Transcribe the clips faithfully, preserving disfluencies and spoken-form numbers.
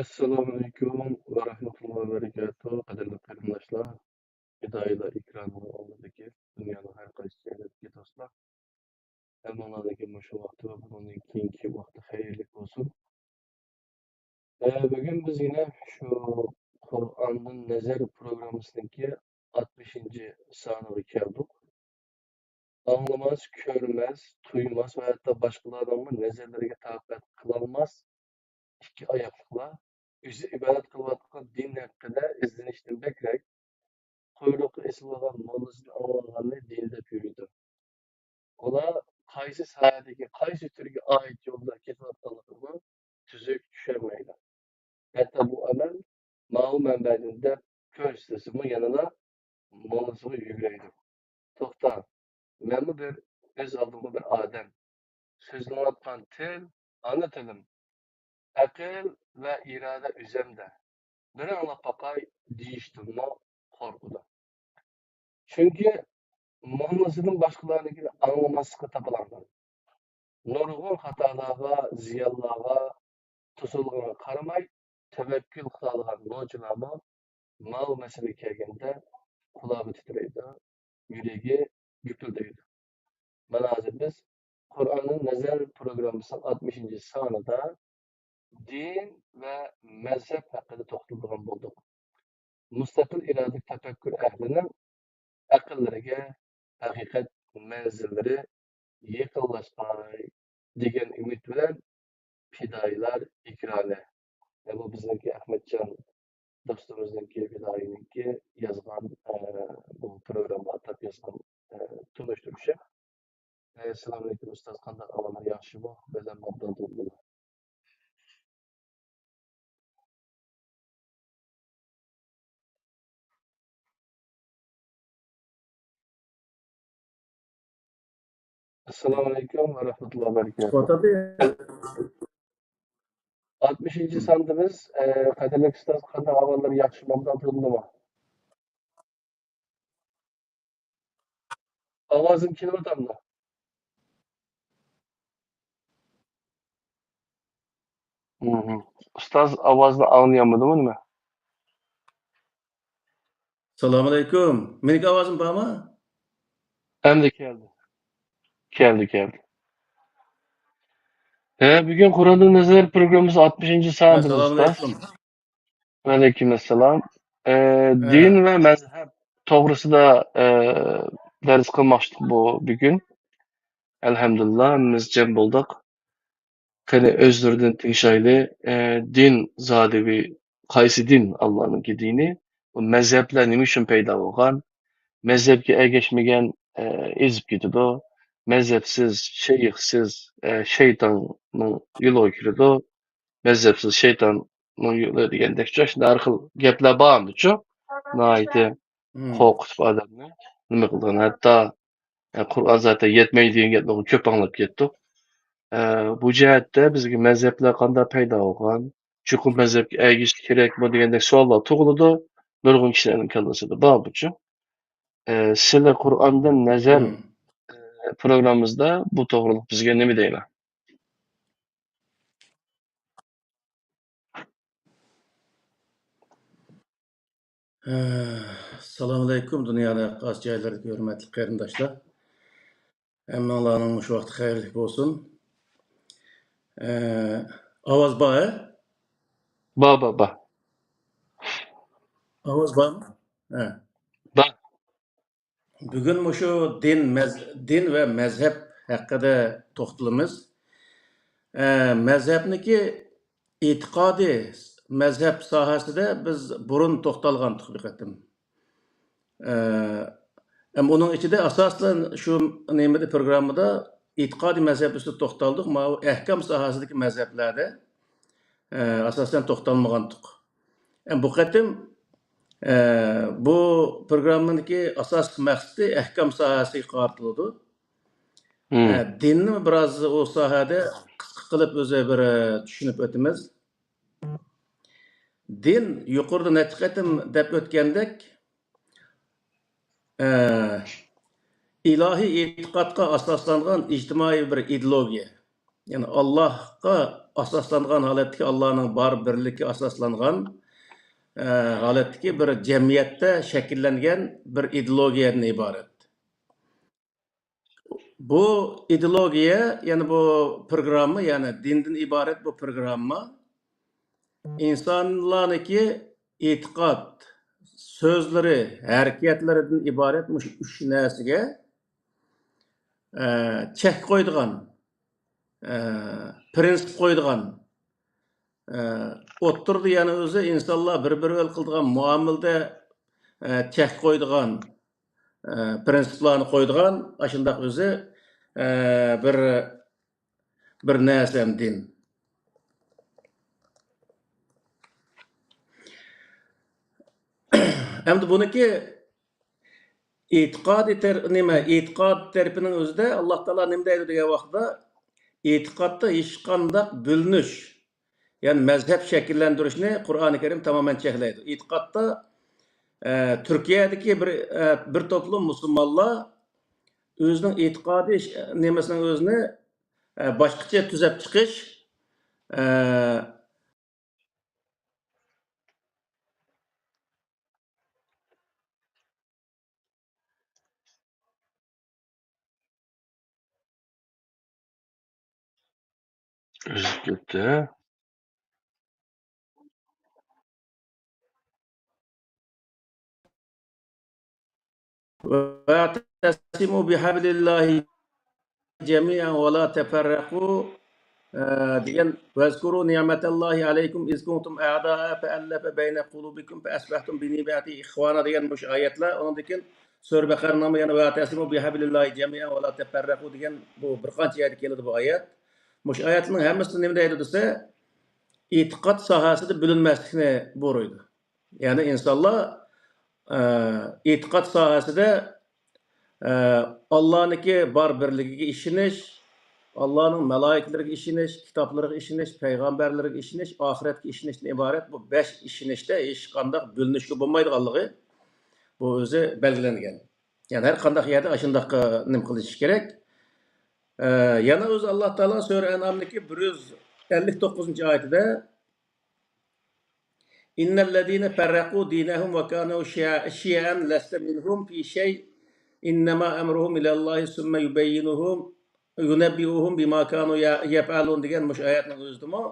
ئەسسالامۇئەلەيكۇم ۋە رەھمەتۇللاھى ۋە بەرىكاتۇھ. قەدىرلىك قېرىنداشلار، پىدائىيلار ئېكرانىنىڭ ئالدىدىكى دۇنيانىڭ ھەر قايسى جايلىرىدىكى دوستلار، ھەممىڭلارنىڭكى مۇشۇ ۋاقتى ۋە بۇنىڭدىن كېيىنكى ۋاقتى خەيرلىك بولسۇن. ئە، بۈگۈن بىز يەنە شۇ قۇرئاندىن نەزەر پروگراممىسىنىڭكى ئاتمىشىنچى سانىغا كەلدۇق. ئاڭلىماس، كۆرمەس، تۇيماس ۋە ھەتتا باشقىلارنىڭمۇ نەزەرلىرىگە تاقەت قىلالماس ئىككى ئاياقلىقلار ئۆزى ئىبادەت قىلىۋاتقان دىن ھەققىدە ئىزدىنىشتىن بەكرەك، قۇيرۇقى ئېسىلغان موللىسىدىن ئاڭلانغاننى دىن دەپ يۈرىدۇ. ئۇلار قايسى ساھەدىكى، قايسى تۈرگە ئائىت يولدا كېتىۋاتقانلىقىنىمۇ تۈزۈك چۈشەنمەيدۇ. ھەتتا بۇ ئەمەل ماۋۇ مەنبەدىن دەپ كۆرسىتىلسىمۇ يەنىلا موللىسىغا يۈگرەيدۇ. توختا، مەنمۇ بىر ئۆز ئالدىمغا بىر ئادەم. سۆزلىنىۋاتقان تىل، ئانا تىلىم. ئەقىل ۋە ئىرادە ئۆزەمدە. بىر ئاڭلاپ باقاي دېيىشتىنمۇ قورقىدۇ. چۈنكى موللىسىدىن باشقىلارنىڭكىنى ئاڭلىماسلىققا تاپىلاڭدۇر. نۇرغۇن خاتالارغا، زىيانلارغا، توسالغۇغا قارىماي، تەۋەككۈل قىلالىغان نوچىلارمۇ ماۋۇ مەسىلىگە كەلگەندە قۇلاقى تىترەيدۇ، يۈرىكى گۈپۈلدەيدۇ. مانا ھازىر بىز قۇرئاندىن نەزەر پروگراممىسىنىڭ ئاتمىشىنچى سانىدا دىن ۋە مەزھەپ ھەققىدە توختىلىدىغان بولدۇق. مۇستەقىل ئىرادىلىك تەپەككۇر ئەھلىنىڭ ئەقىللىرىگە ھەقىقەت مەنزىللىرى يېقىنلاشقاي دېگەن ئۈمىد بىلەن پىدائىيلار ئېكرانى. بۇ بىزنىڭكى ئەخمەتجان دوستىمىزنىڭكى، پىدائىينىڭكى يازغان، ئە، بۇ پروگرامما ئاتاپ يازغان، ئە، تونۇشتۇرۇشى. ئەسسالامۇئەلەيكۇم ئۇستاز، قانداق ئەھۋاللار، ياخشىمۇ؟ بەلەن ئابدال دوغدۇلا. ئەسسالامۇئەلەيكۇم ۋە رەھمەتۇللاھى ۋە بەرىكاتۇھ. ئاتمىشىنچى ساندىمىز، ئە، قەدىرلىك ئۇستاز، قانداق ئەھۋاللار، ياخشىمۇ، ئابدال تۇردىمۇ؟ ئاۋازىم كېلىۋاتامدۇ؟ مم. ئۇستاز ئاۋازنى ئاڭلىيالمىدىمۇ نېمە؟ سالام ئەلەيكۇم. مېنىڭكى ئاۋازىم بارمۇ؟ ئەمدى كەلدى. كەلدى، كەلدى. ھە، بۈگۈن قۇرئاندىن نەزەر پروگراممىسى ئاتمىشىنچى سانىدىمىز، ئۇستاز. سالام ئەلەيكۇم. ۋەئەلەيكۇم ئەسسالام. ئە، ھە. دىن ۋە مەزھەپ توغرىسىدا، ئە، دەرس قىلماقچىدۇق بۇ بۈگۈن. ئەلھەمدۇلىللا، ھەممىمىز جەم بولدۇق. قېنى ئۆزلىرىدىن تىڭشايلى. ئە، دىن زادى بىر قايسى دىن؟ ئاللانىڭكى دىنى. بۇ مەزھەپلەر نېمە ئۈچۈن پەيدا بولغان؟ مەزھەپكە ئەگەشمىگەن، ئە، ئېزىپ كېتىدۇ. مەزھەپسىز، شەيخسىز، ئە، شەيتاننىڭ يولىغا كىرىدۇ. مەزھەپسىز شەيتاننىڭ يولى دېگەندەكچۇ، شۇنداق ھەر خىل گەپلەر بار ئەمدىچۇ. ناھايىتى مم. قورقۇتۇپ ئادەمنى نېمە قىلىدىغان. ھەتتا، ئە، قۇرئان زاتەن يەتمەيدۇ دېگەن گەپنى كۆپ ئاڭلاپ كەتتۇق. ئە، بۇ جەھەتتە بىزگە مەزھەپلەر قانداق پەيدا بولغان، چوقۇم مەزھەپكە ئەگىشىش كېرەكمۇ دېگەندەك سوئاللار تۇغۇلىدۇ. نۇرغۇن كىشىلەرنىڭ كاللىسىدا بار بۇچۇ. ئە، سىلى قۇرئاندىن نەزەر، مم. ئە، پروگراممىمىزدا بۇ توغرىلىق بىزگە نېمە دەيلا؟ ئەسسالامۇئەلەيكۇم، دۇنيانىڭ ھەر قايسى جايلىرىدىكى ھۆرمەتلىك قېرىنداشلار. ھەممىڭلارنىڭ مۇشۇ ۋاقتى خەيرلىك بولسۇن. ئاۋاز بار، ھە؟ بار، بار، بار. ئاۋاز بارمۇ؟ ھە. بار. بۈگۈن مۇشۇ دىن، مەز-، دىن ۋە مەزھەپ ھەققىدە توختىلىمىز. ئە، مەزھەپنىكى ئېتىقادىي مەزھەپ ساھەسىدە بىز بۇرۇن توختالغانتۇق بىر قېتىم. ئە، ئەم، ئۇنىڭ ئىچىدە ئاساسەن شۇ نېمىدە، پروگراممىدا ئېتىقادىي مەزھەپ ئۈستىدە توختالدۇق. ماۋۇ ئەھكام ساھەسىدىكى مەزھەپلەردە، ئە، ئاساسەن توختالمىغانتۇق. ئەم، بۇ قېتىم، ئە، بۇ پروگراممىنىڭكى ئاساسلىق مەقسىتى ئەھكام ساھەسىگە قارىتىلىدۇ. مم. ئە، دىننى بىراز ئۇ ساھەدە قىسقا قىلىپ ئۆزى بىر، ئە، چۈشىنىپ ئۆتىمىز. دىن يۇقىرىدا نەچچە قېتىم دەپ ئۆتكەندەك، ئە، ئىلاھىي ئېتىقادقا ئاساسلانغان ئىجتىمائىي بىر ئىدېئولوگىيە. يەنى ئاللاھقا ئاساسلانغان ھالەتتىكى، ئاللانىڭ بار بىرلىكى ئاساسلانغان، ئە، ھالەتتىكى بىر جەمئىيەتتە شەكىللەنگەن بىر ئىدېئولوگىيەدىن ئىبارەت. بۇ ئىدېئولوگىيە، يەنى بۇ پروگرامما، يەنى دىندىن ئىبارەت بۇ پروگرامما ئىنسانلارنىڭكى ئېتىقاد، سۆزلىرى، ھەرىكەتلىرىدىن ئىبارەت مۇشۇ ئۈچ نەرسىگە، ئە، چەك قويىدىغان، ئە، پرىنسىپ قويىدىغان، ئە، ئوتتۇرىدا يەنە ئۆزى ئىنسانلار بىر-بىرى بىلەن قىلىدىغان مۇئامىلىدە، ئە، چەك قويىدىغان، ئە، پرىنسىپلارنى قويىدىغان ئاشۇنداق ئۆزى، ئە، بىر، بىر نەرسە ھەم دىن. ئەمدى بۇنىڭكى ئېتىقادىي تەر-، نېمە، ئېتىقاد تەرىپىنىڭ ئۆزىدە ئاللا تائالا نېمە دەيدۇ دېگەن ۋاقىتتا، ئېتىقادتا ھېچقانداق بۆلۈنۈش، يەنى مەزھەپ شەكىللەندۈرۈشنى قۇرئانى كەرىم تامامەن چەكلەيدۇ. ئېتىقادتا، ئە، تۈركىيەدىكى بىر، ئە، بىر توپلۇم مۇسۇلمانلار ئۆزىنىڭ ئېتىقادىي ش-، نېمىسىنىڭ ئۆزىنى، ئە، باشقىچە تۈزەپ چىقىش، ئە، ئۈزۈپ كەتتى، ھە؟ واعتصموا بحبل الله جميعا ولا تفرقوا، ئە، دېگەن، واذكروا نعمة الله عليكم إذ كنتم أعداء فألف بين قلوبكم فأصبحتم بنعمته إخوانا دېگەن مۇشۇ ئايەتلەر. ئۇنىڭدىن كېيىن سۈرە بەقەرىنىڭمۇ يەنە واعتصموا بحبل الله جميعا ولا تفرقوا دېگەن بۇ بىر قانچە يەردە كېلىدۇ بۇ ئايەت. مۇشۇ ئايەتنىڭ ھەممىسىدە نېمە دەيدۇ دېسە، ئېتىقاد ساھەسىدە بۆلۈنمەسلىكنى بۇيرۇيدۇ. يەنى ئىنسانلار، ئە، ئېتىقاد ساھەسىدە، ئە، ئاللانىڭكى بار بىرلىكىگە ئىشىنىش، ئاللانىڭ مالايىكىلىرىگە ئىشىنىش، كىتابلىرىغا ئىشىنىش، پەيغەمبەرلىرىگە ئىشىنىش، ئاخىرەتكە ئىشىنىشتىن ئىبارەت بۇ بەش ئىشىنىشتە ھېچقانداق بۆلۈنۈشكە بولمايدىغانلىقى بۇ ئۆزى بەلگىلەنگەن. يەنى ھەر قانداق يەردە ئاشۇنداق، ئە، نېمە قىلىش كېرەك. ئە، يەنە ئۆزى ئاللا تائالا سۈرە ئەنئامدىكى بىر يۈز ئەللىك توققۇزىنچى ئايىتىدە، إن الذين فرقوا دينهم وكانوا شيعا لست منهم في شيء إنما أمرهم إلى الله ثم يبينهم، ينبئهم بما كانوا يفعلون دېگەن مۇشۇ ئايەتنىڭ ئۆزىدىمۇ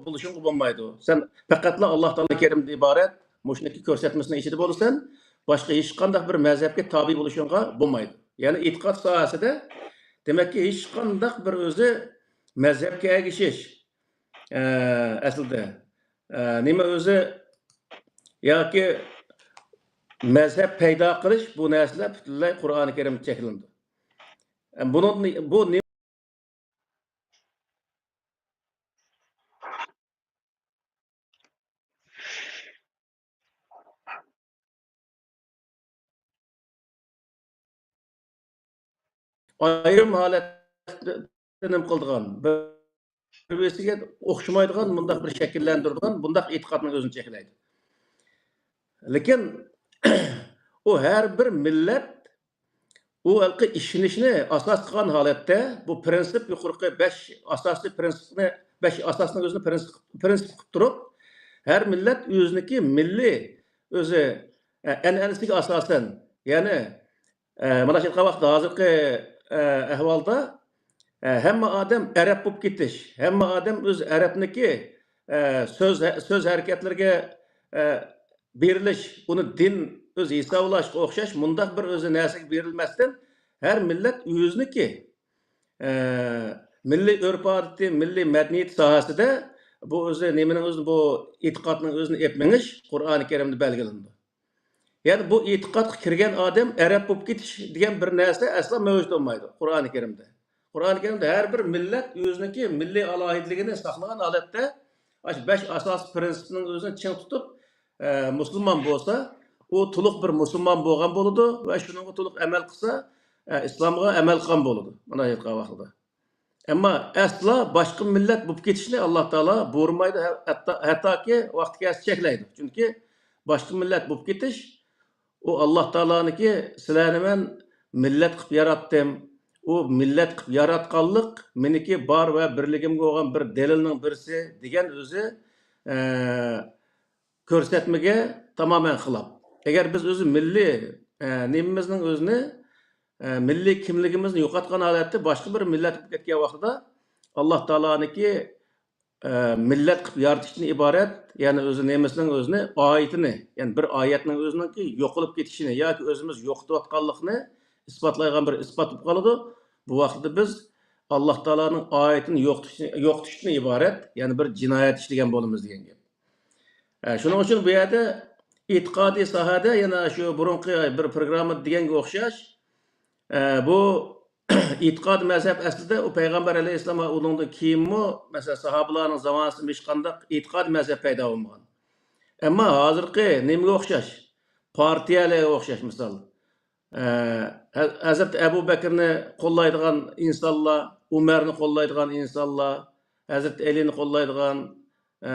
بولۇشۇڭغا بولمايدۇ. سەن پەقەتلا ئاللا تائالا كەرىمدىن ئىبارەت مۇشۇنىڭكى كۆرسەتمىسىنىڭ ئىچىدە بولىسەن، باشقا ھېچقانداق بىر مەزھەپكە تابىي بولۇشۇڭغا بولمايدۇ. يەنى ئېتىقاد ساھەسىدە، دېمەككى، ھېچقانداق بىر ئۆزى مەزھەپكە ئەگىشىش، ئە، ئەسلىدە، ئە، نېمە ئۆزى ياكى مەزھەپ پەيدا قىلىش، بۇ نەرسىلەر پۈتۈنلەي قۇرئانى كەرىمدە چەكلىنىدۇ. ئە، بۇنىڭ، بۇ نېمە؟ ئايرىم ھالەتتە نېمە قىلىدىغان، بىر-بىرسىگە ئوخشىمايدىغان، مۇنداق بىر شەكىللەندۈرىدىغان، بۇنداق ئېتىقادنىڭ ئۆزىنى چەكلەيدۇ. لېكىن ئۇ ھەر بىر مىللەت ئۇ ھېلىقى ئىشىنىشنى ئاساس قىلغان ھالەتتە، بۇ پرىنسىپ، يۇقىرىقى بەش ئاساسىي پرىنسىپنى، بەش ئاساسنىڭ ئۆزىنى پرىنسىپ، پرىنسىپ قىلىپ تۇرۇپ، ھەر مىللەت ئۆزىنىڭكى مىللىي ئۆزى، ئە، ئەنئەنىسىگە ئاساسەن، يەنى، ئە، مانا شۇ ۋاقىتتا ھازىرقى، ئە، ئەھۋالدا، ئە، ھەممە ئادەم ئەرەب بولۇپ كېتىش، ھەممە ئادەم ئۆز ئەرەبنىكى، ئە، سۆز، سۆز ھەرىكەتلىرىگە، ئە، بېرىلىش، ئۇنى دىن ئۆزى ھېسابلاشقا ئوخشاش مۇنداق بىر ئۆزى نەرسىگە بېرىلمەستىن، ھەر مىللەت ئۆزىنىكى ئە، مىللىي ئۆرپ-ئادىتى، مىللىي مەدەنىيەت ساھەسىدە بۇ ئۆزى نېمىنىڭ ئۆزىنى، بۇ ئېتىقادنىڭ ئۆزىنى ئېلىپ مېڭىش قۇرئانى كەرىمدە بەلگىلىنىدۇ. يەنى بۇ ئېتىقادقا كىرگەن ئادەم ئەرەب بولۇپ كېتىش دېگەن بىر نەرسە ئەسلا مەۋجۇت بولمايدۇ قۇرئانى كەرىمدە. قۇرئان كەرىمدە ھەر بىر مىللەت ئۆزىنىڭكى مىللىي ئالاھىدىلىكىنى ساقلىغان ھالەتتە، ئاشۇ بەش ئاساسىي پىرىنسىپنىڭ ئۆزىنى چىڭ تۇتۇپ، ئە، مۇسۇلمان بولسا، ئۇ تولۇق بىر مۇسۇلمان بولغان بولىدۇ ۋە شۇنىڭغا تولۇق ئەمەل قىلسا، ئە، ئىسلامغا ئەمەل قىلغان بولىدۇ، مۇنداق ئېيتقان ۋاقتىدا. ئەمما ئەسلا باشقا مىللەت بولۇپ كېتىشنى ئاللا تائالا بۇيرۇمايدۇ، ھە-، ھەتتا، ھەتتاكى ۋاقتى كەلسە چەكلەيدۇ. چۈنكى باشقا مىللەت بولۇپ كېتىش، ئۇ ئاللا تائالانىڭكى، «سىلەرنى مەن مىللەت قىلىپ ياراتتىم، ئۇ مىللەت قىلىپ ياراتقانلىق مېنىڭكى بار ۋە بىرلىكىمگە بولغان بىر دەلىلنىڭ بىرسى» دېگەن ئۆزى، ئە، كۆرسەتمىگە تامامەن خىلاپ. ئەگەر بىز ئۆزى مىللىي، ئە، نېمىمىزنىڭ ئۆزىنى، ئە، مىللىي كىملىكىمىزنى يوقاتقان ھالەتتە باشقا بىر مىللەت بولۇپ كەتكەن ۋاقتىدا، ئاللا تائالانىڭكى، ئە، مىللەت قىلىپ يارىتىشتىن ئىبارەت، يەنى ئۆزى نېمىسىنىڭ ئۆزىنى، ئايىتىنى، يەنى بىر ئايەتنىڭ ئۆزىنىڭكى يوقىلىپ كېتىشىنى ياكى ئۆزىمىز يوقىتىۋاتقانلىقىنى ئىسپاتلايدىغان بىر ئىسپات بولۇپ قالىدۇ. بۇ ۋاقىتتا بىز ئاللا تائالانىڭ ئايىتىنى يوقىتىشنى، يوقىتىشتىن ئىبارەت، يەنى بىر جىنايەت ئىشلىگەن بولىمىز دېگەن گەپ. ئە، شۇنىڭ ئۈچۈن بۇ يەردە ئېتىقادىي ساھەدە يەنە شۇ بۇرۇنقى بىر پروگراممىدا دېگەنگە ئوخشاش، ئە، بۇ ئېتىقاد مەزھەپ ئەسلىدە ئۇ پەيغەمبەر ئەلەيھىسسالام ۋە ئۇنىڭدىن كېيىنمۇ، مەسىلەن، ساھابىلارنىڭ زامانىسىدا ھېچقانداق ئېتىقاد مەزھەپ پەيدا بولمىغان. ئەمما ھازىرقى نېمىگە ئوخشاش؟ پارتىيەلەرگە ئوخشاش، مىسال. ئە، ھە-، ھەزرىتى ئەبۇ بەكرىنى قوللايدىغان ئىنسانلار، ئۆمەرنى قوللايدىغان ئىنسانلار، ھەزرىتى ئەلىنى قوللايدىغان، ئە،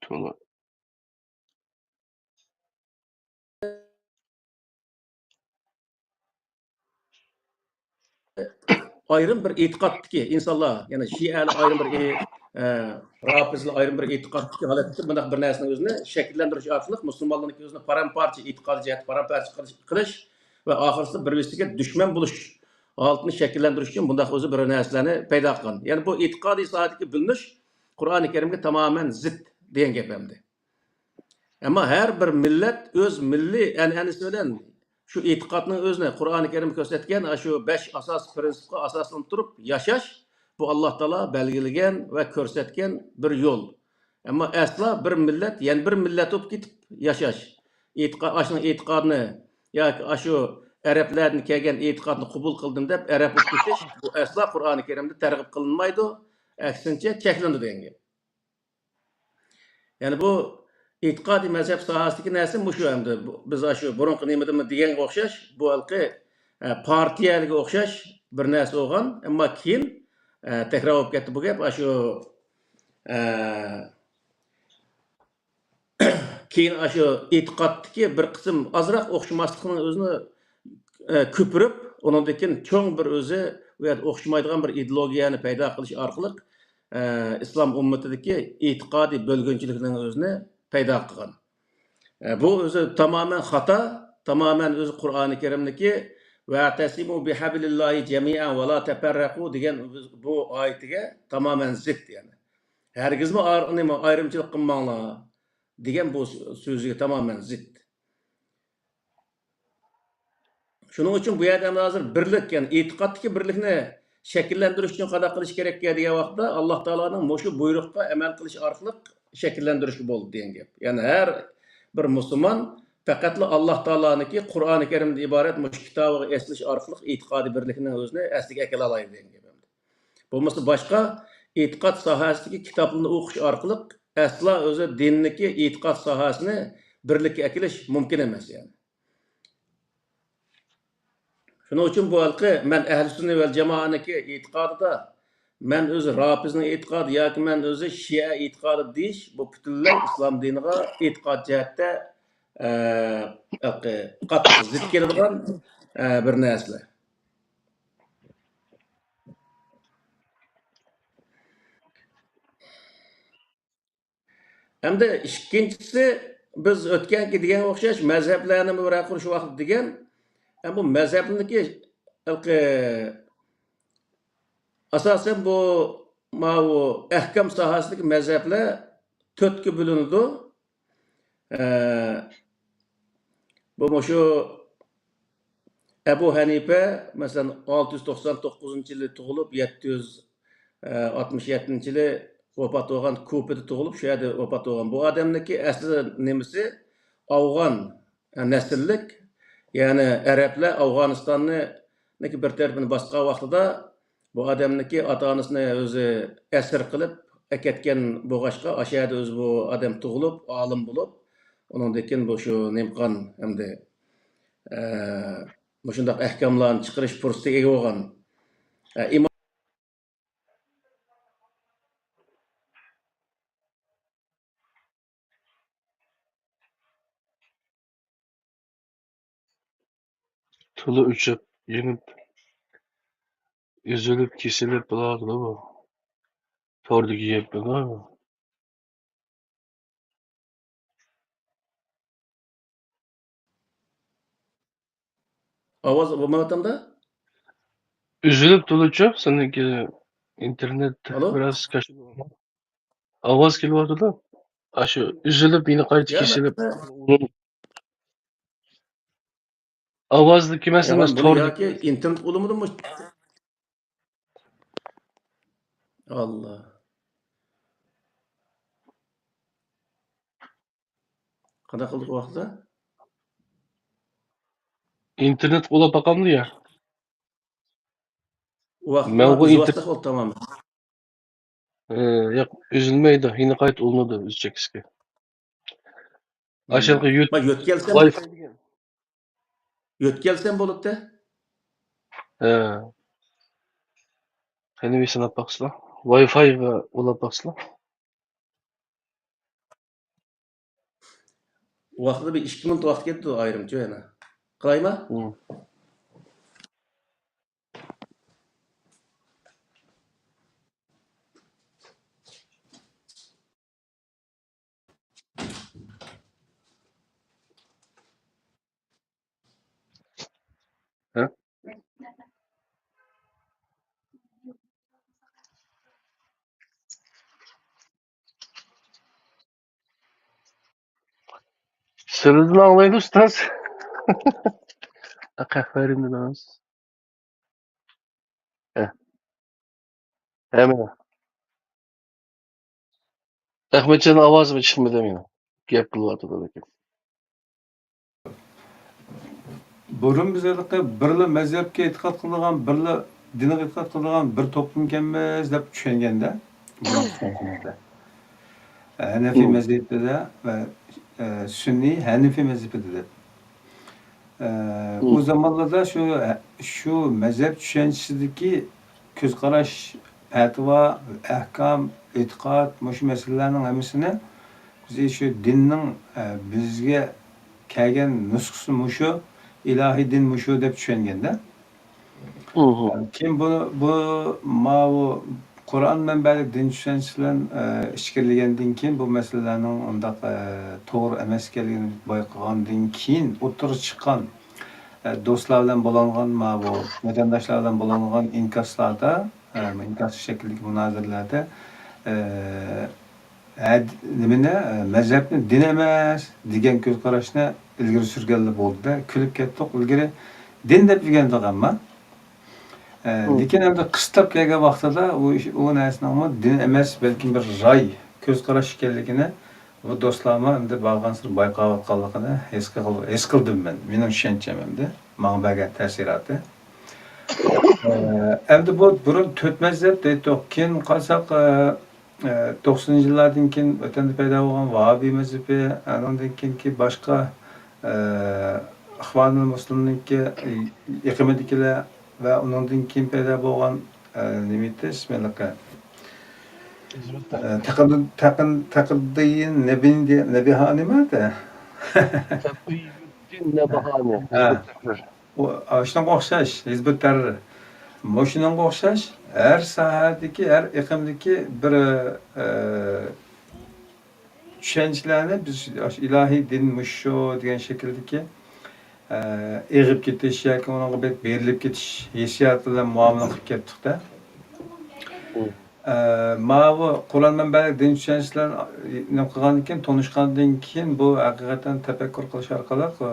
تولا. ئايرىم بىر ئېتىقادتىكى ئىنسانلار، يەنى شىئەلەر ئايرىم بىر ئې-، ئە، رافىزلار ئايرىم بىر ئېتىقادتىكى ھالەتتە بۇنداق بىر نەرسىنىڭ ئۆزىنى شەكىللەندۈرۈش ئارقىلىق مۇسۇلمانلارنىڭكى ئۆزىنى پارام-پارچە، ئېتىقادىي جەھەتتە پارام-پارچە قىلىش، قىلىش ۋە ئاخىرسىدا بىر-بىرسىگە دۈشمەن بولۇش ھالىتىنى شەكىللەندۈرۈش ئۈچۈن بۇنداق ئۆزى بىر نەرسىلەرنى پەيدا قىلغان. يەنى بۇ ئېتىقادىي ساھەدىكى بۆلۈنۈش قۇرئانى كەرىمگە تامامەن زىت دېگەن گەپ ئەمدى. ئەمما ھەر بىر مىللەت ئۆز مىللىي ئەنئەنىسى بىلەن شۇ ئېتىقادنىڭ ئۆزىنى، قۇرئانى كەرىم كۆرسەتكەن ئاشۇ بەش ئاساسىي پىرىنسىپقا ئاساسلىنىپ تۇرۇپ ياشاش، بۇ ئاللا تائالا بەلگىلىگەن ۋە كۆرسەتكەن بىر يول. ئەمما ئەسلا بىر مىللەت يەنە بىر مىللەت بولۇپ كېتىپ ياشاش، ئېتىقا-، ئاشۇنىڭ ئېتىقادىنى ياكى ئاشۇ ئەرەبلەردىن كەلگەن ئېتىقادنى قوبۇل قىلدىم دەپ ئەرەب بولۇپ كېتىش، بۇ ئەسلا قۇرئانى كەرىمدە تەرغىب قىلىنمايدۇ، ئەكسىنچە چەكلىنىدۇ دېگەن گەپ. يەنى بۇ ئېتىقادىي مەزھەپ ساھەسىدىكى نەرسە مۇشۇ ئەمدى. بۇ، بىز ئاشۇ بۇرۇنقى نېمىدىمۇ دېگەنگە ئوخشاش، بۇ ھېلىقى، ئە، پارتىيەلەرگە ئوخشاش بىر نەرسە بولغان، ئەمما كېيىن، ئە، تەكرار بولۇپ كەتتى بۇ گەپ. ئاشۇ، ئە، كېيىن ئاشۇ ئېتىقادتىكى بىر قىسىم ئازراق ئوخشىماسلىقنىڭ ئۆزىنى، ئە، كۆپۈرۈپ، ئۇنىڭدىن كېيىن چوڭ بىر ئۆزى ئۇ يەردە ئوخشىمايدىغان بىر ئىدېئولوگىيەنى پەيدا قىلىش ئارقىلىق، ئە، ئىسلام ئۈممىتىدىكى ئېتىقادىي بۆلگۈنچىلىكنىڭ ئۆزىنى پەيدا قىلغان. ئە، بۇ ئۆزى تامامەن خاتا، تامامەن ئۆزى قۇرئانى كەرىمدىكى «ۋەتەسىمۇ بىھەبلىللاھى جەمىئەن ۋەلا تەپەررەقۇ» دېگەن بۇ ئايىتىگە تامامەن زىت، يەنى. «ھەرگىزمۇ ئار-، نېمە، ئايرىمچىلىق قىلماڭلار» دېگەن بۇ سۆ-، سۆزىگە تامامەن زىت. شۇنىڭ ئۈچۈن بۇ يەردە ئەمدى ھازىر بىرلىك، يەنى ئېتىقادتىكى بىرلىكنى شەكىللەندۈرۈش ئۈچۈن قانداق قىلىش كېرەككە دېگەن ۋاقىتتا، ئاللا تائالانىڭ مۇشۇ بۇيرۇققا ئەمەل قىلىش ئارقىلىق شەكىللەندۈرۈشكە بولىدۇ دېگەن گەپ. يەنى ھەر بىر مۇسۇلمان پەقەتلا ئاللا تائالانىڭكى قۇرئانى كەرىمدىن ئىبارەت مۇشۇ كىتابىغا ئېسىلىش ئارقىلىق ئېتىقادىي بىرلىكنىڭ ئۆزىنى ئەسلىگە ئەكېلەلايدۇ دېگەن گەپ. بولمىسا باشقا ئېتىقاد ساھەسىدىكى كىتابلىرىنى ئوقۇش ئارقىلىق ئەسلا ئۆزى دىندىكى ئېتىقاد ساھەسىنى بىرلىككە ئەكېلىش مۇمكىن ئەمەس، يەنى. شۇنىڭ ئۈچۈن بۇ ھېلىقى «مەن ئەھلى سۈننە ۋەل جامائەنىڭكى ئېتىقادىدا، مەن ئۆزى رافىزنىڭ ئېتىقادى ياكى مەن ئۆزى شىئە ئېتىقادى» دېيىش، بۇ پۈتۈنلەي ئىسلام دىنىغا ئېتىقاد جەھەتتە، ئە، ھېلىقى قاتتىق زىت كېلىدىغان، ئە، بىر نەرسىلەر. ھەمدە ئىككىنچىسى، بىز ئۆتكەنكى دېگەنگە ئوخشاش مەزھەپلەرنى بىر قۇرۇش ۋاقتى دېگەن، ھەم بۇ مەزھەپنىڭكى ھېلىقى ئاساسەن بۇ، ماۋۇ ئەھكام ساھەسىدىكى مەزھەپلەر تۆتكە بۆلۈنىدۇ. ئە، بۇ مۇشۇ ئەبۇ ھەنىپە، مەسىلەن، ئالتە يۈز توقسان توققۇزىنچى يىلى تۇغۇلۇپ، يەتتە يۈز ئاتمىش يەتتىنچى يىلى ۋاپات بولغان، كۇپىدا تۇغۇلۇپ، شۇ يەردە ۋاپات بولغان. بۇ ئادەمنىڭكى ئەسلى نېمىسى؟ ئافغان نەسىللىك، يەنى ئەرەبلەر ئافغانىستاننىڭكى بىر تەرىپىنى باسقان ۋاقتىدا بۇ ئادەمنىڭكى ئاتا-ئانىسىنى ئۆزى ئەسىر قىلىپ ئەكەتكەن بولغاچقا، ئاشۇ يەردە ئۆزى بۇ ئادەم تۇغۇلۇپ، ئالىم بولۇپ، ئۇنىڭدىن كېيىن بۇ شۇ نېمە قىلغان ئەمدى، ئە، مۇشۇنداق ئەھكاملارنى چىقىرىش پۇرسىتىگە ئىگە بولغان. ئە، ئىمام تولا ئۆچۈپ، يېنىپ، ئۈزۈلۈپ، كېسىلىپ بولاتىدۇ بۇ. توردىكى گەپلەر. ئاۋاز بولمايۋاتامدا؟ ئۈزۈلۈپ تۇرىدۇچۇ، سېنىڭكى ئىنتېرنېت ئالو؟ بىراز كاش-، ئاۋاز كېلىۋاتىدۇ. ئاشۇ ئۈزۈلۈپ، يەنە قايتا يا، كېسىلىپ. مەن ئاۋازدىكى مەسىلە يامان، ئەمەس، بۇنى توردىكى ياكى مەسىلە. ئىنتېرنېت بولمىدىمۇ؟ ئاللا. قانداق قىلدۇق ئۇ ۋاقىتتا؟ ئىنتېرنېت ئۇلاپ باقامدۇ يا؟ ئۇ ۋاقىتتا مەن بۇ ئۈزۈۋاتساق ئىنتېر-، بولدى، تامام. ئى، ياق، ئۈزۈلمەيدۇ. يەنە قايتا ئۇلىنىدۇ ئۆز چېكىسىگە. ئاشۇ يەرگە يۆت-، ما يۆتكەلسەم، ۋاي فاي دېگەن. يۆتكەلسەم بولۇپتۇ. ھە. قېنى بىر سىناپ باقسىلا. ۋاي فايغا ئۇلاپ باقسىلا. ۋاقتىدا بىر ئىككى مىنۇت ۋاقىت كەتتى ئايرىمچۇ يەنە. قىلايما؟ ھە. ھە؟ سىلىدىن ئاڭلايدۇ، ئۇستاز. قەھۋەرىمدىن ئاڭلايسىز. ھە. ھە، مانا. ئەخمەتجان ئاۋازىمۇ چىقمىدى مېنىڭ. گەپ قىلىۋاتىدۇ لېكىن. بۇرۇن بىز ھېلىقى بىرلا مەزھەپكە ئېتىقاد قىلىدىغان، بىرلا دىنغا ئېتىقاد قىلىدىغان بىر توپلۇم ئىكەنمىز دەپ چۈشەنگەندە، بۇرۇنقى چۈشەنچىمىزدە. ھەنەفىي مم. مەزھىپىدە ۋە، ئە، سۈننىي ھەنەفىي مەزھىپىدە دەپ. ئە، مم. ئۇ زامانلاردا شۇ، شۇ مەزھەپ چۈشەنچىسىدىكى كۆز قاراش، پەتىۋا، ئەھكام، ئېتىقاد، مۇشۇ مەسىلىلەرنىڭ ھەممىسىنى بىز شۇ دىننىڭ، ئە، بىزگە كەلگەن نۇسخىسى مۇشۇ، ئىلاھىي دىن مۇشۇ دەپ چۈشەنگەندە. مم. كېيىن بۇ، بۇ، ماۋۇ قۇرئان مەنبەلىك دىن چۈشەنچىسى بىلەن، ئە، ئىچكىرىلىگەندىن كېيىن بۇ مەسىلىلەرنىڭ ئۇنداق، ئە، توغرا ئەمەس ئىكەنلىكىنى بايقىغاندىن كېيىن ئوتتۇرىغا چىققان، ئە، دوستلار بىلەن بولۇنغان ماۋۇ ۋەتەنداشلار بىلەن بولۇنغان ئىنكاسلاردا، ئە، ئىنكاس شەكلىدىكى مۇنازىرىلەردە، ئە، ھە، نېمىنى، مەزھەپنى دىن ئەمەس دېگەن كۆز قاراشنى ئىلگىرى سۈرگەنلەر بولدى-دە، كۈلۈپ كەتتۇق ئىلگىرى دىن دەپ يۈرگەنتۇق ئەمما. ئە، مم. لېكىن ئەمدى قىستاپ كەلگەن ۋاقتىدا ئۇ ئىش، ئۇ نەرسىنىڭمۇ دىن ئەمەس، بەلكىم بىر راي، كۆز قاراش ئىكەنلىكىنى بۇ دوستلارمۇ ئەمدى بارغانسېرى بايقاۋاتقانلىقىنى ھېس قىل-، ھېس قىلدىم مەن. مېنىڭ چۈشەنچەم ئەمدى. ماڭا بەرگەن تەسىراتى. ئە، ئەمدى بۇ بۇرۇن تۆت مەزھەپ دەيتتۇق. كېيىن قارىساق، ئە، ئە، توقسىنىنچى يىللاردىن كېيىن ۋەتەندە پەيدا بولغان ۋاھابىي مەزھىپى، ئانىڭدىن كېيىنكى باشقا، ئە، ئىخۋانۇل مۇسلىمنىڭكى ئېقىمىدىكىلەر ۋە ئۇنىڭدىن كېيىن پەيدا بولغان، ئە، نېمە ئىدى ئىسمى ھېلىقى؟ ئە، تەقىد-، تەقىن-، تەقىددىيىن نەبىندى-، نەبىھانىمۇ دە؟ تەقىيۇددىن نەبھانى. ھە. ئۇ، ئاشۇنىڭغا ئوخشاش، ھىزبۇت تەھرىر. مۇشۇنىڭغا ئوخشاش ھەر ساھەدىكى، ھەر ئېقىمدىكى بىر، ئە، چۈشەنچىلەرنى بىز ئاشۇ ئىلاھىي دىن مۇشۇ دېگەن شەكىلدىكى ئېغىپ كېتىش ياكى ئۇنىڭغا بېرىلىپ كېتىش ھېسسىياتى بىلەن مۇئامىلە قىلىپ كەتتۇق-دە. ئە، ماۋۇ قۇرئان مەنبەلىك دىن چۈشەنچىلەرنى نېمە قىلغاندىن كېيىن، تونۇشقاندىن كېيىن بۇ ھەقىقەتەن تەپەككۇر قىلىش ئارقىلىق، ئە،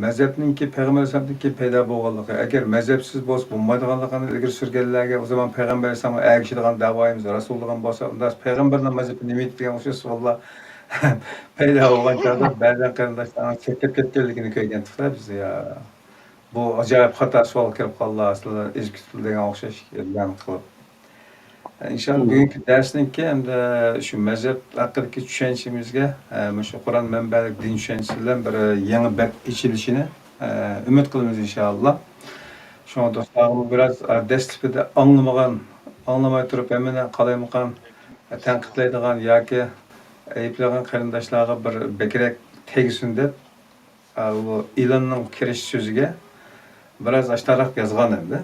مەزھەپنىڭكى پەيغەمبەر ئەلەيھىسسالامدىن كېيىن پەيدا بولغانلىقى، ئەگەر مەزھەپسىز بولسا بولمايدىغانلىقىنى ئىلگىرى سۈرگەنلەرگە، ئۇ زامان پەيغەمبەر ئەلەيھىسسالامغا ئەگىشىدىغان داۋايىمىز رەسۇل دېگەن بولسا، ئۇنداق پەيغەمبەرنىڭ مەزھىپى نېمە ئىدى دېگەن ئوخشاش سوئاللار پەيدا بولغان چاغدا بەزەن قېرىنداشلارنىڭ چەكلەپ كەتكەنلىكىنى كۆرگەنتۇق-دە بىز. يا، بۇ ئاجايىپ خاتا سوئال كىرىپ قالدى، سىلەر ئېزىپ كېتىپتۇ دېگەن ئوخشاش گەپلەرنى قىلىپ. ئىنشاللا بۈگۈنكى دەرسنىڭكى ھەمدە شۇ مەزھەپ ھەققىدىكى چۈشەنچىمىزگە، ئە، مۇشۇ قۇرئان مەنبەلىك دىن چۈشەنچىسى بىلەن بىر يېڭى بەت ئېچىلىشىنى، ئە، ئۈمىد قىلىمىز ئىنشاللا. شۇڭا دوستلارغىمۇ بىراز، ئە، دەسلىپىدە ئاڭلىمىغان، ئاڭلىماي تۇرۇپ ھەممىنى قالايمىقان، ئە، تەنقىدلەيدىغان ياكى ئەيىبلەيدىغان قېرىنداشلارغا بىر بەكرەك تەگسۇن دەپ، ئە، بۇ ئېلاننىڭ كىرىش سۆزىگە بىراز ئاشتاراق يازغان ئەمدى.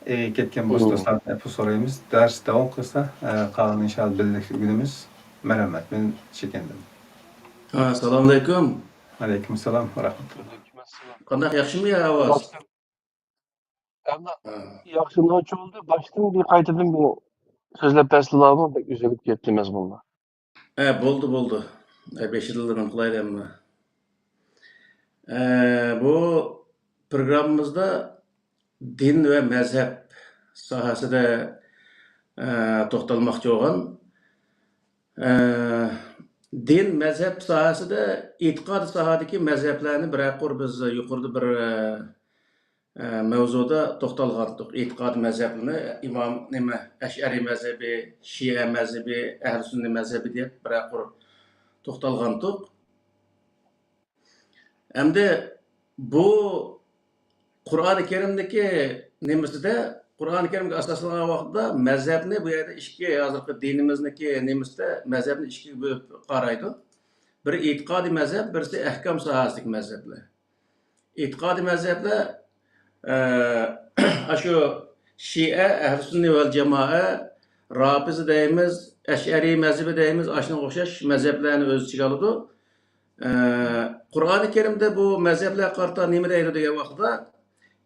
ئېغىپ كەتكەن بولسا دوستلاردىن ئەپۇ سورايمىز. دەرس داۋام قىلسا، ئە، قالغىنىنى ئىنشاللا بىللە ئۆگىنىمىز. مەرھەمەت، مەن چېكىندىم. ھە، سالام ئەلەيكۇم. ئەلەيكۇم سالام ۋە رەھمەتۇللا. قانداق، ياخشىمۇ يا ئاۋاز؟ ئەمدى ھە. ياخشى نوچى بولدى. باشتىن بىر قايتىدىن بىر سۆزلەپ بەرسىلەرمۇ، بەك ئۈزۈلۈپ كەتتى مەزمۇنلار. ھە، بولدى، بولدى. ھە، بېشىدىنلا نېمە قىلايلى ئەمما. ئە، بۇ پروگراممىمىزدا دىن ۋە مەزھەپ ساھەسىدە، ئە، توختالماقچى بولغان. ئە، دىن مەزھەپ ساھەسىدە ئېتىقاد ساھەدىكى مەزھەپلەرنى بىرەر قۇر بىز يۇقىرىدا بىر، ئە، ئە، مەۋزۇدا توختالغانتۇق. ئېتىقاد مەزھەپلىرىنى ئىمام، نېمە، ئەشئەرىي مەزھىپى، شىئە مەزھىپى، ئەھلى سۈننە مەزھىپى دەپ بىرەر قۇر توختالغانتۇق. ئەمدى بۇ قۇرئانى كەرىمدىكى نېمىسىدە، قۇرئانى كەرىمگە ئاساسلانغان ۋاقىتتا مەزھەپنى بۇ يەردە ئىككى، ھازىرقى دىنىمىزنىڭكى نېمىسىدە مەزھەپنى ئىككىگە بۆلۈپ قارايدۇ. بىرى ئېتىقادىي مەزھەپ، بىرسى ئەھكام ساھەسىدىكى مەزھەپلەر. ئېتىقادىي مەزھەپلەر، ئە، ئاشۇ شىئە، ئەھلى سۈننە ۋەل جامائە، رافىزە دەيمىز، ئەشئەرىي مەزھىپى دەيمىز، ئاشۇنىڭغا ئوخشاش مەزھەپلەرنى ئۆز ئىچىگە ئالىدۇ. ئە، قۇرئانى كەرىمدە بۇ مەزھەپلەرگە قارىتا نېمە دەيدۇ دېگەن ۋاقىتتا،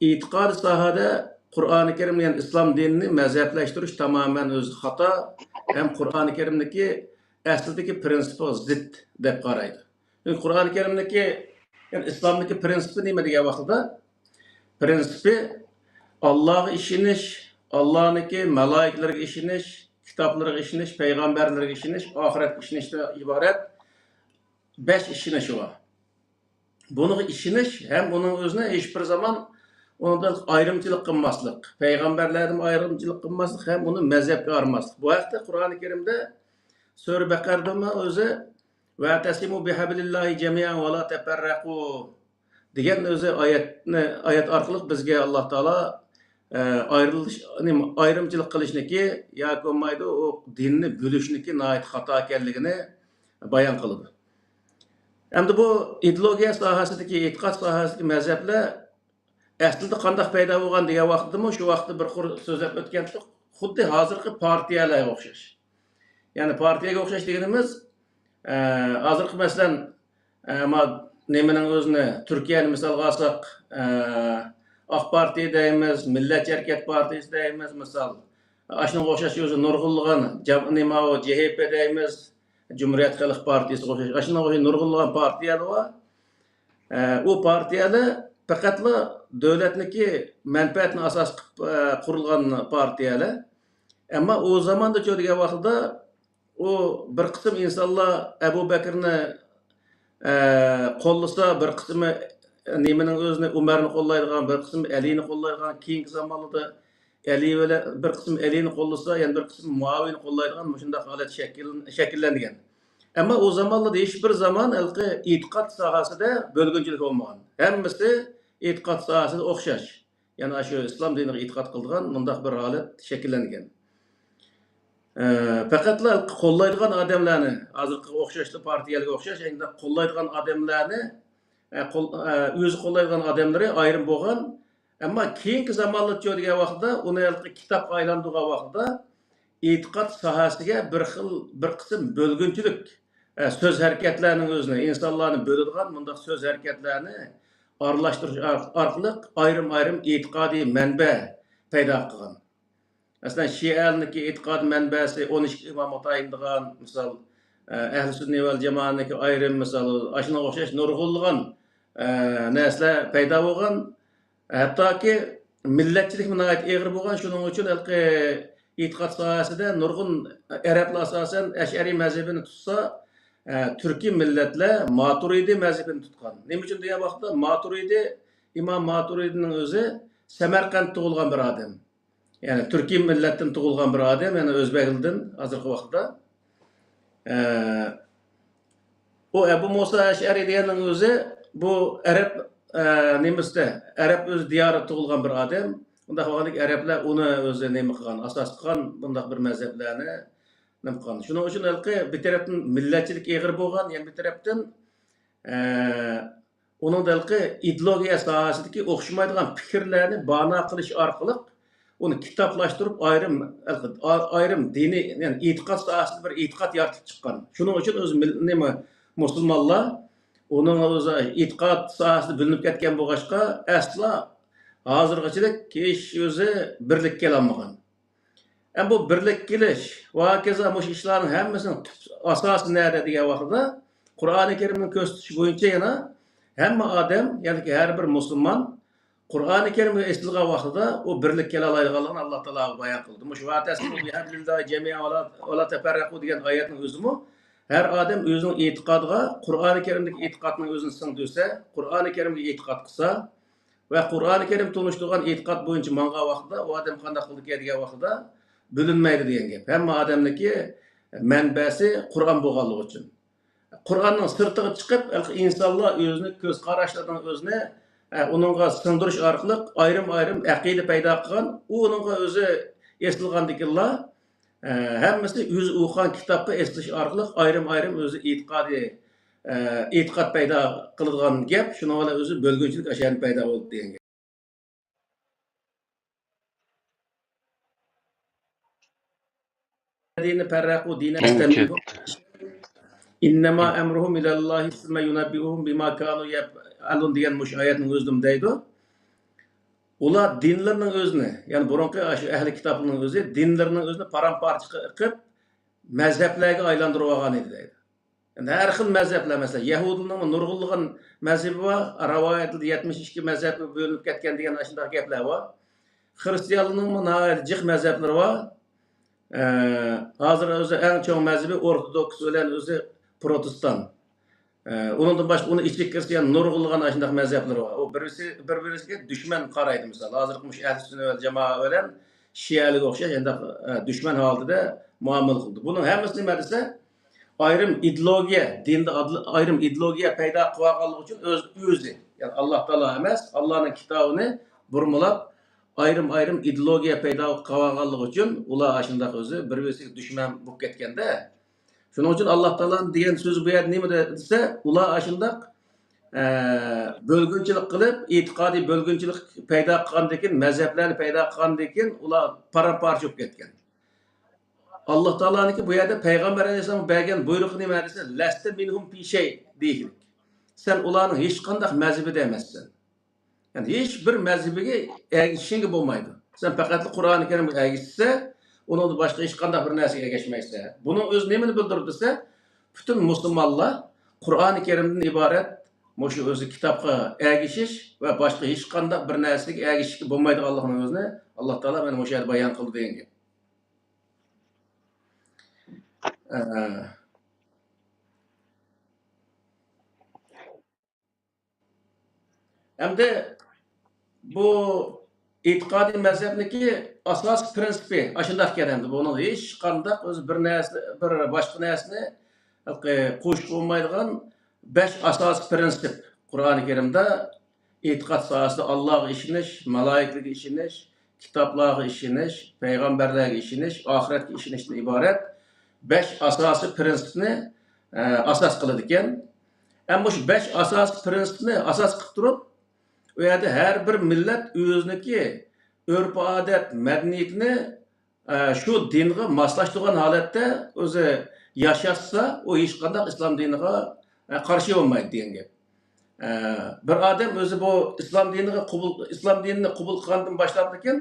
ئېتىقادىي ساھەدە قۇرئانى كەرىم، يەنى ئىسلام دىنىنى مەزھەپلەشتۈرۈش تامامەن ئۆزى خاتا، ھەم قۇرئانى كەرىمدىكى ئەسلىدىكى پىرىنسىپىغا زىت دەپ قارايدۇ. چۈنكى قۇرئانى كەرىمدىكى، يەنى ئىسلامدىكى پىرىنسىپى نېمە دېگەن ۋاقتىدا، پىرىنسىپى ئاللاغا ئىشىنىش، ئاللانىڭكى مالايىكىلىرىگە ئىشىنىش، كىتابلىرىغا ئىشىنىش، پەيغەمبەرلىرىگە ئىشىنىش، ئاخىرەتكە ئىشىنىشتىن ئىبارەت بەش ئىشىنىشى بار. بۇنىڭغا ئىشىنىش ھەم ئۇنىڭ ئۆزىنى ھېچ بىر زامان ئۇنىڭدىن ئايرىمچىلىق قىلماسلىق، پەيغەمبەرلەردىن ئايرىمچىلىق قىلماسلىق ھەم ئۇنى مەزھەپكە ئايرىماسلىق. بۇ ھەقتە قۇرئانى كەرىمدە سۈرە بەقەرىدىمۇ ئۆزى «ۋەتەسىمۇ بىھەبلىللاھى جەمىئەن ۋە لا تەپەررەقۇ» دېگەن ئۆزى ئايەتنى، ئايەت ئارقىلىق بىزگە ئاللا تائالا، ئە، ئايرىلىش، نېمە، ئايرىمچىلىق قىلىشنىكى ياكى بولمايدۇ، ئۇ دىننى بۆلۈشنىكى ناھايىتى خاتا ئىكەنلىكىنى بايان قىلىدۇ. ئەمدى بۇ ئىدېئولوگىيە ساھەسىدىكى، ئېتىقاد ساھەسىدىكى مەزھەپلەر ئەسلىدە قانداق پەيدا بولغان دېگەن ۋاقىتتىمۇ شۇ ۋاقىتتا بىر قۇر سۆزلەپ ئۆتكەنتۇق. خۇددى ھازىرقى پارتىيەلەرگە ئوخشاش. يەنى پارتىيەگە ئوخشاش دېگىنىمىز، ئە، ھازىرقى مەسىلەن، ئە، ما-، نېمىنىڭ ئۆزىنى، تۈركىيەنى مىسالغا ئالساق، ئە، ئاق پارتىيە دەيمىز، مىللەتچى ھەرىكەت پارتىيىسى دەيمىز، مىسال. ئاشۇنىڭغا ئوخشاش ئۆزى نۇرغۇنلىغان جام-، نېمە، ئۇ جې ھې پې دەيمىز، جۇمھۇرىيەت خەلق پارتىيىسىغا ئوخشاش، ئاشۇنىڭغا ئوخشاش نۇرغۇنلىغان پارتىيەلەر بار. ئە، ئۇ پارتىيەلەر پەقەتلا دۆلەتنىڭكى مەنپەئەتىنى ئاساس قىلىپ، ئە، قۇرۇلغان پارتىيەلەر. ئەمما ئۇ زاماندا چۇ دېگەن ۋاقتىدا ئۇ بىر قىسىم ئىنسانلار ئەبۇ بەكرىنى، ئە، قوللىسا، بىر قىسمى نېمىنىڭ ئۆزىنى، ئۆمەرنى قوللايدىغان، بىر قىسمى ئەلىنى قوللايدىغان، كېيىنكى زامانلاردا ئەلى بىلەن بىر قىسىم ئەلىنى قوللىسا، يەنە بىر قىسىم مۇئاۋىيەنى قوللايدىغان مۇشۇنداق ھالەت شەكىل-، شەكىللەنگەن. ئەمما ئۇ زامانلاردا ھېچ بىر زامان ھېلىقى ئېتىقاد ساھەسىدە بۆلگۈنچىلىك بولمىغان. ھەممىسى ئېتىقاد ساھەسىدە ئوخشاش. يەنى ئاشۇ ئىسلام دىنىغا ئېتىقاد قىلىدىغان مۇنداق بىر ھالەت شەكىللەنگەن. ئە، پەقەتلا قوللايدىغان ئادەملەرنى، ھازىرقىغا ئوخشاشلا پارتىيەلەرگە ئوخشاش، ئەمدى قوللايدىغان ئادەملەرنى، ئە، قول-، ئە، ئۆزى قوللايدىغان ئادەملىرى ئايرىم بولغان. ئەمما كېيىنكى زامانلارچۇ دېگەن ۋاقىتتا ئۇنى ھېلىقى كىتابقا ئايلاندۇرغان ۋاقىتتا ئېتىقاد ساھەسىگە بىر خىل، بىر قىسىم بۆلگۈنچىلىك، ئە، سۆز ھەرىكەتلەرنىڭ ئۆزىنى، ئىنسانلارنى بۆلىدىغان مۇنداق سۆز ھەرىكەتلەرنى ئارىلاشتۇرۇش ئار-، ئارقىلىق ئايرىم-ئايرىم ئېتىقادىي مەنبە پەيدا قىلغان. مەسىلەن، شىئەلىكنىڭكى ئېتىقاد مەنبەسى ئون ئىككى ئىمام ئاتايىن دېگەن، مىسال، ئە، ئەھلى سۈننە ۋەل جامائەتنىڭكى ئايرىم، مىسال، ئاشۇنىڭغا ئوخشاش نۇرغۇنلىغان، ئە، نەرسىلەر پەيدا بولغان. ھەتتاكى مىللەتچىلىكمۇ ناھايىتى ئېغىر بولغان. شۇنىڭ ئۈچۈن ھېلىقى ئېتىقاد ساھەسىدە نۇرغۇن ئەرەبلەر ئاساسەن ئەشئەرىي مەزھىپىنى تۇتسا، ئە، تۈركىي مىللەتلەر ماتۇرىدى مەزھىپىنى تۇتقان. نېمە ئۈچۈن دېگەن ۋاقىتتا ماتۇرىدى، ئىمام ماتۇرىدىنىڭ ئۆزى سەمەرقەنت تۇغۇلغان بىر ئادەم. يەنى تۈركىي مىللەتتىن تۇغۇلغان بىر ئادەم، يەنى ئۆزبەكلىدىن ھازىرقى ۋاقىتتا. ئە، ئۇ ئەبۇ مۇسا ئەشئەرى دېگەننىڭ ئۆزى بۇ ئەرەب، ئە، نېمىسىدە، ئەرەب ئۆز دىيارىدا تۇغۇلغان بىر ئادەم. ئۇنداق بولغاندىكىن ئەرەبلەر ئۇنى ئۆزى نېمە قىلغان، ئاساس قىلغان بۇنداق بىر مەزھەپلەرنى نېمە قىلغان. شۇنىڭ ئۈچۈن ھېلىقى بىر تەرەپتىن مىللەتچىلىك ئېغىر بولغان، يەنە بىر تەرەپتىن، ئە، ئۇنىڭدا ھېلىقى ئىدېئولوگىيە ساھەسىدىكى ئوخشىمايدىغان پىكىرلەرنى بانا قىلىش ئارقىلىق ئۇنى كىتابلاشتۇرۇپ ئايرىم، ئايرىم دىنىي، يەنى ئېتىقاد ساھەسىدە بىر ئېتىقاد يارىتىپ چىققان. شۇنىڭ ئۈچۈن ئۆزى مىل-، نېمە، مۇسۇلمانلار ئۇنىڭ ئۆزى ئېتىقاد ساھەسىدە بۆلۈنۈپ كەتكەن بولغاچقا، ئەسلا ھازىرغىچىلىك ھېچ ئۆزى بىرلىككە كېلەلمىگەن. ئەمما بۇ بىرلىككە كېلىش ۋە ھاكازا مۇشۇ ئىشلارنىڭ ھەممىسىنىڭ تۈپ ئاساسى نەدە دېگەن ۋاقتىدا، قۇرئانى كەرىمنىڭ كۆرسىتىشى بويىچە يەنە ھەممە ئادەم، يەنى ھەر بىر مۇسۇلمان قۇرئانى كەرىمگە ئېسىلغان ۋاقتىدا ئۇ بىرلىككە كېلەلەيدىغانلىقىنى ئاللا تائالا بايان قىلدى. مۇشۇ ۋەتەسىمۇ بىھەبلىللاھى جەمىئا ۋەلا، ۋەلا تەپەررەقۇ دېگەن ئايەتنىڭ ئۆزىمۇ ھەر ئادەم ئۆزىنىڭ ئېتىقادىغا، قۇرئانى كەرىمدىكى ئېتىقادنىڭ ئۆزىنى سىڭدۈرسە، قۇرئانى كەرىمگە ئېتىقاد قىلسا، ۋە قۇرئانى كەرىم تونۇشتۇرغان ئېتىقاد بويىچە ماڭغان ۋاقتىدا ئۇ ئادەم قانداق قىلىدىكەن دېگەن ۋاقتىدا بۆلۈنمەيدۇ دېگەن گەپ. ھەممە ئادەمنىڭكى مەنبەسى قۇرئان بولغانلىقى ئۈچۈن. قۇرئاننىڭ سىرتىغا چىقىپ، ھېلىقى ئىنسانلار ئۆزىنى، كۆز قاراشلىرىنىڭ ئۆزىنى، ئە، ئۇنىڭغا سىڭدۈرۈش ئارقىلىق ئايرىم-ئايرىم ئەقىدە پەيدا قىلغان، ئۇ ئۇنىڭغا ئۆزى ئېسىلغاندىكىنلا، ئە، ھەممىسى ئۆزى ئوقۇغان كىتابقا ئېسىلىش ئارقىلىق ئايرىم-ئايرىم ئۆزى ئېتىقادى، ئە، ئېتىقاد پەيدا قىلىدىغان گەپ، شۇنىڭ بىلەن ئۆزى بۆلگۈنچىلىك ئاشۇ يەردىن پەيدا بولدى دېگەن گەپ. دىنى پەررەقۇ دىنە ئەستەمىنگۇ. ئىننەما ئەمرۇھۇم ئىلەللاھى سۈممە يۇنەببىئۇھۇم بىما كانۇ يەپئەلۇن دېگەن مۇشۇ ئايەتنىڭ ئۆزىدىمۇ دەيدۇ. ئۇلار دىنلىرىنىڭ ئۆزىنى، يەنى بۇرۇنقى شۇ ئەھلى كىتابنىڭ ئۆزى دىنلىرىنىڭ ئۆزىنى پارام-پارچە قىلىپ، مەزھەپلەرگە ئايلاندۇرۇۋالغان ئىدى دەيدۇ. ئەمدى ھەر خىل مەزھەپلەر، مەسىلەن، يەھۇدىينىڭمۇ نۇرغۇنلىغان مەزھىپى بار، رىۋايەتلىدە يەتمىش ئىككى مەزھەپكە بۆلۈنۈپ كەتكەن دېگەن ئاشۇنداق گەپلەر بار. خىرىستىيانلارنىڭمۇ ناھايىتى جىق مەزھەپلىرى بار. ئە، ھازىر ئۆزى ئەڭ چوڭ مەزھىپى ئورتودوكس بىلەن ئۆزى پروتېستان. ئە، ئۇنىڭدىن باشقا ئۇنىڭ ئىچىگە كىرسە يەنە نۇرغۇنلىغان ئاشۇنداق مەزھەپلىرى بار. ئۇ بىرسى، بىر-بىرسىگە دۈشمەن قارايدۇ. مىسال، ھازىرقى مۇشۇ ئەھلى سۈننە ۋەل جامائە بىلەن شىئەلىك ئوخشاش شۇنداق، ئە، دۈشمەن ھالىتىدە مۇئامىلە قىلىدۇ. بۇنىڭ ھەممىسى نېمە دېسە، ئايرىم ئىدېئولوگىيە، دىندا ئادل-، ئايرىم ئىدېئولوگىيە پەيدا قىلىۋالغانلىقى ئۈچۈن ئۆز-، ئۆزى، يەنى ئاللا تائالا ئەمەس، ئاللانىڭ كىتابىنى بۇرمىلاپ، ئايرىم-ئايرىم ئىدېئولوگىيە پەيدا قىلىۋالغانلىقى ئۈچۈن ئۇلار ئاشۇنداق ئۆزى بىر-بىرسىگە دۈشمەن بولۇپ كەتكەندە، شۇنىڭ ئۈچۈن ئاللا تائالانىڭ دېگەن سۆزى بۇ يەردە نېمە دە-، دېسە، ئۇلار ئاشۇنداق، ئە، بۆلگۈنچىلىك قىلىپ، ئېتىقادىي بۆلگۈنچىلىك پەيدا قىلغاندىن كېيىن، مەزھەپلەرنى پەيدا قىلغاندىن كېيىن، ئۇلار پارام-پارچە بولۇپ كەتكەن. ئاللا تائالانىڭكى بۇ يەردە پەيغەمبەر ئەلەيھىسسالامغا بەرگەن بۇيرۇقى نېمە دېسە، لەستە مىنھۇم پى شەي دېگەن. سەن ئۇلارنىڭ ھېچقانداق مەزھىپىدە ئەمەسسەن. يەنى ھېچ بىر مەزھىپىگە ئەگىشىشىڭگە بولمايدۇ. سەن پەقەتلا قۇرئانى كەرىمگە ئەگىشىسەن، ئۇنىڭدىن باشقا ھېچقانداق بىر نەرسىگە ئەگەشمەيسەن. بۇنىڭ ئۆزى نېمىنى بىلدۈرىدۇ دېسە، پۈتۈن مۇسۇلمانلار قۇرئانى كەرىمدىن ئىبارەت مۇشۇ ئۆزى كىتابقا ئەگىشىش ۋە باشقا ھېچقانداق بىر نەرسىگە ئەگىشىشكە بولمايدىغانلىقىنىڭ ئۆزىنى ئاللا تائالا مانا مۇشۇ يەردە بايان قىلدى دېگەن گەپ. ئە، ئەمدى بۇ ئېتىقادىي مەزھەپنىڭكى ئاساسىي پىرىنسىپى ئاشۇنداق ئىكەن. ئەمدى بۇنىڭ ھېچقانداق ئۆزى بىر نەرسە، بىر باشقا نەرسىنى قوشۇشقا بولمايدىغان بەش ئاساسىي پىرىنسىپ قۇرئانى كەرىمدە ئېتىقاد ساھەسىدە ئاللاغا ئىشىنىش، مالايىكىلەرگە ئىشىنىش، كىتابلارغا ئىشىنىش، پەيغەمبەرلەرگە ئىشىنىش، ئاخىرەتكە ئىشىنىشتىن ئىبارەت بەش ئاساسىي پىرىنسىپنى، ئە، ئاساس قىلىدىكەن. ئەمما مۇشۇ بەش ئاساسىي پىرىنسىپنى ئاساس قىلىپ تۇرۇپ، ئۇ يەردە ھەر بىر مىللەت ئۆزىنىڭكى ئۆرپ-ئادەت، مەدەنىيىتىنى، ئە، شۇ دىنغا ماسلاشتۇرغان ھالەتتە ئۆزى ياشاتسا، ئۇ ھېچقانداق ئىسلام دىنىغا، ئە، قارشى بولمايدۇ دېگەن گەپ. ئە، بىر ئادەم ئۆزى بۇ ئىسلام دىنىغا قوبۇل، ئىسلام دىنىنى قوبۇل قىلغاندىن باشلاپتىكىن،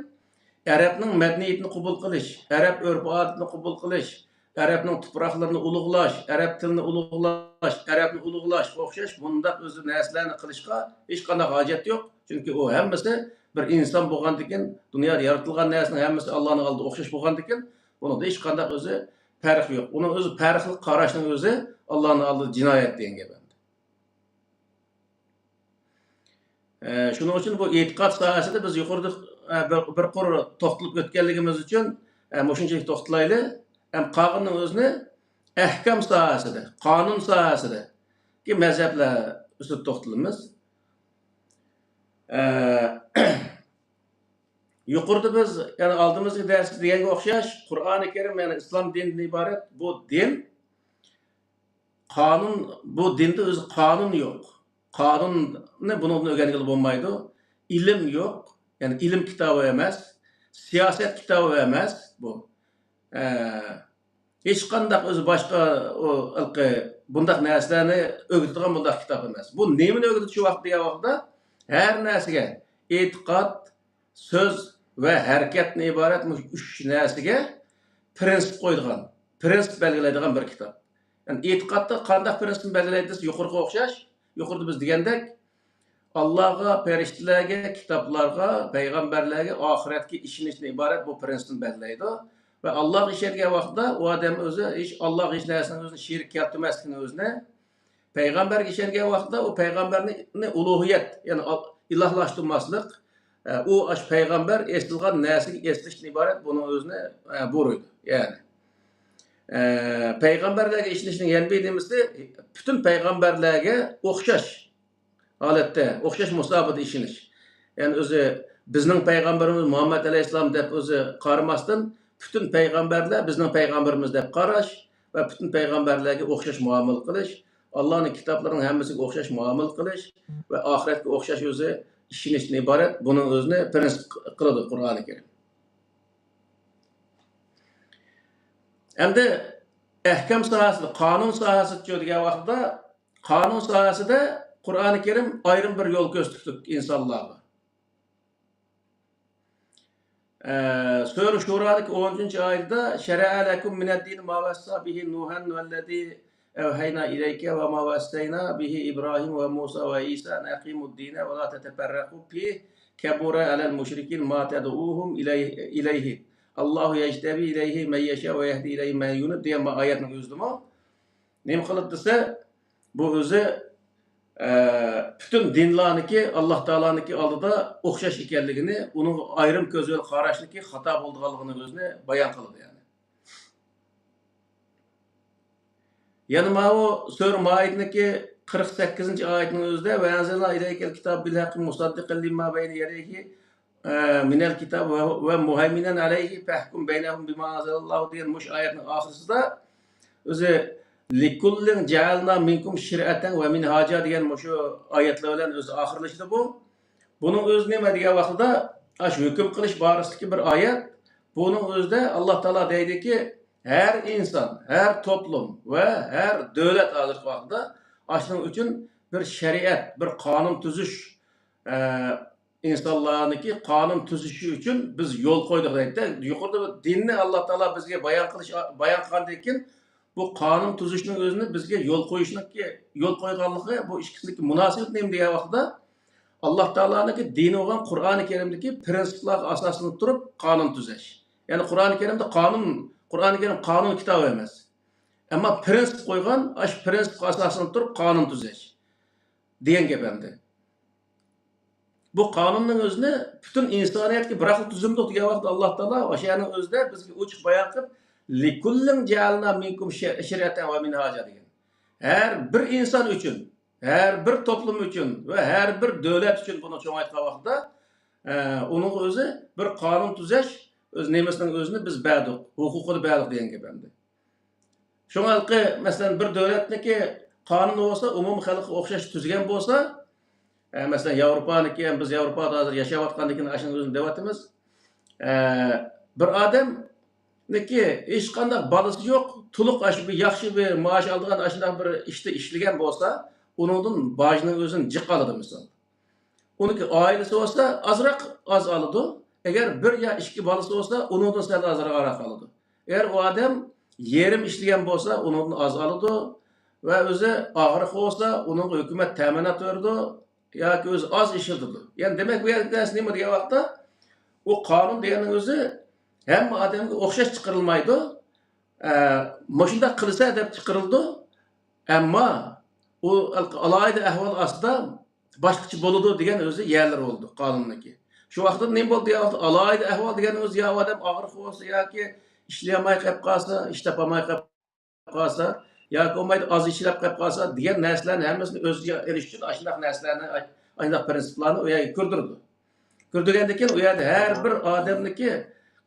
ئەرەبنىڭ مەدەنىيىتىنى قوبۇل قىلىش، ئەرەب ئۆرپ-ئادىتىنى قوبۇل قىلىش، ئەرەبنىڭ تۇپراقلىرىنى ئۇلۇغلاش، ئەرەب تىلىنى ئۇلۇغلاش، ئەرەبنى ئۇلۇغلاشقا ئوخشاش مۇنداق ئۆزى نەرسىلەرنى قىلىشقا ھېچقانداق ھاجەت يوق. چۈنكى ئۇ ھەممىسى بىر ئىنسان بولغاندىكىن، دۇنيادا يارىتىلغان نەرسىنىڭ ھەممىسى ئاللانىڭ ئالدىدا ئوخشاش بولغاندىكىن، بۇنىڭدا ھېچقانداق ئۆزى پەرق يوق. ئۇنىڭ ئۆزى پەرقلىق قاراشنىڭ ئۆزى ئاللانىڭ ئالدىدا جىنايەت دېگەن گەپ ئەمدى. ئە، شۇنىڭ ئۈچۈن بۇ ئېتىقاد ساھەسىدە بىز يۇقىرىدا، ئە، بىر، بىر قۇر توختىلىپ ئۆتكەنلىكىمىز ئۈچۈن، ئە، مۇشۇنچىلىك توختىلايلى. ھەم قالغىنىنىڭ ئۆزىنى ئەھكام ساھەسىدە، قانۇن ساھەسىدىكى مەزھەپلەر ئۈستىدە توختىلىمىز. ئە، يۇقىرىدا بىز، يەنى ئالدىمىزدىكى دەرستە دېگەنگە ئوخشاش، قۇرئانى كەرىم، يەنى ئىسلام دىنىدىن ئىبارەت بۇ دىن. قانۇن، بۇ دىندا ئۆزى قانۇن يوق. قانۇننى بۇنىڭدىن ئۆگەنگىلى بولمايدۇ. ئىلىم يوق. يەنى ئىلىم كىتابى ئەمەس. سىياسەت كىتابى ئەمەس بۇ. ئە، ھېچقانداق ئۆزى باشقا ئۇ ھېلىقى بۇنداق نەرسىلەرنى ئۆگىتىدىغان بۇنداق كىتاب ئەمەس. بۇ نېمىنى ئۆگىتىدۇ شۇ ۋاقىت دېگەن ۋاقىتتا، ھەر نەرسىگە ئېتىقاد، سۆز ۋە ھەرىكەتتىن ئىبارەت مۇشۇ ئۈچ نەرسىگە پىرىنسىپ قويىدىغان، پىرىنسىپ بەلگىلەيدىغان بىر كىتاب. يەنى ئېتىقادتا قانداق پىرىنسىپنى بەلگىلەيدۇ دېسە، يۇقىرىقىغا ئوخشاش. يۇقىرىدا بىز دېگەندەك، ئاللاغا، پەرىشتىلەرگە، كىتابلارغا، پەيغەمبەرلەرگە، ئاخىرەتكە ئىشىنىشتىن ئىبارەت بۇ پىرىنسىپنى بەلگىلەيدۇ. ۋە ئاللاغا ئىشەنگەن ۋاقتىدا ئۇ ئادەم ئۆزى ھېچ، ئاللاغا ھېچ نەرسىنىڭ ئۆزىنى شېرىك كەلتۈرمەسلىكىنى ئۆزىنى، پەيغەمبەرگە ئىشەنگەن ۋاقتىدا ئۇ پەيغەمبەرنى ئۇلۇھىيەت، يەنى ئال-، ئىلاھلاشتۇرماسلىق، ئە، ئۇ ئاشۇ پەيغەمبەر ئېسىلغان نەرسىگە ئېسىلىشتىن ئىبارەت بۇنىڭ ئۆزىنى، ئە، بۇيرۇيدۇ. يەنى، ئە، پەيغەمبەرلەرگە ئىشىنىشنىڭ يەنە بىر نېمىسى، پۈتۈن پەيغەمبەرلەرگە ئوخشاش ھالەتتە، ئوخشاش مۇساپىدا ئىشىنىش. يەنى ئۆزى بىزنىڭ پەيغەمبىرىمىز مۇھەممەد ئەلەيھىسسالام دەپ ئۆزى قارىماستىن، پۈتۈن پەيغەمبەرلەر بىزنىڭ پەيغەمبىرىمىز دەپ قاراش ۋە پۈتۈن پەيغەمبەرلەرگە ئوخشاش مۇئامىلە قىلىش، ئاللانىڭ كىتابلىرىنىڭ ھەممىسىگە ئوخشاش مۇئامىلە قىلىش ۋە ئاخىرەتكە ئوخشاش ئۆزى ئىشىنىشتىن ئىبارەت. بۇنىڭ ئۆزىنى پىرىنسىپ قىلىدۇ قۇرئانى كەرىم. ئەمدى ئەھكام ساھەسىدە، قانۇن ساھەسىدىچۇ دېگەن ۋاقىتتا، قانۇن ساھەسىدە قۇرئانى كەرىم ئايرىم بىر يول كۆرسىتىپتۇ ئىنسانلارغا. ئە، سۈرە شۇرادىكى ئون ئۈچىنچى ئايىتىدە، شەرەئە لەكۇم مىنەددىنى ما ۋەسسا بىھى نۇھەن ۋەللەزى ئەۋھەينا ئىلەيكە ۋە ما ۋەسسەينا بىھى ئىبراھىم ۋە مۇسا ۋە ئىسا ئەن ئەقىمۇددىنە ۋە لا تەتەپەررەقۇ فىھ كەبۇرە ئەلەل مۇشرىكىن ما تەدئۇھۇم ئىلەيھ-، ئىلەيھى. ئاللاھۇ يەجتەبى ئىلەيھى مەن يەشا ۋە يەھدى ئىلەيھى مەن يۇنىب دېگەن ئايەتنىڭ ئۆزىدىمۇ نېمە قىلىدۇ دېسە، بۇ ئۆزى، ئە، پۈتۈن دىنلارنىڭكى ئاللا تائالانىڭكى ئالدىدا ئوخشاش ئىكەنلىكىنى، ئۇنىڭغا ئايرىم كۆز بىلەن قاراشنىڭكى خاتا بولىدىغانلىقىنى ئۆزىنى بايان قىلىدۇ، يەنى. يەنە ماۋۇ سۈرە مائىدىنىڭكى قىرىق سەككىزىنچى ئايىتىنىڭ ئۆزىدە، ۋە ئەنزەلنا ئىلەيكەل كىتابە بىل ھەققى مۇسەددىقەن لىمما بەينە يەدەيھى، ئە، مىنەل كىتاب ۋە، ۋە مۇھەيمىنەن ئەلەيھى فەھكۇم بەينەھۇم بىما ئەنزەلەللاھۇ دېگەن مۇشۇ ئايەتنىڭ ئاخىرىسىدا ئۆزى لىكۇللىن جەئەلنا مىنكۇم شىرئەتەن ۋە مىنھاجا دېگەن مۇشۇ ئايەتلەر بىلەن ئۆزى ئاخىرلىشىدۇ بۇ. بۇنىڭ ئۆزى نېمە دېگەن ۋاقتىدا، ئاشۇ ھۆكۈم قىلىش بارىسىدىكى بىر ئايەت. بۇنىڭ ئۆزىدە ئاللا تائالا دەيدىكى، ھەر ئىنسان، ھەر توپلۇم ۋە ھەر دۆلەت ھازىرقى ۋاقىتتا ئاشۇنىڭ ئۈچۈن بىر شەرىئەت، بىر قانۇن تۈزۈش، ئە، ئىنسانلارنىڭكى قانۇن تۈزۈشى ئۈچۈن بىز يول قويدۇق دەيدۇ. يۇقىرىدا دىننى ئاللا تائالا بىزگە بايان قىلىش، بايان قىلغاندىن كېيىن، بۇ قانۇن تۈزۈشنىڭ ئۆزىنى بىزگە يول قويۇشنىڭكى، يول قويغانلىقى، بۇ ئىككىسىنىڭكى مۇناسىۋىتى نېمە دېگەن ۋاقتىدا، ئاللا تائالانىڭكى دىنى بولغان قۇرئانى كەرىمدىكى پىرىنسىپلارغا ئاساسلىنىپ تۇرۇپ قانۇن تۈزەش. يەنى قۇرئانى كەرىمدە قانۇن، قۇرئانى كەرىم قانۇن كىتابى ئەمەس. ئەمما پىرىنسىپ قويغان، ئاشۇ پىرىنسىپقا ئاساسلىنىپ تۇرۇپ قانۇن تۈزەش دېگەن گەپ ئەمدى. بۇ قانۇننىڭ ئۆزىنى پۈتۈن ئىنسانىيەتكە بىراقلا تۈزۈمدۇق دېگەن ۋاقىتتا، ئاللا تائالا ئاشۇ يەرنىڭ ئۆزىدە بىزگە ئوچۇق بايان قىلىپ، لىكۇللىن جەئەلنا مىنكۇم شە-، شىرئەتەن ۋە مىنھاجا دېگەن. ھەر بىر ئىنسان ئۈچۈن، ھەر بىر توپلۇم ئۈچۈن ۋە ھەر بىر دۆلەت ئۈچۈن بۇنى چوڭايتقان ۋاقىتتا، ئە، ئۇنىڭغا ئۆزى بىر قانۇن تۈزەش، ئۆز نېمىسىنىڭ ئۆزىنى بىز بەردۇق، ھوقۇقىنى بەردۇق دېگەن گەپ ئەمدى. شۇڭا ھېلىقى، مەسىلەن، بىر دۆلەتنىڭكى قانۇنى بولسا، ئومۇمىي خەلققە ئوخشاش تۈزگەن بولسا، ئە، مەسىلەن، ياۋروپانىڭكى، بىز ياۋروپادا ھازىر ياشاۋاتقاندىكىن ئاشۇنى ئۆزىنى دەۋاتىمىز. ئە، بىر ئادەم نىكى ھېچقانداق بالىسى يوق، تولۇق ئاشۇ بىر ياخشى بىر مائاش ئالىدىغان ئاشۇنداق بىر ئىشتا ئىشلىگەن بولسا، ئۇنىڭدىن باجنىڭ ئۆزىنى جىق ئالىدۇ مىسال. ئۇنىڭكى ئائىلىسى بولسا ئازراق ئاز ئالىدۇ. ئەگەر بىر يا ئىككى بالىسى بولسا، ئۇنىڭدىن سەل ئازراقراق ئالىدۇ. ئەگەر ئۇ ئادەم يېرىم ئىشلىگەن بولسا، ئۇنىڭدىن ئاز ئالىدۇ ۋە ئۆزى ئاغرىق بولسا، ئۇنىڭغا ھۆكۈمەت تەمىنات بېرىدۇ ياكى ئۆزى ئاز ئىشلىتىدۇ. يەنى دېمەك، بۇ يەردىكى نەرسە نېمە دېگەن ۋاقىتتا، ئۇ قانۇن دېگەننىڭ ئۆزى ھەممە ئادەمگە ئوخشاش چىقىرىلمايدۇ. ئە، مۇشۇنداق قىلسا دەپ چىقىرىلىدۇ. ئەمما ئۇ ئالاھىدە ئەھۋال ئاستىدا باشقىچە بولىدۇ دېگەن ئۆزى يەرلىرى بولىدۇ قانۇننىكى. شۇ ۋاقىتتا نېمە بولدى دېگەن ۋاقىتتا، ئالاھىدە ئەھۋال دېگەن ئۆزى يا ئۇ ئادەم ئاغرىق بولسا ياكى ئىشلىيەلمەي قېلىپ قالسا، ئىش تاپالماي قېلىپ قالسا ياكى بولمايدۇ ئاز ئىشلەپ قېلىپ قالسا دېگەن نەرسىلەرنى ھەممىسىنى ئۆز ئىچىگە ئېلىش ئۈچۈن ئاشۇنداق نەرسىلەرنى، ئاشۇنداق پىرىنسىپلارنى ئۇ يەرگە كىردۈرىدۇ. كىردۈرگەندىن كېيىن ئۇ يەردە ھەر بىر ئادەمنىكى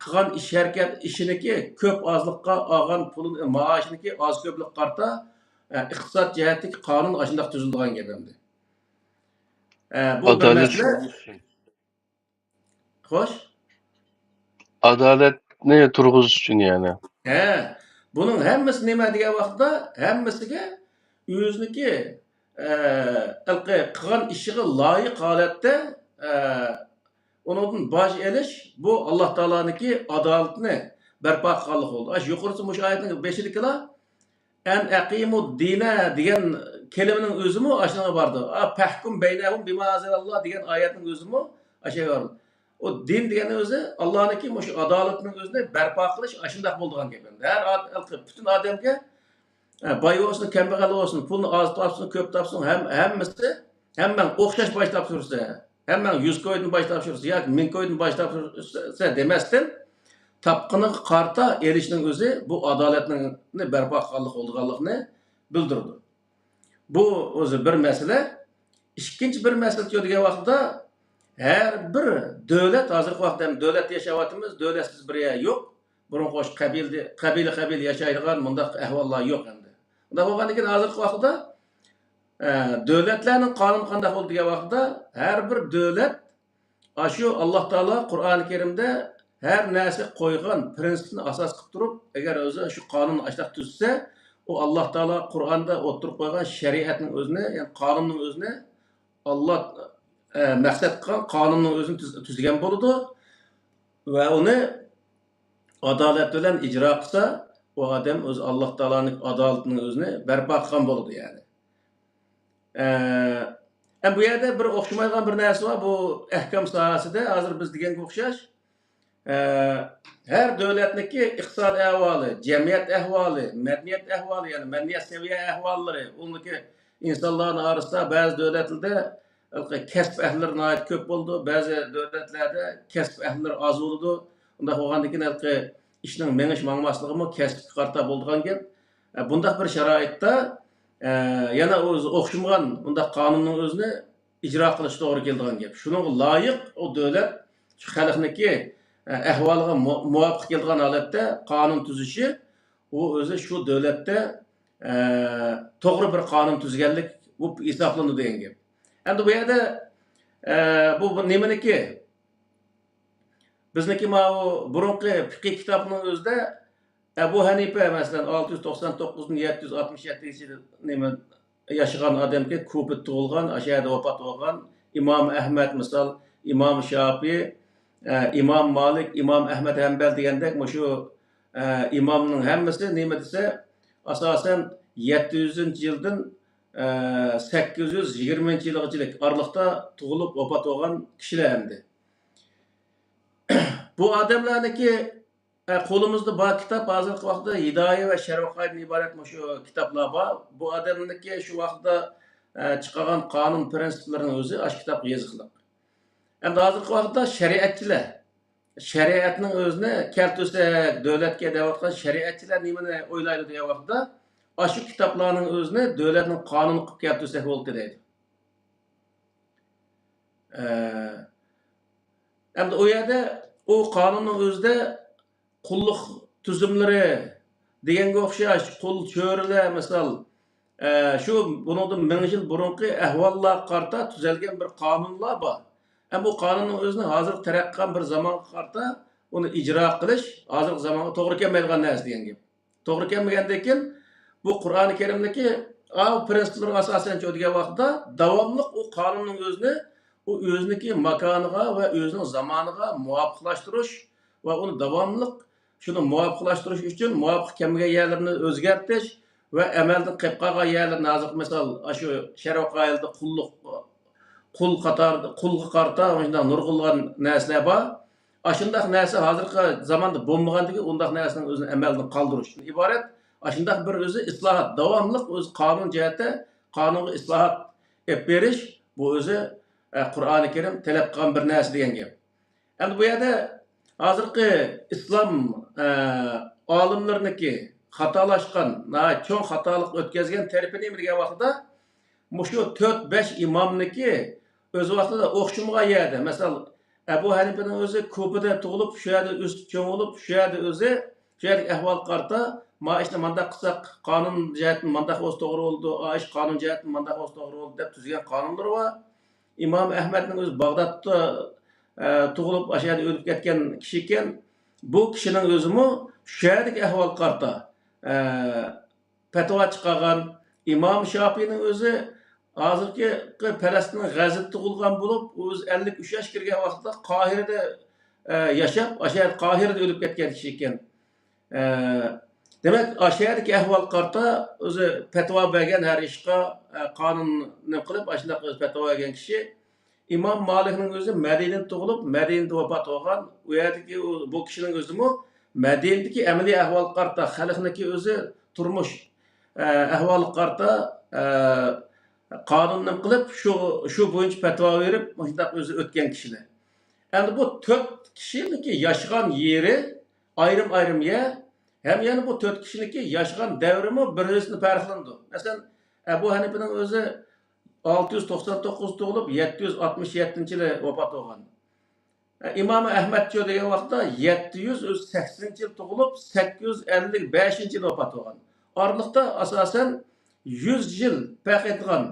قىلغان ئىش ھەرىكەت ئىشىنىكى كۆپ ئازلىققا، ئالغان پۇل مائاشىنىكى ئاز كۆپلۈككە قارىتا، ئە، ئىقتىساد جەھەتتىكى قانۇن ئاشۇنداق تۈزۈلىدىغان گەپ ئەمدى. ئە، بۇ بىر ئادالەت مەسىلە. ئۈچۈن. خوش. ئادالەتنى تۇرغۇزۇش ئۈچۈن يەنى. ھە، بۇنىڭ ھەممىسى نېمە دېگەن ۋاقىتتا، ھەممىسىگە ئۆزىنىڭكى، ئە، ھېلىقى قىلغان ئىشىغا لايىق ھالەتتە، ئە، ئۇنىڭدىن باج ئېلىش، بۇ ئاللا تائالانىڭكى ئادالىتىنى بەرپا قىلغانلىق بولىدۇ. ئاشۇ يۇقىرىسى مۇشۇ ئايەتنىڭ بېشىدىكىلا، ئەن ئەقىمۇ دىنە دېگەن كەلىمىنىڭ ئۆزىمۇ ئاشۇنىڭغا بارىدۇ. ئا، پەھكۇم بەينەھۇم بىما ئەنزەلاللا دېگەن ئايەتنىڭ ئۆزىمۇ ئاشۇ بارىدۇ. ئۇ دىن دېگەننىڭ ئۆزى ئاللانىڭكى مۇشۇ ئادالىتىنىڭ ئۆزىنى بەرپا قىلىش ئاشۇنداق بولىدىغان گەپ. ئەمدى ھەر ئاد-، پۈتۈن ئادەمگە، ئە، باي بولسۇن، كەمبەغەل بولسۇن، پۇلنى ئاز تاپسۇن، كۆپ تاپسۇن، ھەم-، ھەممىسى، ھەممەڭ ئوخشاش باج تاپشۇرسا، ھەممەڭ يۈز كويدىن باج تاپشۇرسا ياكى مىڭ كويدىن باج تاپشۇرسا دېمەستىن، تاپقىنىغا قارىتا ئېلىشنىڭ ئۆزى بۇ ئادالەتنى بەرپا قىلغانلىق بولىدىغانلىقىنى بىلدۈرىدۇ. بۇ ئۆزى بىر مەسىلە. ئىككىنچى بىر مەسىلە دېگەن ۋاقىتتا، ھەر بىر دۆلەت، ھازىرقى ۋاقىتتا ھەم دۆلەتتە ياشاۋاتىمىز، دۆلەتسىز بىر يەر يوق. بۇرۇنقى ئوخشاش قەبىلە، قەبىلە، قەبىلە ياشايدىغان مۇنداق ئەھۋاللار يوق ئەمدى. ئۇنداق بولغاندىكىن ھازىرقى ۋاقىتتا، ئە، دۆلەتلەرنىڭ قانۇنى قانداق بولدى دېگەن ۋاقىتتا، ھەر بىر دۆلەت ئاشۇ ئاللا تائالا قۇرئانى كەرىمدە ھەر نەرسە قويغان پىرىنسىپنى ئاساس قىلىپ تۇرۇپ، ئەگەر ئۆزى شۇ قانۇننى ئاشۇنداق تۈزسە، ئۇ ئاللا تائالا قۇرئاندا ئوتتۇرىغا قويغان شەرىئەتنىڭ ئۆزىنى، يەنى قانۇننىڭ ئۆزىنى، ئاللا، ئە، مەقسەت قىلغان قانۇننىڭ ئۆزىنى تۈز-، تۈزگەن بولىدۇ ۋە ئۇنى ئادالەت بىلەن ئىجرا قىلسا، ئۇ ئادەم ئۆزى ئاللا تائالانىڭ ئادالىتىنىڭ ئۆزىنى بەرپا قىلغان بولىدۇ، يەنى. ئە، ئە، بۇ يەردە بىر ئوخشىمايدىغان بىر نەرسە بار. بۇ ئەھكام ساھەسىدە ھازىر بىز دېگەنگە ئوخشاش، ئە، ھەر دۆلەتنىڭكى ئىقتىساد ئەھۋالى، جەمئىيەت ئەھۋالى، مەدەنىيەت ئەھۋالى، يەنى مەدەنىيەت سەۋىيە ئەھۋاللىرى، ئۇنىڭكى ئىنسانلارنىڭ ئارىسىدا بەزى دۆلەتلەردە كەسىپ ئەھلىلىرى ناھايىتى كۆپ بولىدۇ، بەزى دۆلەتلەردە كەسىپ ئەھلىلىرى ئاز بولىدۇ. ئۇنداق بولغاندىكىن ھېلىقى ئىشنىڭ مېڭىش ماڭماسلىقىمۇ كەسىپكە قارىتا بولىدىغان گەپ. ئە، بۇنداق بىر شارائىتتا، ئە، يەنە ئۆزى ئوخشىمىغان بۇنداق قانۇننىڭ ئۆزىنى ئىجرا قىلىش توغرا كېلىدىغان گەپ. شۇنىڭغا لايىق ئۇ دۆلەت شۇ خەلقنىكى، ئە، ئەھۋالىغا مۇ-، مۇۋاپىق كېلىدىغان ھالەتتە قانۇن تۈزۈشى، ئۇ ئۆزى شۇ دۆلەتتە، ئە، توغرا بىر قانۇن تۈزگەنلىك بولۇپ ھېسابلىنىدۇ دېگەن گەپ. ئەمدى بۇ يەردە، ئە، بۇ، بۇ نېمىنىكى؟ بىزنىڭكى ماۋۇ بۇرۇنقى پىقىھ كىتابنىڭ ئۆزىدە ئەبۇ ھەنىپە، مەسىلەن، ئالتە يۈز توقسان توققۇزدىن يەتتە يۈز ئاتمىش يەتتىنچى يىل نېمە ياشىغان ئادەمكەن، كۇفىدا تۇغۇلغان، ئاشۇ يەردە ۋاپات بولغان. ئىمام ئەھمەد، مىسال، ئىمام شاپىي، ئە، ئىمام مالىك، ئىمام ئەھمەد ھەمبەل دېگەندەك مۇشۇ، ئە، ئىمامنىڭ ھەممىسى نېمە دېسە، ئاساسەن يەتتە يۈزىنچى يىلدىن، ئە، سەككىز يۈز يىگىرمىنچى يىلغىچىلىك ئارىلىقتا تۇغۇلۇپ ۋاپات بولغان كىشىلەر ئەمدى. بۇ ئادەملەرنىڭكى، ئە، قولىمىزدا بار كىتاب، ھازىرقى ۋاقىتتا ھىدايە ۋە شەرۋەقايدىن ئىبارەت مۇشۇ كىتابلار بار. بۇ ئادەمنىڭكى شۇ ۋاقىتتا، ئە، چىقارغان قانۇن پىرىنسىپلىرىنىڭ ئۆزى ئاشۇ كىتابقا يېزىقلىق. ئەمدى ھازىرقى ۋاقىتتا شەرىئەتچىلەر، شەرىئەتنىڭ ئۆزىنى كەلتۈرسەك دۆلەتكە دەۋاتقان شەرىئەتچىلەر نېمىنى ئويلايدۇ دېگەن ۋاقىتتا، ئاشۇ كىتابلارنىڭ ئۆزىنى دۆلەتنىڭ قانۇنى قىلىپ كەلتۈرسەك بولدى دەيدۇ. ئە، ئەمدى ئۇ يەردە ئۇ قانۇننىڭ ئۆزىدە قۇللۇق تۈزۈملىرى دېگەنگە ئوخشاش، قۇل چۆرىلەر مىسال، ئە، شۇ بۇنىڭدىن مىڭ يىل بۇرۇنقى ئەھۋاللارغا قارىتا تۈزەلگەن بىر قانۇنلار بار. ھەم بۇ قانۇننىڭ ئۆزىنى ھازىر تەرەققىي قىلغان بىر زامانغا قارىتا ئۇنى ئىجرا قىلىش ھازىرقى زامانغا توغرا كەلمەيدىغان نەرسە دېگەن گەپ. توغرا كەلمىگەندىن كېيىن، بۇ قۇرئانى كەرىمدىكى ئاۋۇ پرىنسىپلارغا ئاساسەن شۇ دېگەن ۋاقىتتا، داۋاملىق ئۇ قانۇننىڭ ئۆزىنى، ئۇ ئۆزىنىڭكى ماكانىغا ۋە ئۆزىنىڭ زامانىغا مۇۋاپىقلاشتۇرۇش ۋە ئۇنى داۋاملىق شۇنى مۇۋاپىقلاشتۇرۇش ئۈچۈن مۇۋاپىق كەلمىگەن يەرلىرىنى ئۆزگەرتىش ۋە ئەمەلدىن قېلىپ قالغان يەرلىرىنى، ھازىرقى مىسال، ئاشۇ شەرق قائىدىدە قۇللۇق، قۇل قاتارىدا، قۇلغا قارىتا مۇشۇنداق نۇرغۇنلىغان نەرسىلەر بار. ئاشۇنداق نەرسە ھازىرقى زاماندا بولمىغاندىكىن، ئۇنداق نەرسىنىڭ ئۆزىنى ئەمەلدىن قالدۇرۇشتىن ئىبارەت. ئاشۇنداق بىر ئۆزى ئىسلاھات، داۋاملىق ئۆزى قانۇن جەھەتتە قانۇنغا ئىسلاھات ئېلىپ بېرىش، بۇ ئۆزى، ئە، قۇرئانى كەرىم تەلەپ قىلغان بىر نەرسە دېگەن گەپ. ئەمدى بۇ يەردە ھازىرقى ئىسلام، ئە، ئالىملىرىنىڭكى خاتالاشقان، ناھايىتى چوڭ خاتالىق ئۆتكۈزگەن تەرىپى نېمە دېگەن ۋاقتىدا، مۇشۇ تۆت، بەش ئىمامنىڭكى ئۆز ۋاقتىدا ئوخشىمىغان يەردە، مەسىلەن، ئەبۇ ھەنىپىنىڭ ئۆزى كۇپىدا تۇغۇلۇپ، شۇ يەردە ئۆسۈپ چوڭ بولۇپ، شۇ يەردە ئۆزى، شۇ يەردىكى ئەھۋالغا قارىتا، ما ئىشنى مانداق قىلساق، قانۇن جەھەتتىن مانداق بولسا توغرا بولىدۇ، ئا ئىش قانۇن جەھەتتىن مانداق بولسا توغرا بولىدۇ، دەپ تۈزگەن قانۇنلىرى بار. ئىمام ئەھمەدنىڭ ئۆزى باغدادتا، ئە، تۇغۇلۇپ، ئاشۇ يەردە ئۆلۈپ كەتكەن كىشى ئىكەن. بۇ كىشىنىڭ ئۆزىمۇ شۇ يەردىكى ئەھۋالغا قارىتا، ئە، پەتىۋا چىقارغان. ئىمام شاپىينىڭ ئۆزى ھازىرقى پەلەستىننىڭ غەززىدە تۇغۇلغان بولۇپ، ئۇ ئۆزى ئەللىك ئۈچ ياشقا كىرگەن ۋاقىتتا قاھىرىدە، ئە، ياشاپ، ئاشۇ يەردە قاھىرىدە ئۆلۈپ كەتكەن كىشى ئىكەن. ئە، دېمەك، ئاشۇ يەردىكى ئەھۋالغا قارىتا ئۆزى پەتىۋا بەرگەن ھەر ئىشقا، ئە، قانۇن نېمە قىلىپ، ئاشۇنداق ئۆزى پەتىۋا بەرگەن كىشى. ئىمام مالىكنىڭ ئۆزى مەدىنىدە تۇغۇلۇپ، مەدىنىدە ۋاپات بولغان. ئۇ يەردىكى ئۇ، بۇ كىشىنىڭ ئۆزىمۇ مەدىنىدىكى ئەمەلىي ئەھۋالغا قارىتا، خەلقنىڭكى ئۆزى تۇرمۇش، ئە، ئەھۋالىغا قارىتا، ئە، قانۇن نېمە قىلىپ، شۇ، شۇ بويىچە پەتىۋا بېرىپ، مۇشۇنداق ئۆزى ئۆتكەن كىشىلەر. ئەمدى بۇ تۆت كىشىنىڭكى ياشىغان يېرى ئايرىم-ئايرىم يەر، ھەم يەنە بۇ تۆت كىشىنىڭكى ياشىغان دەۋرىمۇ بىر-بىرسىدىن پەرقلىنىدۇ. مەسىلەن، ئەبۇ ھەنىپىنىڭ ئۆزى ئالتە يۈز توقسان توققۇز تۇغۇلۇپ، يەتتە يۈز ئاتمىش يەتتىنچى يىلى ۋاپات بولغان. ئىمام ئەھمەدچۇ دېگەن ۋاقىتتا يەتتە يۈز سەكسىنىنچى يىلى تۇغۇلۇپ، سەككىز يۈز ئەللىك بەشىنچى يىلى ۋاپات بولغان. ئارىلىقتا ئاساسەن يۈز يىل پەرق ئېتىدىغان،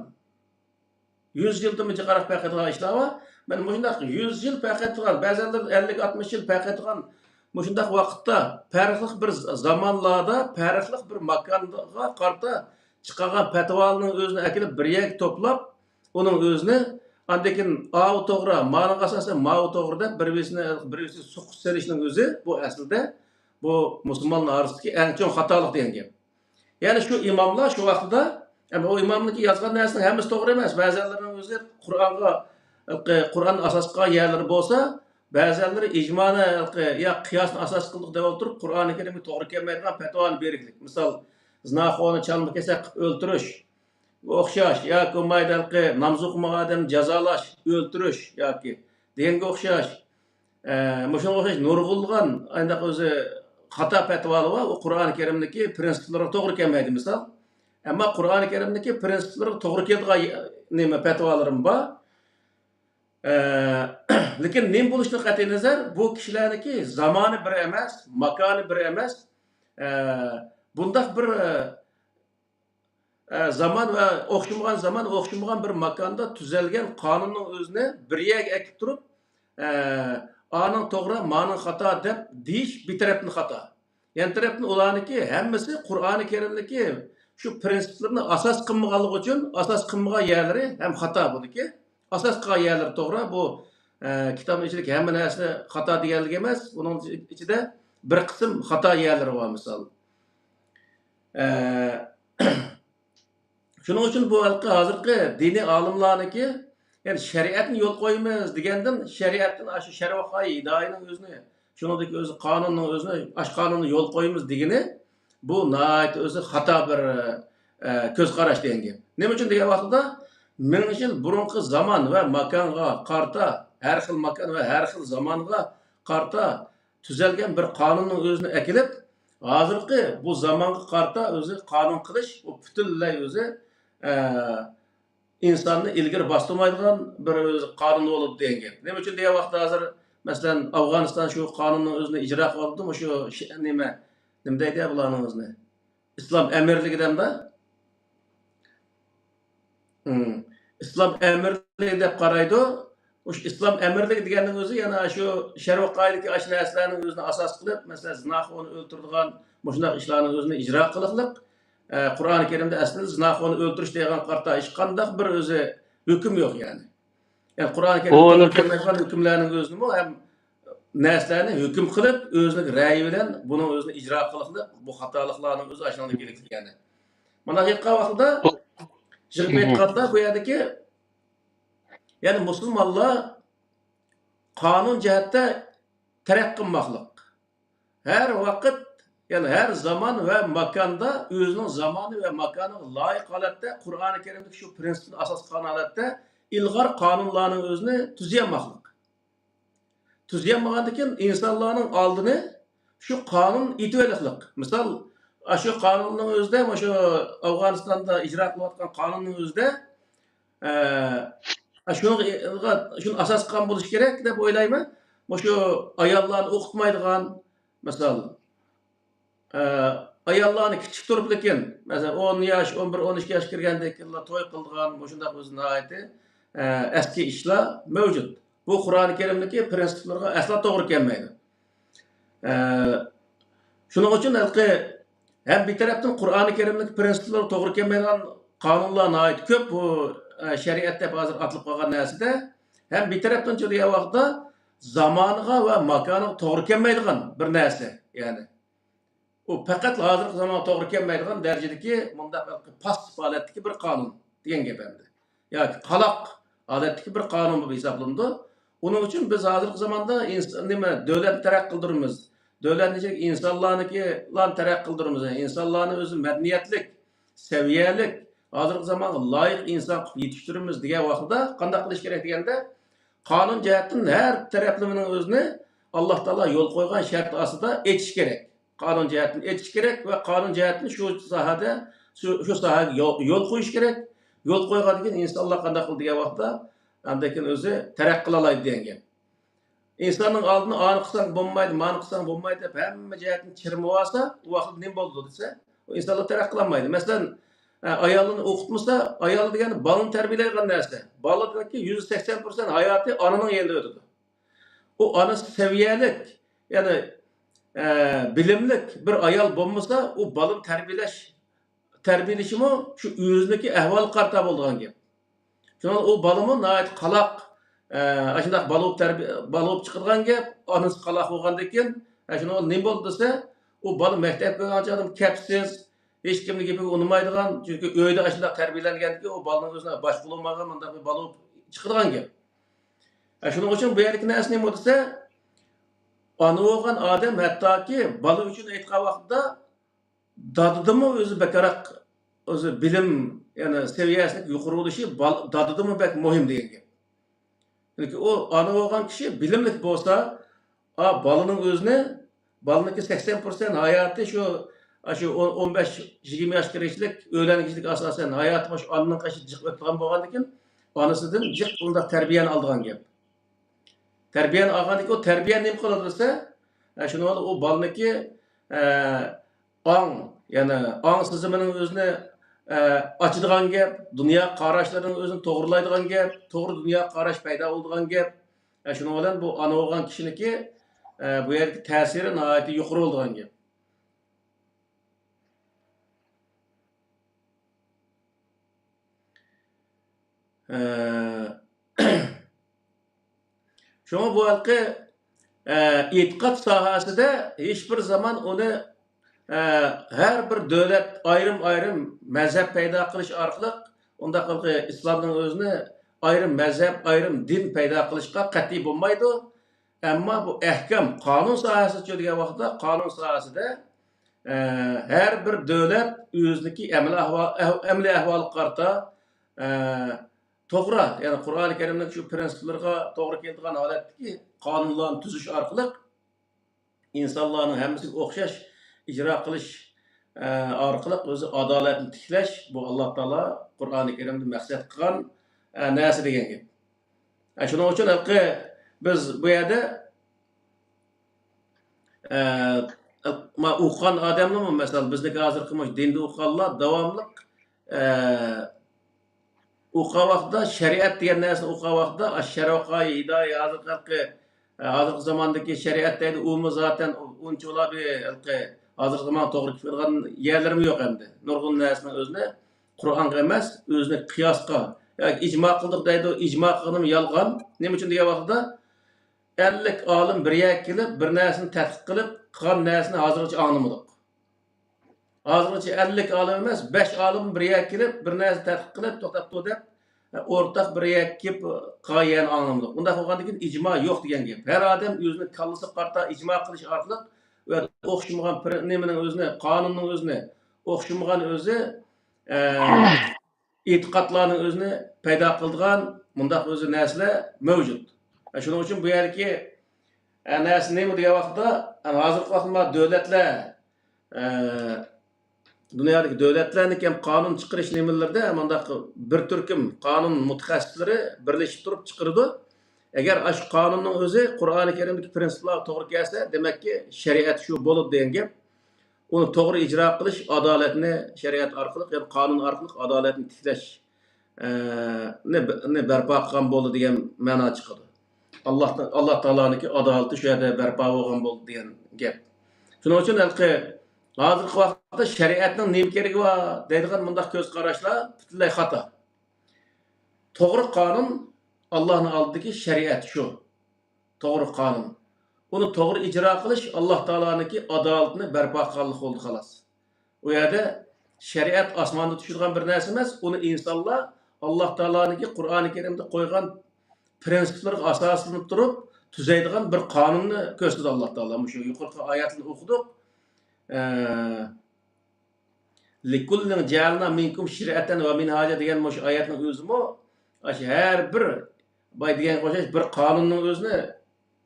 يۈز يىلدىنمۇ جىقراق پەرق ئېتىدىغان ئىشلار بار. مانا مۇشۇنداق يۈز يىل پەرق ئېتىدىغان، بەزەنلىرى ئەللىك، ئاتمىش يىل پەرق ئېتىدىغان مۇشۇنداق ۋاقىتتا، پەرقلىق بىر ز-، زامانلاردا، پەرقلىق بىر ماكانغا قارىتا چىقارغان پەتىۋالارنىڭ ئۆزىنى ئەكېلىپ بىر يەرگە توپلاپ، ئۇنىڭ ئۆزىنى ئاندىن كېيىن ئاۋۇ توغرا، مانىڭغا ئاساسەن ماۋۇ توغرا دەپ بىر-بىرسىنى، بىر-بىرسىنى سوقۇپ سېلىشنىڭ ئۆزى، بۇ ئەسلىدە بۇ مۇسۇلمانلار ئارىسىدىكى ئەڭ چوڭ خاتالىق دېگەن گەپ. يەنى شۇ ئىماملار شۇ ۋاقتىدا، ئەمما ئۇ ئىمامنىڭكى يازغان نەرسىنىڭ ھەممىسى توغرا ئەمەس. بەزەنلىرىنىڭ ئۆزى قۇرئانغا، قۇرئان ئاساس قىلغان يەرلىرى بولسا، بەزەنلىرى ئىجمانى يا قىياسنى ئاساس قىلدۇق دەپ ئولتۇرۇپ، قۇرئانى كەرىمگە توغرا كەلمەيدىغان پەتىۋانى بېرىكلىك. مىسال، زىناخورنى چالما-كېسەك قىلىپ ئۆلتۈرۈش ئوخشاش ياكى بولمايدۇ، ھېلىقى نامىزى ئوقۇمىغان ئادەمنى جازالاش، ئۆلتۈرۈش ياكى دېگەنگە ئوخشاش. ئە، مۇشۇنىڭغا ئوخشاش نۇرغۇنلىغان ئانداق ئۆزى خاتا پەتىۋالار بار، ئۇ قۇرئانى كەرىمدىكى پرىنسىپلارغا توغرا كەلمەيدۇ، مىسال. ئەمما قۇرئانى كەرىمدىكى پرىنسىپلارغا توغرا كېلىدىغان، نېمە، پەتىۋالىرىم بار. ئە، لېكىن نېمە بولۇشىدىن قەتئىينەزەر، بۇ كىشىلەرنىڭكى زامانى بىر ئەمەس، ماكانى بىر ئەمەس. ئە، بۇنداق بىر، ئە، زامان ۋە ئوخشىمىغان زامان، ئوخشىمىغان بىر ماكاندا تۈزەلگەن قانۇننىڭ ئۆزىنى بىر يەرگە ئەكىپ تۇرۇپ، ئە، ئانىڭ توغرا، مانىڭ خاتا دەپ دېيىش بىر تەرەپتىن خاتا. يەنە تەرەپتىن ئۇلارنىڭكى ھەممىسى قۇرئانى كەرىمدىكى شۇ پرىنسىپلىرىنى ئاساس قىلمىغانلىقى ئۈچۈن، ئاساس قىلمىغان يەرلىرى ھەم خاتا بۇنىڭكى. ئاساس قىلغان يەرلىرى توغرا. بۇ، ئە، كىتابنىڭ ئىچىدىكى ھەممە نەرسە خاتا دېگەنلىك ئەمەس. ئۇنىڭ ئىچىدە بىر قىسىم خاتا يەرلىرى بار، مىسال. ئە، شۇنىڭ ئۈچۈن بۇ ھېلىقى ھازىرقى دىنىي ئالىملارنىڭكى، يەنى شەرىئەتنى يول قويىمىز دېگەندىن، شەرىئەتتىن ئاشۇ شەرۋاقاي ھىدايىنىڭ ئۆزىنى، شۇنىڭدىكى ئۆزى قانۇننىڭ ئۆزىنى، ئاشۇ قانۇننى يول قويىمىز دېگىنى، بۇ ناھايىتى ئۆزى خاتا بىر، ئە، كۆز قاراش دېگەن گەپ. نېمە ئۈچۈن دېگەن ۋاقتىدا، مىڭ يىل بۇرۇنقى زامان ۋە ماكانغا قارىتا، ھەر خىل ماكان ۋە ھەر خىل زامانغا قارىتا تۈزەلگەن بىر قانۇننىڭ ئۆزىنى ئەكېلىپ، ھازىرقى بۇ زامانغا قارىتا ئۆزى قانۇن قىلىش، ئۇ پۈتۈنلەي ئۆزى، ئە، ئىنساننى ئىلگىرى باستۇرمايدىغان بىر ئۆزى قانۇن بولىدۇ دېگەن گەپ. نېمە ئۈچۈن دېگەن ۋاقىتتا ھازىر، مەسىلەن، ئافغانىستان شۇ قانۇننىڭ ئۆزىنى ئىجرا قىلىۋاتىدۇ، شۇ شى-، نېمە، نېمە دەيدۇ بۇلارنىڭ ئۆزىنى؟ ئىسلام ئەمىرلىكى دەمدۇ؟ ھىم. ئىسلام ئەمىرلىكى دەپ قارايدۇ. مۇشۇ ئىسلام ئەمىرلىكى دېگەننىڭ ئۆزى يەنە شۇ شەرۋە قائىدىدىكى ئاشۇ نەرسىلەرنىڭ ئۆزىنى ئاساس قىلىپ، مەسىلەن، زىناخورنى ئۆلتۈرىدىغان مۇشۇنداق ئىشلارنىڭ ئۆزىنى ئىجرا قىلىقلىق. ئە، قۇرئان كەرىمدە ئەسلىدە زىناخورنى ئۆلتۈرۈش دېگەن قارىتا ھېچقانداق بىر ئۆزى ھۆكۈم يوق، يەنى. يەنى قۇرئان كەرىمدە توغرا كەلمەيدىغان ھۆكۈملەرنىڭ ئۆزىنىمۇ ھەم نەرسىلەرنى ھۆكۈم قىلىپ، ئۆزىنىڭ رەيى بىلەن بۇنىڭ ئۆزىنى ئىجرا قىلىقلىق، بۇ خاتالىقلارنىڭ ئۆزى ئاشۇنىڭدىن كېلىپ كەلگەن. مانا ئېيتقان ۋاقتىدا، يىغىپ ئېيتقاندا، بۇ يەردىكى، يەنى مۇسۇلمانلار قانۇن جەھەتتە تەرەققىي قىلماقلىق. ھەر ۋاقىت، يەنى ھەر زامان ۋە ماكاندا ئۆزىنىڭ زامانى ۋە ماكانىغا لايىق ھالەتتە قۇرئانى كەرىمدىكى شۇ پرىنسىپنى ئاساس قىلغان ھالەتتە ئىلغار قانۇنلارنىڭ ئۆزىنى تۈزۈۋالماقلىق. تۈزۈۋالمىغاندىن كېيىن ئىنسانلارنىڭ ئالدىنى شۇ قانۇن ئېتىۋېلىقلىق. مىسال، ئاشۇ قانۇننىڭ ئۆزىدە، مۇشۇ ئافغانىستاندا ئىجرا قىلىۋاتقان قانۇننىڭ ئۆزىدە، ئە، شۇنىڭغا، شۇنى ئاساس قىلغان بولۇشى كېرەك دەپ ئويلايمەن. مۇشۇ ئاياللارنى ئوقۇتمايدىغان، مىسال، ئە، ئاياللارنى كىچىك تۇرۇپ، لېكىن، مەسىلەن، ئون ياش، ئون بىر، ئون ئىككى ياشقا كىرگەندىن كېيىنلا توي قىلىدىغان، مۇشۇنداق ئۆزى ناھايىتى، ئە، ئەسكى ئىشلار مەۋجۇت. بۇ قۇرئانى كەرىمدىكى پرىنسىپلارغا ئەسلا توغرا كەلمەيدۇ. ئە، شۇنىڭ ئۈچۈن ھېلىقى ھەم بىر تەرەپتىن قۇرئانى كەرىمدىكى پرىنسىپلارغا توغرا كەلمەيدىغان قانۇنلار ناھايىتى كۆپ، بۇ، ئە، شەرىئەت دەپ ھازىر ئاتىلىپ قالغان نەرسىدە. ھەم بىر تەرەپتىن چۈشىدىغان ۋاقىتتا زامانىغا ۋە ماكانىغا توغرا كەلمەيدىغان بىر نەرسە، يەنى. ئۇ پەقەت ھازىرقى زامانغا توغرا كەلمەيدىغان دەرىجىدىكى مۇنداق پاسسىپ ھالەتتىكى بىر قانۇن دېگەن گەپ ئەمدى. ياكى قالاق ھالەتتىكى بىر قانۇن بولۇپ ھېسابلىنىدۇ. ئۇنىڭ ئۈچۈن بىز ھازىرقى زاماندا ئىنس-، نېمە، دۆلەتنى تەرەققىي قىلدۇرىمىز. دۆلەتنى ئىنسانلارنىڭكىلارنى تەرەققىي قىلدۇرىمىز. ئىنسانلارنى ئۆزى مەدەنىيەتلىك، سەۋىيەلىك، ھازىرقى زامانغا لايىق ئىنسان قىلىپ يېتىشتۈرىمىز دېگەن ۋاقتىدا قانداق قىلىش كېرەك دېگەندە، قانۇن جەھەتتىن ھەر تەرەپلىمىنىڭ ئۆزىنى ئاللا تائالا يول قويغان شەرت ئاستىدا ئېچىش كېرەك. قانۇن جەھەتتىن ئېچىش كېرەك ۋە قانۇن جەھەتتىن شۇ ساھەدە، شۇ، شۇ ساھەگە يول، يول قويۇش كېرەك. يول قويغاندىن كېيىن ئىنسانلار قانداق قىلىدۇ دېگەن ۋاقىتتا، ئاندىن كېيىن ئۆزى تەرەققىي قىلالايدۇ دېگەن گەپ. ئىنساننىڭ ئالدىنى ئانى قىلساڭ بولمايدۇ، مانى قىلساڭ بولمايدۇ دەپ ھەممە جەھەتتىن چىرمىۋالسا، ئۇ ۋاقىتتا نېمە بولىدۇ دېسە، ئۇ ئىنسانلار تەرەققىي قىلالمايدۇ. مەسىلەن، ئە، ئايالىنى ئوقۇتمىسا، ئايال دېگەن بالىنى تەربىيەلەيدىغان نەرسە. بالىنىڭكى يۈزدە سەكسەن پىرسەنت ھاياتى ئانىنىڭ يېنىدا ئۆتىدۇ. ئۇ ئانىسى سەۋىيەلىك، يەنى، ئە، بىلىملىك بىر ئايال بولمىسا، ئۇ بالىنى تەربىيەلەش، تەربىيەلىشىمۇ شۇ ئۆزىنىڭكى ئەھۋالىغا قارىتا بولىدىغان گەپ. شۇنىڭ ئۇ بالىمۇ ناھايىتى قالاق، ئە، ئاشۇنداق بالا بولۇپ تەربىي-، بالا بولۇپ چىقىدىغان گەپ. ئانىسى قالاق بولغاندىن كېيىن، ئە، شۇنىڭ نېمە بولدى دېسە، ئۇ بالا مەكتەپكە بارغان چاغدا كەپسىز، ھېچكىمنىڭ گېپىگە ئۇنىمايدىغان، چۈنكى ئۆيدە ئاشۇنداق تەربىيەلەنگەنكى، ئۇ بالىنىڭ ئۆزىنى باشقۇرۇۋالمىغان مۇنداق بىر بالا بولۇپ چىقىدىغان گەپ. ئە، شۇنىڭ ئۈچۈن بۇ يەردىكى نەرسە نېمە دېسە، ئانا بولغان ئادەم ھەتتاكى بالا ئۈچۈن ئېيتقان ۋاقتىدا دادىدىنمۇ ئۆزى بەكرەك، ئۆزى بىلىم، يەنى سەۋىيەسىنىڭ يۇقىرى بولۇشى بال-، دادىدىنمۇ بەك مۇھىم دېگەن گەپ. چۈنكى ئۇ ئانا بولغان كىشى بىلىملىك بولسا، ئا، بالىنىڭ ئۆزىنى، بالىنىڭكى سەكسەن پىرسەنت ھاياتى شۇ، شۇ ئون، ئون بەش، يىگىرمە ياشقا كىرگۈچىلىك، ئۆيلەنگۈچىلىك ئاساسەن ھاياتى مۇشۇ ئانىنىڭ قېشىدا جىق ئۆتىدىغان بولغاندىكىن، ئانىسىدىن جىق ئۇنداق تەربىيەنى ئالىدىغان گەپ. تەربىيەنى ئالغاندىكىن ئۇ تەربىيە نېمە قىلىدۇ دېسە، ئە، شۇنىڭ بىلەن ئۇ بالىنىڭكى، ئە، ئاڭ، يەنى ئاڭ سېزىمىنىڭ ئۆزىنى، ئە، ئاچىدىغان گەپ، دۇنيا قاراشلىرىنىڭ ئۆزىنى توغرىلايدىغان گەپ، توغرا دۇنيا قاراش پەيدا بولىدىغان گەپ. ئە، شۇنىڭ بىلەن بۇ ئانا بولغان كىشىنىڭكى، ئە، بۇ يەردىكى تەسىرى ناھايىتى يۇقىرى بولىدىغان گەپ. ئە، شۇڭا بۇ ھېلىقى، ئە، ئېتىقاد ساھەسىدە ھېچبىر زامان ئۇنى، ئە، ھەر بىر دۆلەت ئايرىم-ئايرىم مەزھەپ پەيدا قىلىش ئارقىلىق، ئۇنداق ھېلىقى ئىسلامنىڭ ئۆزىنى ئايرىم مەزھەپ، ئايرىم دىن پەيدا قىلىشقا قەتئىي بولمايدۇ. ئەمما بۇ ئەھكام، قانۇن ساھەسىچۇ دېگەن ۋاقىتتا، قانۇن ساھەسىدە، ئە، ھەر بىر دۆلەت ئۆزىنىڭكى ئەمەلىي ئەھۋال-، ئەھ-، ئەمەلىي ئەھۋالىغا قارىتا، ئە، توغرا، يەنى قۇرئانى كەرىمنىڭ شۇ پرىنسىپلىرىغا توغرا كېلىدىغان ھالەتتىكى قانۇنلارنى تۈزۈش ئارقىلىق ئىنسانلارنىڭ ھەممىسىگە ئوخشاش ئىجرا قىلىش، ئە، ئارقىلىق ئۆزى ئادالەتنى تىكلەش، بۇ ئاللا تائالا قۇرئانى كەرىمدە مەقسەت قىلغان، ئە، نەرسە دېگەن گەپ. ئە، شۇنىڭ ئۈچۈن ھېلىقى بىز بۇ يەردە، ئە، ما-، ئوقۇغان ئادەملەرمۇ، مەسىلەن، بىزنىڭكى ھازىرقى مۇشۇ دىندا ئوقۇغانلار داۋاملىق، ئە، ئوقۇغان ۋاقتىدا، شەرىئەت دېگەن نەرسىنى ئوقۇغان ۋاقتىدا، ئاشۇ شەرۋەقائى ھىدايە، ھازىرقى ھەققى، ھازىرقى زاماندىكى شەرىئەت دەيدۇ، ئۇمۇ زاتەن ئۇنچىۋالا بىر ھېلىقى ھازىرقى زامان توغرا كېلىپ كېتىدىغان يەرلىرىمۇ يوق ئەمدى. نۇرغۇن نەرسىنىڭ ئۆزىنى قۇرئانغا ئەمەس، ئۆزىنى قىياسقا ياكى ئىجما قىلدۇق دەيدۇ، ئىجما قىلغىنىمۇ يالغان. نېمە ئۈچۈن دېگەن ۋاقتىدا، ئەللىك ئالىم بىر يەرگە كېلىپ، بىر نەرسىنى تەتقىق قىلىپ، قىلغان نەرسىنى ھازىرغىچە ئاڭلىمىدۇق. ھازىرغىچە ئەللىك ئالىم ئەمەس، بەش ئالىم بىر يەرگە كېلىپ، بىر نەرسە تەتقىق قىلىپ، توختاپتۇ دەپ، ئورتاق بىر يەرگە كېلىپ قىلغان يەرنى ئاڭلىمىدۇق. ئۇنداق بولغاندىكىن ئىجما يوق دېگەن گەپ. ھەر ئادەم ئۆزىنىڭ كاللىسىغا قارىتا ئىجما قىلىش ئارقىلىق، ئوخشىمىغان پىر-، نېمىنىڭ ئۆزىنى، قانۇننىڭ ئۆزىنى، ئوخشىمىغان ئۆزى، ئە، ئېتىقادلارنىڭ ئۆزىنى پەيدا قىلىدىغان مۇنداق ئۆزى نەرسىلەر مەۋجۇت. شۇنىڭ ئۈچۈن بۇ يەردىكى، ئە، نەرسە نېمە دېگەن ۋاقىتتا، ئە، ھازىرقى ۋاقىتتا دۆلەتلەر، ئە، دۇنيادىكى دۆلەتلەرنىڭكى ھەم قانۇن چىقىرىش نېمىلىرىدە مۇنداق بىر تۈركۈم قانۇن مۇتەخەسسىسلىرى بىرلىشىپ تۇرۇپ چىقىرىدۇ. ئەگەر ئاشۇ قانۇننىڭ ئۆزى قۇرئانى كەرىمدىكى پىرىنسىپلارغا توغرا كەلسە، دېمەككى شەرىئەت شۇ بولىدۇ دېگەن گەپ. ئۇنى توغرا ئىجرا قىلىش، ئادالەتنى شەرىئەت ئارقىلىق، يەنى قانۇن ئارقىلىق ئادالەتنى تىكلەش، ئە، نى، نى بەرپا قىلغان بولدى دېگەن مەنا چىقىدۇ. ئاللا، ئاللا تائالانىڭكى ئادالىتى شۇ يەردە بەرپا بولغان بولدى دېگەن گەپ. شۇنىڭ ئۈچۈن ھېلىقى ھازىرقى ۋاقىتتا شەرىئەتنىڭ نېمە كېرىكى بار دەيدىغان مۇنداق كۆز قاراشلار پۈتۈنلەي خاتا. توغرا قانۇن ئاللانىڭ ئالدىدىكى شەرىئەت شۇ. توغرا قانۇن. ئۇنى توغرا ئىجرا قىلىش ئاللا تائالانىڭكى ئادالىتىنى بەرپا قىلغانلىق بولدى، خالاس. ئۇ يەردە شەرىئەت ئاسماندا چۈشىدىغان بىر نەرسە ئەمەس، ئۇنى ئىنسانلار ئاللا تائالانىڭكى قۇرئانى كەرىمدە قويغان پىرىنسىپلىرىغا ئاساسلىنىپ تۇرۇپ تۈزەيدىغان بىر قانۇننى كۆرسىتىدۇ ئاللا تائالا. مۇشۇ يۇقىرىقى ئايەتنى ئوقۇدۇق. ئە، لىكۇللىن جەئەلنا مىنكۇم شىرئەتەن ۋە مىنھاجا دېگەن مۇشۇ ئايەتنىڭ ئۆزىمۇ، ئاشۇ ھەر بىر باي دېگەنگە ئوخشاش بىر قانۇننىڭ ئۆزىنى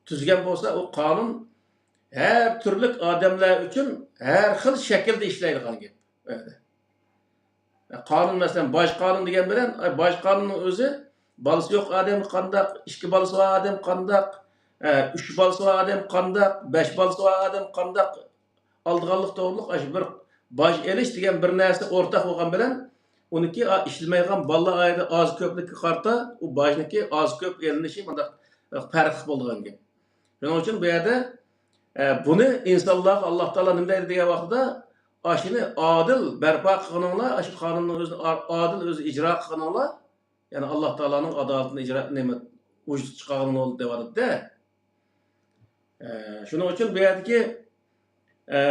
تۈزگەن بولسا، ئۇ قانۇن ھەر تۈرلۈك ئادەملەر ئۈچۈن ھەر خىل شەكىلدە ئىشلەيدىغان گەپ. قانۇن، مەسىلەن، باج قانۇن دېگەن بىلەن، ئاي، باج قانۇننىڭ ئۆزى بالىسى يوق ئادەم قانداق، ئىككى بالىسى بار ئادەم قانداق، ئە، ئۈچ بالىسى بار ئادەم قانداق، بەش بالىسى بار ئادەم قانداق ئالىدىغانلىق توغرۇلۇق، ئاشۇ بىر باج ئېلىش دېگەن بىر نەرسە ئورتاق بولغان بىلەن، ئۇنىڭكى، ئا، ئىشلىمەيدىغان بالىلار ئايرى ئاز كۆپلۈككە قارىتا ئۇ باجنىڭكى ئاز كۆپ ئېلىنىشى مۇنداق، ئە، پەرقلىق بولىدىغان گەپ. شۇنىڭ ئۈچۈن بۇ يەردە، ئە، بۇنى ئىنسانلارغا ئاللا تائالا نېمە دەيدۇ دېگەن ۋاقتىدا، ئاشۇنى ئادىل بەرپا قىلغىنىڭلار، ئاشۇ قانۇننىڭ ئۆزىنى ئا-، ئادىل ئۆزى ئىجرا قىلغىنىڭلار، يەنى ئاللا تائالانىڭ ئادالىتىنى ئىجرا، نېمە، ۋۇجۇدقا چىقارغىنىڭلار دەۋاتىدۇ-دە. ئە، شۇنىڭ ئۈچۈن بۇ يەردىكى، ئە،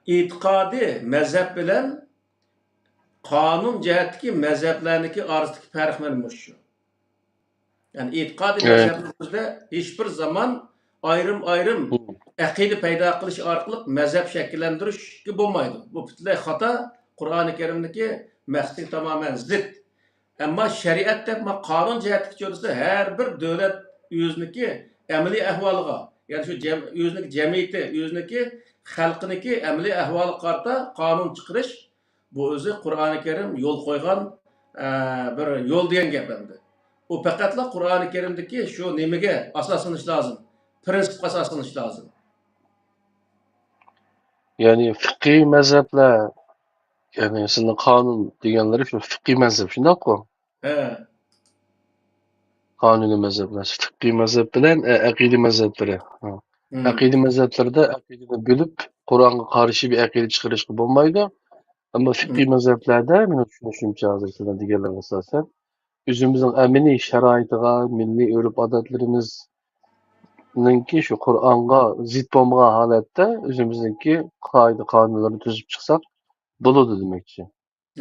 ئېتىقادىي مەزھەپ بىلەن قانۇن جەھەتتىكى مەزھەپلەرنىڭكى ئارىسىدىكى پەرق مانا مۇشۇ. يەنى ئېتىقادىي مەزھەپنىڭ ئۆزىدە ھېچبىر زامان ئايرىم-ئايرىم ئەقىدە پەيدا قىلىش ئارقىلىق مەزھەپ شەكىللەندۈرۈشكە بولمايدۇ. بۇ پۈتۈنلەي خاتا، قۇرئانى كەرىمدىكى مەقسىتىگە تامامەن زىت. ئەمما شەرىئەت دەپ ما-، قانۇن جەھەتتىكى چۆرىسى ھەر بىر دۆلەت ئۆزىنىڭكى ئەمەلىي ئەھۋالىغا، يەنى شۇ جەم-، ئۆزىنىڭكى جەمئىيىتى، ئۆزىنىڭكى خەلقىنىڭكى ئەمەلىي ئەھۋالىغا قارىتا قانۇن چىقىرىش، بۇ ئۆزى قۇرئانى كەرىم يول قويغان، ئە، بىر يول دېگەن گەپ ئەمدى. ئۇ پەقەتلا قۇرئانى كەرىمدىكى شۇ نېمىگە ئاساسلىنىش لازىم، پىرىنسىپقا ئاساسلىنىش لازىم. يەنى فىقھىي مەزھەپلەر، يەنى سىزنىڭ قانۇن دېگەنلىرى شۇ فىقھىي مەزھەپ، شۇنداققۇ؟ ھە. قانۇنىي مەزھەپلەر، فىقھىي مەزھەپ بىلەن، ئە، ئەقىدە مەزھەپلىرى. ھە. مم. ئەقىدە مەزھەپلىرىدە ئەقىدىنى بۆلۈپ، قۇرئانغا قارشى بىر ئەقىدە چىقىرىشقا بولمايدۇ. ئەمما فىقھىي مم. مەزھەپلەردە، مېنىڭ چۈشىنىشىمچە، ھازىر سىلەر دېگەنلىرىڭىز ئاساسەن، ئۆزىمىزنىڭ ئەمەلىي شارائىتىغا، مىللىي ئۆرپ-ئادەتلىرىمىزنىڭكى شۇ قۇرئانغا زىت بولمىغان ھالەتتە ئۆزىمىزنىڭكى قائىدە-قانۇنلىرىنى تۈزۈپ چىقساق بولىدۇ دېمەكچى.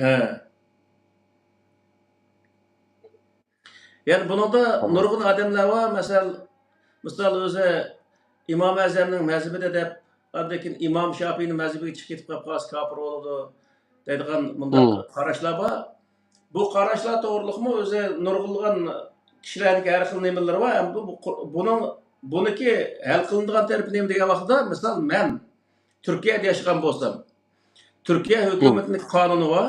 ھە. يەنى بۇنىڭدا تامام. نۇرغۇن ئادەملەر بار، مەسىلەن، مىسال ئۆزى ئىمام ئەزەمنىڭ مەزھىپىدە دەپ، ئاندىن كېيىن ئىمام شاپىئىنىڭ مەزھىپىگە چىقىپ كېتىپ قالسا كاپىر بولىدۇ دەيدىغان مۇنداق مم. قاراشلار بار. بۇ قاراشلار توغرۇلۇقمۇ ئۆزى نۇرغۇنلىغان كىشىلەرنىڭكى ھەر خىل نېمىلىرى بار. ئەمدى بۇ، بۇ، بۇنىڭ، بۇنىڭكى ھەل قىلىنىدىغان تەرىپى نېمە دېگەن ۋاقىتتا، مىسال، مەن تۈركىيەدە ياشىغان بولسام، تۈركىيە ھۆكۈمىتىنىڭ قانۇنى بار.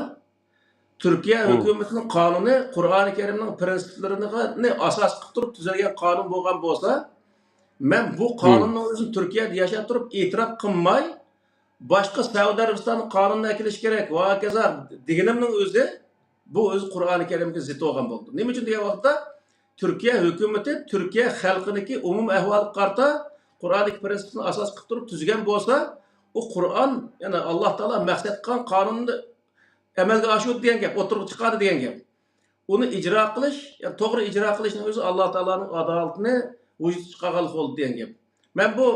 تۈركىيە ھۆكۈمىتىنىڭ قانۇنى قۇرئانى كەرىمنىڭ پىرىنسىپلىرىنى ئاساس قىلىپ تۇرۇپ تۈزۈلگەن قانۇن بولغان بولسا، مەن بۇ قانۇننىڭ ئۆزىنى تۈركىيەدە ياشاپ تۇرۇپ ئېتىراپ قىلماي، باشقا سەئۇدى ئەرەبىستاننىڭ قانۇنىنى ئەكېلىش كېرەك ۋە ھاكازا دېگىنىمنىڭ ئۆزى بۇ ئۆزى قۇرئانى كەرىمگە زىت بولغان بولىدۇ. نېمە ئۈچۈن دېگەن ۋاقىتتا، تۈركىيە ھۆكۈمىتى تۈركىيە خەلقىنىڭكى ئومۇمىي ئەھۋالىغا قارىتا قۇرئانىي پرىنسىپنى ئاساس قىلىپ تۇرۇپ تۈزگەن بولسا، ئۇ قۇرئان، يەنى ئاللا تائالا مەقسەت قىلغان قانۇننى ئەمەلگە ئاشۇرىدۇ دېگەن گەپ، ئوتتۇرىغا چىقىرىدۇ دېگەن گەپ. ئۇنى ئىجرا قىلىش، يەنى توغرا ئىجرا قىلىشنىڭ ئۆزى ئاللا تائالانىڭ ئادالىتىنى ۋۇجۇدقا چىقارغانلىق بولىدۇ دېگەن گەپ. مەن بۇ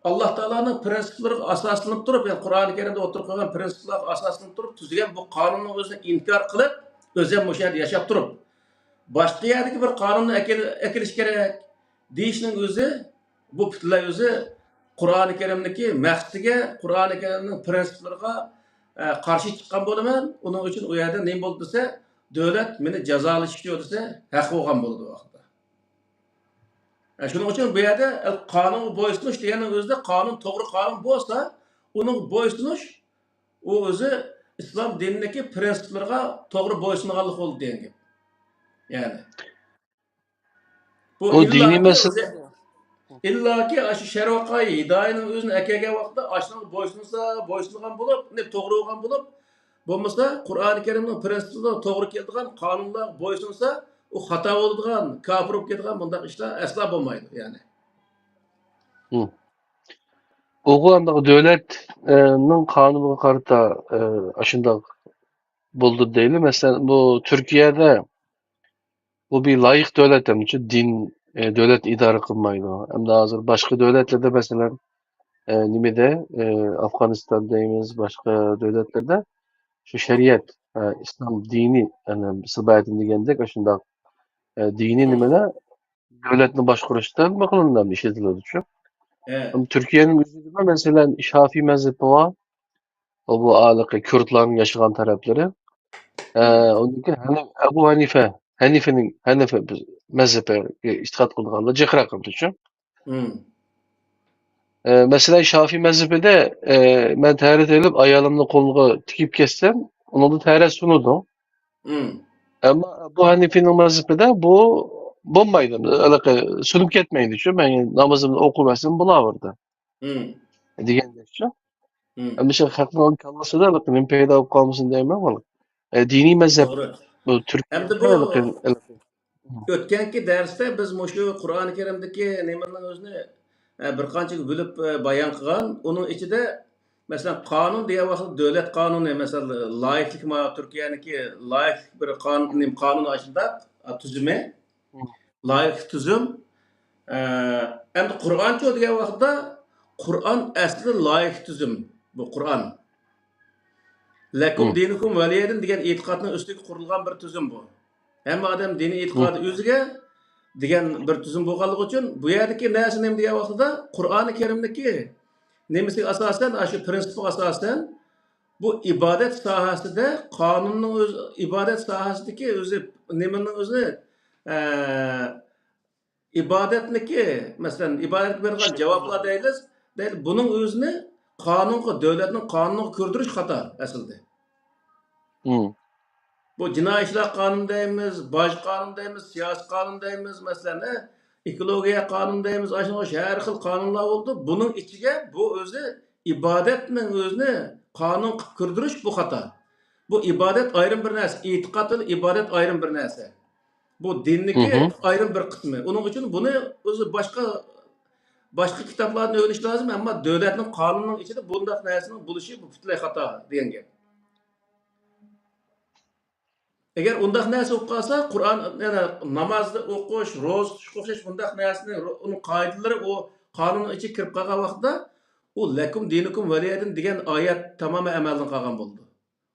ئاللا تائالانىڭ پرىنسىپلىرىغا ئاساسلىنىپ تۇرۇپ، يەنى قۇرئانى كەرىمدە ئوتتۇرىغا قويغان پرىنسىپلارغا ئاساسلىنىپ تۇرۇپ تۈزگەن بۇ قانۇننىڭ ئۆزىنى ئىنكار قىلىپ، ئۆزۈم مۇشۇ يەردە ياشاپ تۇرۇپ، باشقا يەردىكى بىر قانۇننى ئەكېل-، ئەكېلىش كېرەك دېيىشنىڭ ئۆزى، بۇ پۈتۈنلەي ئۆزى قۇرئانى كەرىمدىكى مەقسىتىگە، قۇرئانى كەرىمنىڭ پرىنسىپلىرىغا، ئە، قارشى چىققان بولىمەن. ئۇنىڭ ئۈچۈن ئۇ يەردە نېمە بولدى دېسە، دۆلەت مېنى جازالىشىچۇ دېسە، ھەق بولغان بولىدۇ ئۇ ۋاقىتتا. ئە، شۇنىڭ ئۈچۈن بۇ يەردە، ئە، قانۇنغا بويسۇنۇش دېگەننىڭ ئۆزىدە قانۇن توغرا قانۇن بولسا، ئۇنىڭغا بويسۇنۇش، ئۇ ئۆزى ئىسلام دىنىدىكى پرىنسىپلىرىغا توغرا بويسۇنغانلىق بولىدۇ دېگەن گەپ. يەنى. بۇ ئۇ دىنىي ئىللاكى مەسىلە. ئۆزى، ئىللاكى ئاشۇ شەرۋەقائى ھىدايىنىڭ ئۆزىنى ئەكەلگەن ۋاقىتتا ئاشۇنىڭغا بويسۇنسا، بويسۇنغان بولۇپ، نېمە توغرا بولغان بولۇپ، بولمىسا قۇرئانى كەرىمنىڭ پرىنسىپىغا توغرا كېلىدىغان قانۇنلارغا بويسۇنسا، ئۇ خاتا بولىدىغان، كاپىر بولۇپ كېتىدىغان بۇنداق ئىشلار ئەسلا بولمايدۇ، يەنى. ھىم. ئۇغۇ ئانداق دۆلەتنىڭ قانۇنىغا قارىتا، ئە، ئاشۇنداق بولدى دەيلى. مەسىلەن، بۇ تۈركىيەدە بۇ بىر لايىق دۆلەت، ئەمدىچۇ دىن، ئە، دۆلەت ئىدارە قىلمايدۇ. ئەمدى ھازىر باشقا دۆلەتلەردە، مەسىلەن، ئە، نېمىدە، ئە، ئافغانىستان دەيمىز، باشقا دۆلەتلەردە شۇ شەرىئەت، ئە، ئىسلام دىنى، يەنى سىز بايىتىن دېگەندەك، ئاشۇنداق، ئە، دىنىي نېمىلەر دۆلەتنى باشقۇرۇشتا نېمە قىلىنىدۇ، ئىشلىتىلىدۇچۇ. ئە. ئەمما تۈركىيەنىڭ ئۆزىدىمۇ، مەسىلەن، شافىي مەزھىپى بار. ئۇ بۇ ھېلىقى كۇردلارنىڭ ياشىغان تەرەپلىرى. ئە، ئۇنىڭكى ھەنە-، ئەبۇ ھەنىفە، ھەنىفىنىڭ، ھەنىفە مەزھىپىگە ئېتىقاد قىلىدىغانلار جىقراق قىلىدۇچۇ. ھىم. ئە، مەسىلەن، شافىي مەزھىپىدە، ئە، مەن تەھارەت ئېلىپ، ئايالىمنى قولىغا تىكىپ كەتسەم، ئۇنىڭدا تەھارەت سۇنىدۇ. ھىم. ئەمما ئەبۇ ھەنىفىنىڭ مەزھىپىدە بۇ بولمايدۇ. ھېلىقى سۇنۇپ كەتمەيدۇچۇ، مەن نامىزىمنى ئوقۇۋەرسەم بولاۋېرىدۇ. ھىم. دېگەندەكچۇ. ھىم. ئەمدى شۇ خەقنىڭ كاللىسىدا ھېلىقى نېمە پەيدا بولۇپ قالمىسۇن دەيمەن، ھېلىقى. ئە، دىنىي مەزھەپ. توغرا. بۇ تۈرك ئەمدى بۇ ھېلىقى، ھېلىقى. ئۆتكەنكى دەرستە بىز مۇشۇ قۇرئانى كەرىمدىكى نېمىنىڭ ئۆزىنى، ئە، بىر قانچىگە بۆلۈپ، ئە، بايان قىلغان. ئۇنىڭ ئىچىدە، مەسىلەن، قانۇن دېگەن ۋاقىتتا دۆلەت قانۇنى، مەسىلەن، لايىقلىق، ما، تۈركىيەنىڭكى لايىقلىق بىر قانۇن، قانۇن ئاشۇنداق، ئە، تۈزۈمى. ھىم. لايىقلىق تۈزۈم. ئە، ئەمدى قۇرئانچۇ دېگەن ۋاقىتتا، قۇرئان ئەسلى لايىقلىق تۈزۈم. بۇ قۇرئان. لەكۇم ھىم. دىنۇكۇم ۋەلىيەدىن دېگەن ئېتىقادنىڭ ئۈستىگە قۇرۇلغان بىر تۈزۈم بۇ. ھەممە ئادەم دىنىي ئېتىقادى ھىم. ئۆزىگە دېگەن بىر تۈزۈم بولغانلىقى ئۈچۈن، بۇ يەردىكى نەرسە نېمە دېگەن ۋاقتىدا، قۇرئانى كەرىمدىكى نېمىسىگە ئاساسەن، ئاشۇ پرىنسىپقا ئاساسەن، بۇ ئىبادەت ساھەسىدە قانۇننىڭ ئۆزى، ئىبادەت ساھەسىدىكى ئۆزى نېمىنىڭ ئۆزى، ئە، ئىبادەتنىكى، مەسىلەن، ئىبادەتكە بېرىدىغان جاۋابلار دەيلى، دەيلى، بۇنىڭ ئۆزىنى قانۇنغا، دۆلەتنىڭ قانۇنىغا كىردۈرۈش خاتا ئەسلىدە. ھىم. بۇ جىنايى ئىشلار قانۇنى دەيمىز، باج قانۇنى دەيمىز، سىياسىي قانۇن دەيمىز، مەسىلەن، ئە، ئېكولوگىيە قانۇنى دەيمىز، ئاشۇنىڭ ئوخشاش ھەر خىل قانۇنلار بولىدۇ. بۇنىڭ ئىچىگە بۇ ئۆزى ئىبادەتنىڭ ئۆزىنى قانۇن قىلىپ كىردۈرۈش بۇ خاتا. بۇ ئىبادەت ئايرىم بىر نەرسە، ئېتىقاد بىلەن ئىبادەت ئايرىم بىر نەرسە. بۇ دىننىڭكى ھىم. ئايرىم بىر قىسمى. ئۇنىڭ ئۈچۈن بۇنى ئۆزى باشقا، باشقا كىتابلاردىن ئۆگىنىش لازىم، ئەمما دۆلەتنىڭ قانۇنىنىڭ ئىچىدە بۇنداق نەرسىنىڭ بولۇشى بۇ پۈتۈنلەي خاتا دېگەن گەپ. ئەگەر ئۇنداق نەرسە بولۇپ قالسا، قۇرئان، يەنى ناماز ئوقۇش، روزا تۇتۇشقا ئوخشاش بۇنداق نەرسىنى، ئۇنىڭ قائىدىلىرى ئۇ قانۇننىڭ ئىچىگە كىرىپ قالغان ۋاقىتتا، ئۇ لەكۇم دىنۇكۇم ۋەلىيەدىن دېگەن ئايەت تامامەن ئەمەلدىن قالغان بولىدۇ.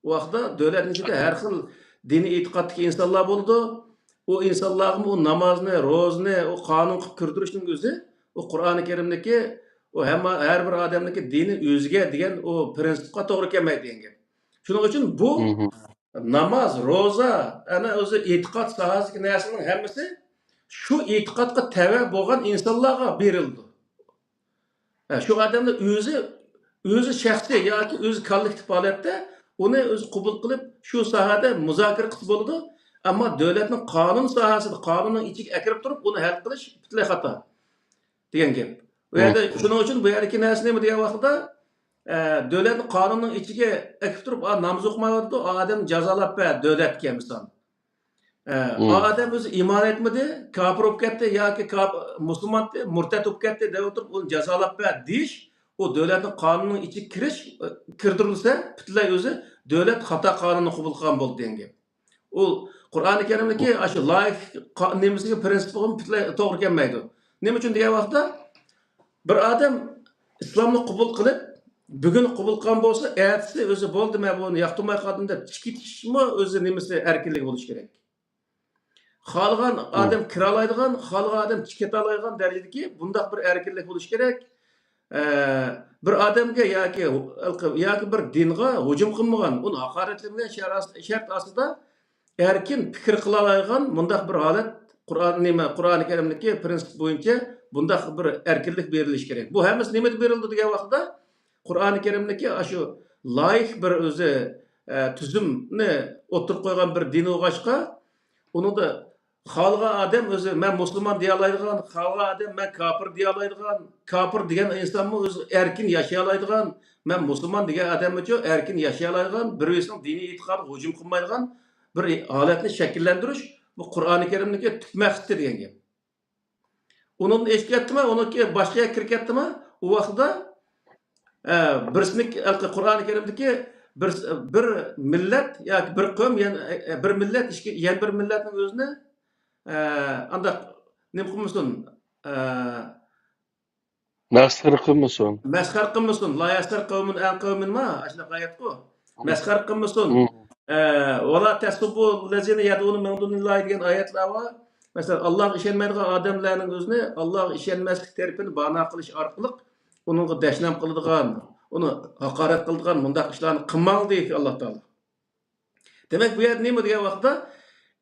ئۇ ۋاقىتتا دۆلەتنىڭ ئىچىدە ھەر خىل دىنىي ئېتىقادتىكى ئىنسانلار بولىدۇ. ئۇ ئىنسانلارغىمۇ ئۇ نامازنى، روزىنى، ئۇ قانۇن قىلىپ كىردۈرۈشنىڭ ئۆزى، ئۇ قۇرئانى كەرىمدىكى، ئۇ ھەممە، ھەر بىر ئادەمنىڭكى دىنى ئۆزىگە دېگەن ئۇ پرىنسىپقا توغرا كەلمەيدۇ دېگەن گەپ. شۇنىڭ ئۈچۈن بۇ ھىم. ناماز، روزا، ئەنە ئۆزى ئېتىقاد ساھەسىدىكى نەرسىنىڭ ھەممىسى شۇ ئېتىقادقا تەۋە بولغان ئىنسانلارغا بېرىلىدۇ. ھە، شۇ ئادەمنىڭ ئۆزى، ئۆزى شەخسىي ياكى ئۆزى كوللېكتىپ ھالەتتە ئۇنى ئۆزى قوبۇل قىلىپ، شۇ ساھەدە مۇزاكىرە قىلسا بولىدۇ. ئەمما دۆلەتنىڭ قانۇن ساھەسىدە، قانۇننىڭ ئىچىگە ئەكىرىپ تۇرۇپ، ئۇنى ھەل قىلىش پۈتۈنلەي خاتا دېگەن گەپ. ئۇ يەردە، مم. شۇنىڭ ئۈچۈن بۇ يەردىكى نەرسە نېمە دېگەن ۋاقىتتا، ئە، دۆلەتنى قانۇننىڭ ئىچىگە ئەكىپ تۇرۇپ، ئا، ناماز ئوقۇمايۋاتىدۇ، ئا ئادەمنى جازالاپ بەر دۆلەتكە، مىسال. ئە، ئا ئادەم ئۆزى ئىمان ئېيتمىدى، كاپىر بولۇپ كەتتى ياكى كاپ-، مۇسۇلمان، مۇرتەت بولۇپ كەتتى دەپ ئولتۇرۇپ، ئۇنى جازالاپ بەر دېيىش، ئۇ دۆلەتنىڭ قانۇنىنىڭ ئىچىگە كىرىش، ئە، كىردۈرۈلسە، پۈتۈنلەي ئۆزى دۆلەت خاتا قانۇننى قوبۇل قىلغان بولدى دېگەن گەپ. ئۇ قۇرئانى كەرىمدىكى ئاشۇ لايىق قا-، نېمىسىگە، پىرىنسىپىغىمۇ پۈتۈنلەي توغرا كەلمەيدۇ. نېمە ئۈچۈن دېگەن ۋاقىتتا، بىر ئادەم ئىسلامنى قوبۇل قىلىپ، بۈگۈن قوبۇل قىلغان بولسا، ئەتىسى ئۆزى بولدى، مەن بۇنى ياقتۇرماي قالدىم دەپ چىقىۋېتىشمۇ ئۆزى نېمىسى، ئەركىنلىكى بولۇشى كېرەك. خالىغان ئادەم كىرالايدىغان، خالىغان ئادەم چىقىۋېتەلەيدىغان دەرىجىدىكى بۇنداق بىر ئەركىنلىك بولۇشى كېرەك. ئە، بىر ئادەمگە ياكى، ياكى بىر دىنغا ھۇجۇم قىلمىغان، ئۇنى ھاقارەتلىمىگەن شەر-، شەرت ئاستىدا ئەركىن پىكىر قىلالايدىغان مۇنداق بىر ھالەت قۇرئان، نېمە، قۇرئانى كەرىمدىكى پىرىنسىپ بويىچە بۇنداق بىر ئەركىنلىك بېرىلىشى كېرەك. بۇ ھەممىسى نېمىدە بېرىلىدۇ دېگەن ۋاقىتتا، قۇرئانى كەرىمدىكى ئاشۇ لايىق بىر ئۆزى، ئە، تۈزۈمنى ئوتتۇرىغا قويغان بىر دىن بولغاچقا، ئۇنىڭدا خالىغان ئادەم ئۆزى، مەن مۇسۇلمان دېيەلايدىغان، خالىغان ئادەم مەن كاپىر دېيەلايدىغان، كاپىر دېگەن ئىنسانمۇ ئۆزى ئەركىن ياشىيالايدىغان، مەن مۇسۇلمان دېگەن ئادەممۇچۇ ئەركىن ياشىيالايدىغان، بىر بىرسىنىڭ دىنىي ئېتىقادىغا ھۇجۇم قىلمايدىغان بىر ھالەتنى شەكىللەندۈرۈش، بۇ قۇرئانى كەرىمدىكى تۈپ مەقسىتى دېگەن گەپ. ئۇنىڭدىن ئېشىپ كەتتىما، ئۇنىڭكى باشقا يەرگە كىرىپ كەتتىما، ئۇ ۋاقىتتا، ئە، بىرسىنى، قۇرئانى كەرىمدىكى بىر، بىر مىللەت ياكى بىر قەۋم، يەنە، ئە، بىر مىللەت ئىچكى-، يەنە بىر مىللەتنىڭ ئۆزىنى، ئە، ئانداق نېمە قىلمىسۇن، ئە، مەسخىرە قىلمىسۇن. مەسخىرە قىلمىسۇن. لا يەسخەر قەۋمۇن ئەن قەۋمىن ما؟ ئاشۇنداق ئايەتقۇ. مەسخىرە قىلمىسۇن. مم. ئە، ۋەلا تەسسۇببۇ لەزىنە يەدئۇنە مىن دۇنىللاھى دېگەن ئايەتلەر بار. مەسىلەن، ئاللاغا ئىشەنمەيدىغان ئادەملەرنىڭ ئۆزىنى ئاللاغا ئىشەنمەسلىك تەرىپىنى باھانە قىلىش ئارقىلىق ئۇنىڭغا دەشنام قىلىدىغان، ئۇنى ھاقارەت قىلىدىغان مۇنداق ئىشلارنى قىلماڭ دەيدۇ ئاللا تائالا. دېمەك، بۇ يەردە نېمە دېگەن ۋاقىتتا،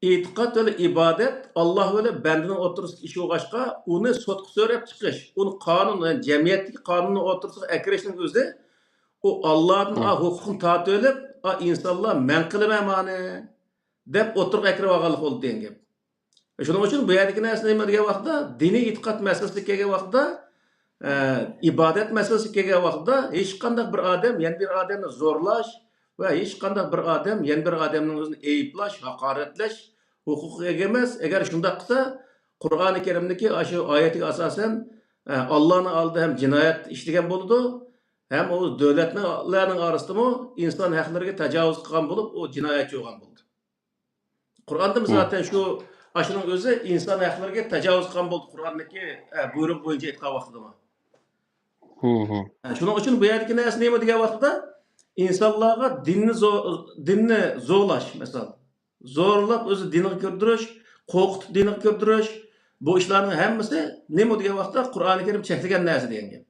ئېتىقاد بىلەن ئىبادەت ئاللا بىلەن بەندىنىڭ ئوتتۇرىسىدىكى ئىش بولغاچقا، ئۇنى سوتقا سۆرەپ چىقىش، ئۇنى قانۇن، يەنى جەمئىيەتتىكى قانۇننىڭ ئوتتۇرىسىغا ئەكىرىشنىڭ ئۆزى، ئۇ ئاللادىن ھە. ئا ھوقۇقنى تارتىۋېلىپ، ئا ئىنسانلار مەن قىلىمەن مانى دەپ ئوتتۇرىغا ئەكىرىپ ئالغانلىق بولدى دېگەن گەپ. شۇنىڭ ئۈچۈن بۇ يەردىكى نەرسە نېمە دېگەن ۋاقىتتا، دىنىي ئېتىقاد مەسىلىسىگە كەلگەن ۋاقىتتا، ئە، ئىبادەت مەسىلىسىگە كەلگەن ۋاقىتتا ھېچقانداق بىر ئادەم يەنە بىر ئادەمنى زورلاش ۋە ھېچقانداق بىر ئادەم يەنە بىر ئادەمنىڭ ئۆزىنى ئەيىبلەش، ھاقارەتلەش ھوقۇقىغا ئىگە ئەمەس. ئەگەر شۇنداق قىلسا، قۇرئانى كەرىمدىكى ئاشۇ ئايەتكە ئاساسەن، ئە، ئاللانىڭ ئالدىدا ھەم جىنايەت ئىشلىگەن بولىدۇ، ھەم ئۇ دۆلەتلەرنىڭ ئارىسىدىمۇ ئىنسان ھەقلىرىگە تاجاۋۇز قىلغان بولۇپ، ئۇ جىنايەتچى بولغان بولىدۇ. قۇرئاندىمۇ زاتەن شۇ، ئاشۇنىڭ ئۆزى ئىنسان ھەقلىرىگە تاجاۋۇز قىلغان بولدى، قۇرئاندىكى، ئە، بۇيرۇق بويىچە ئېيتقان ۋاقتىدىمۇ. ھە، شۇنىڭ ئۈچۈن بۇ يەردىكى نەرسە نېمە دېگەن ۋاقتىدا، ئىنسانلارغا دىننى زو-، دىننى زورلاش، مىسال، زورلاپ ئۆزى دىنىغا كىردۈرۈش، قورقۇتۇپ دىنىغا كىردۈرۈش، بۇ ئىشلارنىڭ ھەممىسى نېمە دېگەن ۋاقىتتا، قۇرئانى كەرىم چەكلىگەن نەرسە دېگەن گەپ.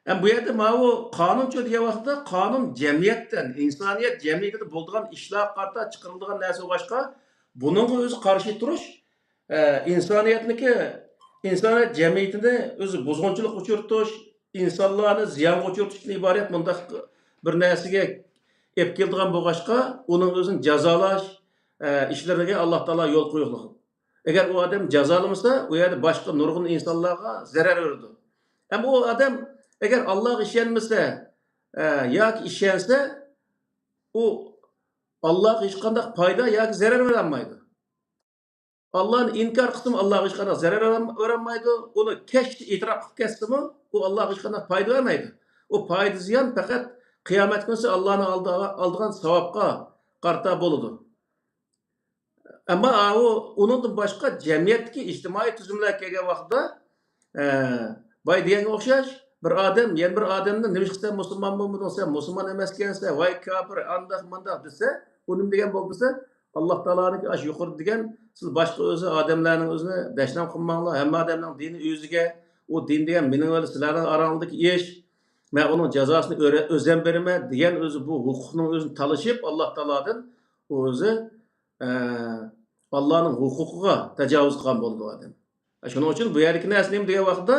ئەمما بۇ يەردە ماۋۇ قانۇنچۇ دېگەن ۋاقىتتا، قانۇن جەمئىيەتتىن، ئىنسانىيەت جەمئىيىتىدە بولىدىغان ئىشلارغا قارىتا چىقىرىلىدىغان نەرسە بولغاچقا، بۇنىڭغا ئۆزى قارشى تۇرۇش، ئە، ئىنسانىيەتنىكى، ئىنسانىيەت جەمئىيىتىنى ئۆزى بۇزغۇنچىلىققا ئۇچرىتىش، ئىنسانلارنى زىيانغا ئۇچرىتىشتىن ئىبارەت مۇنداق بىر نەرسىگە ئېلىپ كېلىدىغان بولغاچقا، ئۇنىڭ ئۆزىنى جازالاش، ئە، ئىشلىرىغا ئاللا تائالا يول قويۇقلۇق. ئەگەر ئۇ ئادەم جازالىمىسا، ئۇ يەردە باشقا نۇرغۇن ئىنسانلارغا زەرەر بېرىدۇ. ئەمما ئۇ ئادەم ئەگەر ئاللاغا ئىشەنمىسە، ئە، ياكى ئىشەنسە، ئۇ ئاللاغا ھېچقانداق پايدا ياكى زەرەر بېرەلمەيدۇ. ئاللانى ئىنكار قىلسىمۇ، ئاللاغا ھېچقانداق زەرەر بېرەلمەيدۇ. ئۇنى كەچكىچە ئېتىراپ قىلىپ كەتسىمۇ، ئۇ ئاللاغا ھېچقانداق پايدا بەرمەيدۇ. ئۇ پايدا زىيان پەقەت قىيامەت كۈنىسى ئاللانىڭ ئالدىغا، ئالىدىغان ساۋابقا قارىتا بولىدۇ. ئەمما ئاۋۇ ئۇنىڭدىن باشقا جەمئىيەتتىكى ئىجتىمائىي تۈزۈملەرگە كەلگەن ۋاقىتتا، ئە، بايا دېگەنگە ئوخشاش، بىر ئادەم يەنە بىر ئادەمدىن، نېمىشقا سەن مۇسۇلمان بولمىدىڭ، سەن مۇسۇلمان ئەمەسكەنسەن، ۋاي كاپىر، ئانداق مانداق دېسە، ئۇ نېمە دېگەن بولدى دېسە، ئاللا تائالانىڭكى ئاشۇ يۇقىرىدا دېگەن، سىز باشقا ئۆزى ئادەملەرنىڭ ئۆزىنى دەشنام قىلماڭلار، ھەممە ئادەمنىڭ دىنى ئۆزىگە، ئۇ دىن دېگەن مېنىڭ ۋە سىلەرنىڭ ئاراڭلاردىكى ئىش، مەن ئۇنىڭ جازاسىنى ئۆرە-، ئۆزەم بېرىمەن دېگەن ئۆزى بۇ ھوقۇقنىڭ ئۆزىنى تالىشىپ، ئاللا تائالادىن ئۇ ئۆزى ئە، ئاللانىڭ ھوقۇقىغا تاجاۋۇز قىلغان بولىدۇ ئادەم. شۇنىڭ ئۈچۈن بۇ يەردىكى نەرسە نېمە دېگەن ۋاقىتتا،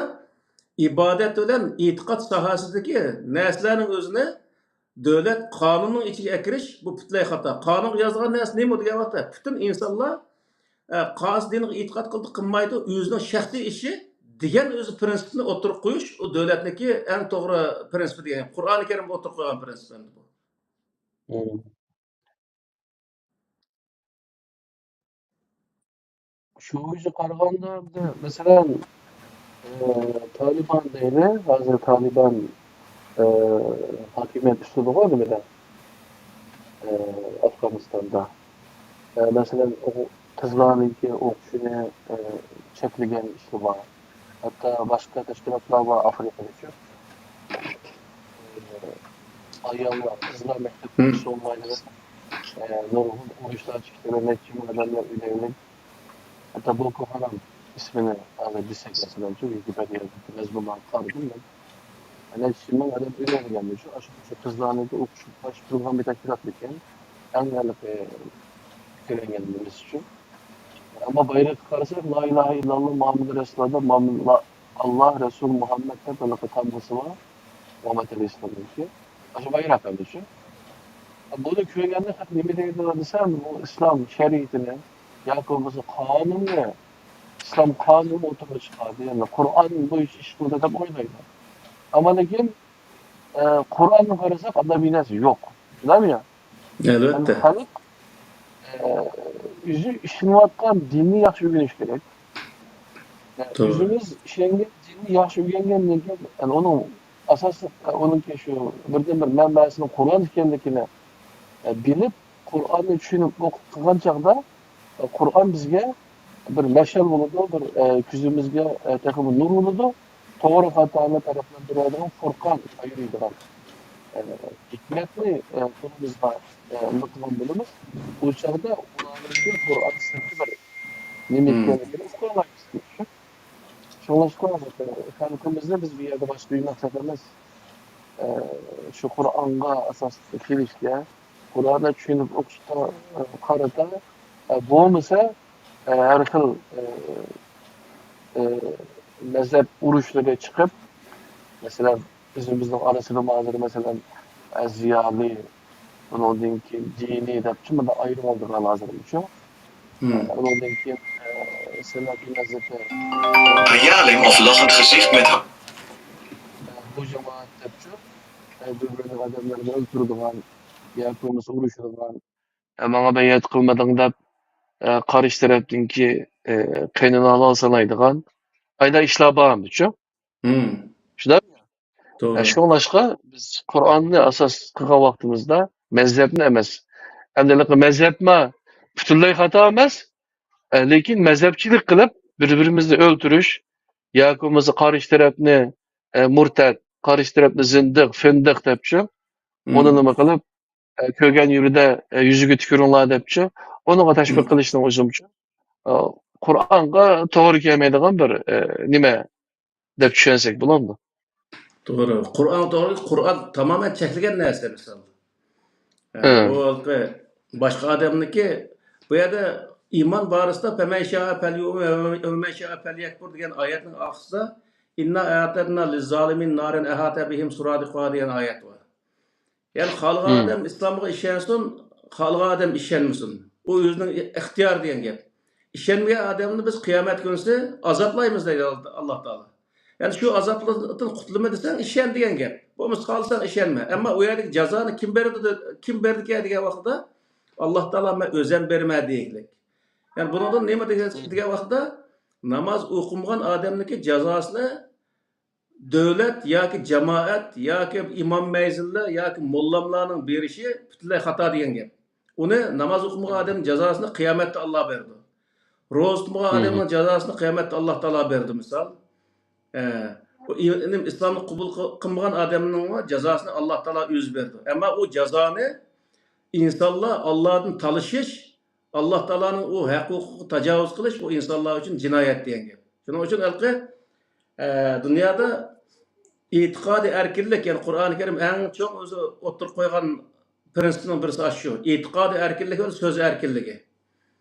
ئىبادەت بىلەن ئېتىقاد ساھەسىدىكى نەرسىلەرنىڭ ئۆزىنى دۆلەت قانۇنىنىڭ ئىچىگە ئەكىرىش، بۇ پۈتۈنلەي خاتا. قانۇنغا يازغان نەرسە نېمە دېگەن ۋاقىتتا، پۈتۈن ئىنسانلار، ئە، قايسى دىنغا ئېتىقاد قىلدى، قىلمايدۇ، ئۆزىنىڭ شەخسىي ئىشى، دېگەن ئۆزى پىرىنسىپنى ئوتتۇرىغا قويۇش، ئۇ دۆلەتنىڭكى ئەڭ توغرا پىرىنسىپى دېگەن. قۇرئانى كەرىمدە ئوتتۇرىغا قويغان پىرىنسىپ ئەمدى بۇ. شۇ بويىچە قارىغاندا، بىزدە، مەسىلەن، ئى، تالىبان دەيلى، ھازىر تالىبان، ئى، ھاكىمىيەت ئۈستىدىغۇ نېمىدە، ئى، ئافغانىستاندا. ئى، مەسىلەن، ئۇ قىزلارنىڭكى ئوقۇشىنى، ئى، چەكلىگەن ئىشى بار. ھەتتا باشقا تەشكىلاتلار بار ئافرىقىدىچۇ. ئاياللار، قىزلار مەكتەپكە بولمايدۇ دەپ، ئە، نۇرغۇن ئۇرۇشلار چىقتى ۋە نەچچە مىڭ ئادەملەر ئۆيلەنگەن. ھەتتا بوكو ھارام ئىسمىنى ھازىر دېسەك، مەسىلەن، شۇ ۋىكىپېدىيەدىكى مەزمۇنلارغا قارىدىم مەن. نەچچە مىڭ ئادەم ئۆيلەنگەن شۇ، ئاشۇ، شۇ قىزلارنىڭكى ئوقۇشىغا قارشى تۇرىدىغان بىر تەشكىلات ئىكەن. ئەڭ ھېلىقى تىكلەنگەن نېمىسى ئۈچۈن. ئەمما بايرىققا قارىساق، لا ئىلاھە ئىللاللا مۇھەممەد رەسۇلۇللا، مۇھەممەد، ئاللا، رەسۇل، مۇھەممەد دەپ ھېلىقى تامغىسى بار. مۇھەممەد ئەلەيھىسسالامنىڭكى. ئاشۇ بايراق ئەمدىچۇ. بۇنى كۆرگەندە خەق نېمە دەيدۇ دېسەم، بۇ ئىسلام شەرىئىتىنى ياكى بولمىسا قانۇننى، ئىسلام قانۇنى ئوتتۇرىغا چىقاردى، يەنى قۇرئان بويىچە ئىش قىلدى دەپ ئويلايدۇ. ئەمما لېكىن، ئە، قۇرئانغا قارىساق، ئانداق بىر نەرسە يوق. شۇنداقمۇ يا؟ ئەلۋەتتە. يەنى خەلق، ئە، ئۆزى ئىشىنىۋاتقان دىننى ياخشى ئۆگىنىشى كېرەك. يەنى توغرا. ئۆزىمىز ئىشەنگەن دىننى ياخشى ئۆگەنگەندىن كېيىن، يەنى ئۇنىڭ ئاساسلىق، ئە، ئۇنىڭكى شۇ بىردىنبىر مەنبەسىنىڭ قۇرئان ئىكەنلىكىنى، ئە، بىلىپ، قۇرئاننى چۈشىنىپ ئوقۇپ قىلغان چاغدا، ئە، قۇرئان بىزگە بىر مەشئەل بولىدۇ، بىر، ئە، كۆزىمىزگە، ئە، تېخىمۇ نۇر بولىدۇ. توغرا خاتانى پەرقلەندۈرىدىغان، فۇرقان ئايرىيدىغان، ئە، ھېكمەتنى، ئە، قولىمىزغا، ئە، ئېلىپ قىلغان بولىمىز. ئۇ چاغدا ئۇلارنىڭكى قۇرئان سىرتى بىر نېمە ئىكەنلىكىنى ئۇقالايمىز. شۇڭلاشقا، ئە، خەلقىمىزنى بىز بۇ يەردە باشقا بىر مەقسەت ئەمەس، ئە، شۇ قۇرئانغا ئاساسلىق قىلىشكە، قۇرئاننى چۈشىنىپ ئوقۇشقا، ئە، قارىتا، ئە، بولمىسا، ئە، ھەر خىل، ئە، ئە، مەزھەپ ئۇرۇشلىرى چىقىپ، مەسىلەن، ئۆزىمىزنىڭ ئارىسىدىمۇ ھازىر، مەسىلەن، ئە، زىيالىي، ئۇنىڭدىن كېيىن دىنىي دەپچۇ، مۇنداق ئايرىۋالدۇق ھازىرچۇ. ئۇنىڭدىن كېيىن، ئە، سەلەپىي مەزھىپى، Verjaling of lachend gezicht met ئە، بۇ جامائەت دەپچۇ، ئە، بىر-بىرىنىڭ ئادەملىرىنى ئۆلتۈرىدىغان ياكى بولمىسا ئۇرۇشىدىغان، ئە، ماڭا بەيئەت قىلمىدىڭ دەپ، ئە، قارشى تەرەپتىنكى، ئە، قېنىنى ھالال سانايدىغان ئايدا ئىشلار بار ئەمدىچۇ. شۇنداق؟ توغرا. ئە، شۇڭلاشقا بىز قۇرئاننى ئاساس قىلغان ۋاقتىمىزدا مەزھەپنى ئەمەس. ئەمدى ھېلىقى مەزھەپمۇ پۈتۈنلەي خاتا ئەمەس. ئە، لېكىن مەزھەپچىلىك قىلىپ بىر-بىرىمىزنى ئۆلتۈرۈش ياكى بولمىسا قارشى تەرەپنى، ئە، مۇرتەت، قارشى تەرەپنى زىندىق، فىندىق دەپچۇ. ئۇنى نېمە قىلىپ، ئە، كۆرگەن يېرىدە، ئە، يۈزىگە تۈكۈرۈڭلار دەپچۇ. ئۇنىڭغا تەشۋىق قىلىشنىڭ ئۆزىمۇچۇ، ئە، قۇرئانغا توغرا كەلمەيدىغان بىر، ئە، نېمە دەپ چۈشەنسەك بولامدۇ؟ توغرا. قۇرئان توغرا، قۇرئان تامامەن چەكلىگەن نەرسە، مىسال. ئە، بۇ ھېلىقى باشقا ئادەمنىڭكى، بۇ يەردە ئىمان بارىسىدا، فَمَنْ شَاءَ فَلْيُؤْمِنْ وَمَنْ شَاءَ فَلْيَكْفُرْ دېگەن ئايەتنىڭ ئارقىسىدا، إِنَّا أَعْتَدْنَا لِلظَّالِمِينَ نَارًا أَحَاطَ بىھِمْ سُرَادِقُهَا دېگەن ئايەت بار. يەنى خالىغان ئادەم ئىسلامغا ئىشەنسۇن، خالىغان ئادەم ئىشەنمىسۇن. ئۇ ئۆزىنىڭ ئىختىيارى دېگەن گەپ. ئىشەنمىگەن ئادەمنى بىز قىيامەت كۈنىسى ئازابلايمىز دەيدۇ ئاللا تائالا. يەنى شۇ ئازابلاردىن قۇتۇلىمەن دېسەڭ ئىشەن دېگەن گەپ. بولمىسا خالىساڭ ئىشەنمە. ئەمما ئۇ يەردىكى جازانى كىم بېرىدۇ دە-، كىم بېرىدىكەن دېگەن ۋاقىتتا، ئاللا تائالا مەن ئۆزەم بېرىمەن دېگەنلىك. يەنى بۇنىڭدىن نېمە دېگەن، دېگەن ۋاقىتتا ناماز ئوقۇمىغان ئادەمنىڭكى جازاسىنى دۆلەت ياكى جامائەت ياكى ئىمام مەزىنلەر ياكى موللاملارنىڭ بېرىشى پۈتۈنلەي خاتا دېگەن گەپ. ئۇنى ناماز ئوقۇمىغان ئادەمنىڭ جازاسىنى قىيامەتتە ئاللا بېرىدۇ. روزا تۇتمىغان ئادەمنىڭ جازاسىنى قىيامەتتە ئاللا تائالا بېرىدۇ، مىسال. ئە، بۇ ئى-، ئىلىم، ئىسلامنى قوبۇل قىل-، قىلمىغان ئادەمنىڭ جازاسىنى ئاللا تائالا ئۆزى بېرىدۇ. ئەمما ئۇ جازانى ئىنسانلار ئاللادىن تالىشىش، ئاللا تائالانىڭ ئۇ ھەق ھوقۇقىغا تاجاۋۇز قىلىش، ئۇ ئىنسانلار ئۈچۈن جىنايەت دېگەن گەپ. شۇنىڭ ئۈچۈن ھېلىقى، ئە، دۇنيادا ئېتىقادىي ئەركىنلىك، يەنى قۇرئانى كەرىم ئەڭ چوڭ ئۆزى ئوتتۇرىغا قويغان پىرىنسىپنىڭ بىرسى ئاشۇ. ئېتىقادىي ئەركىنلىكى ۋە سۆز ئەركىنلىكى.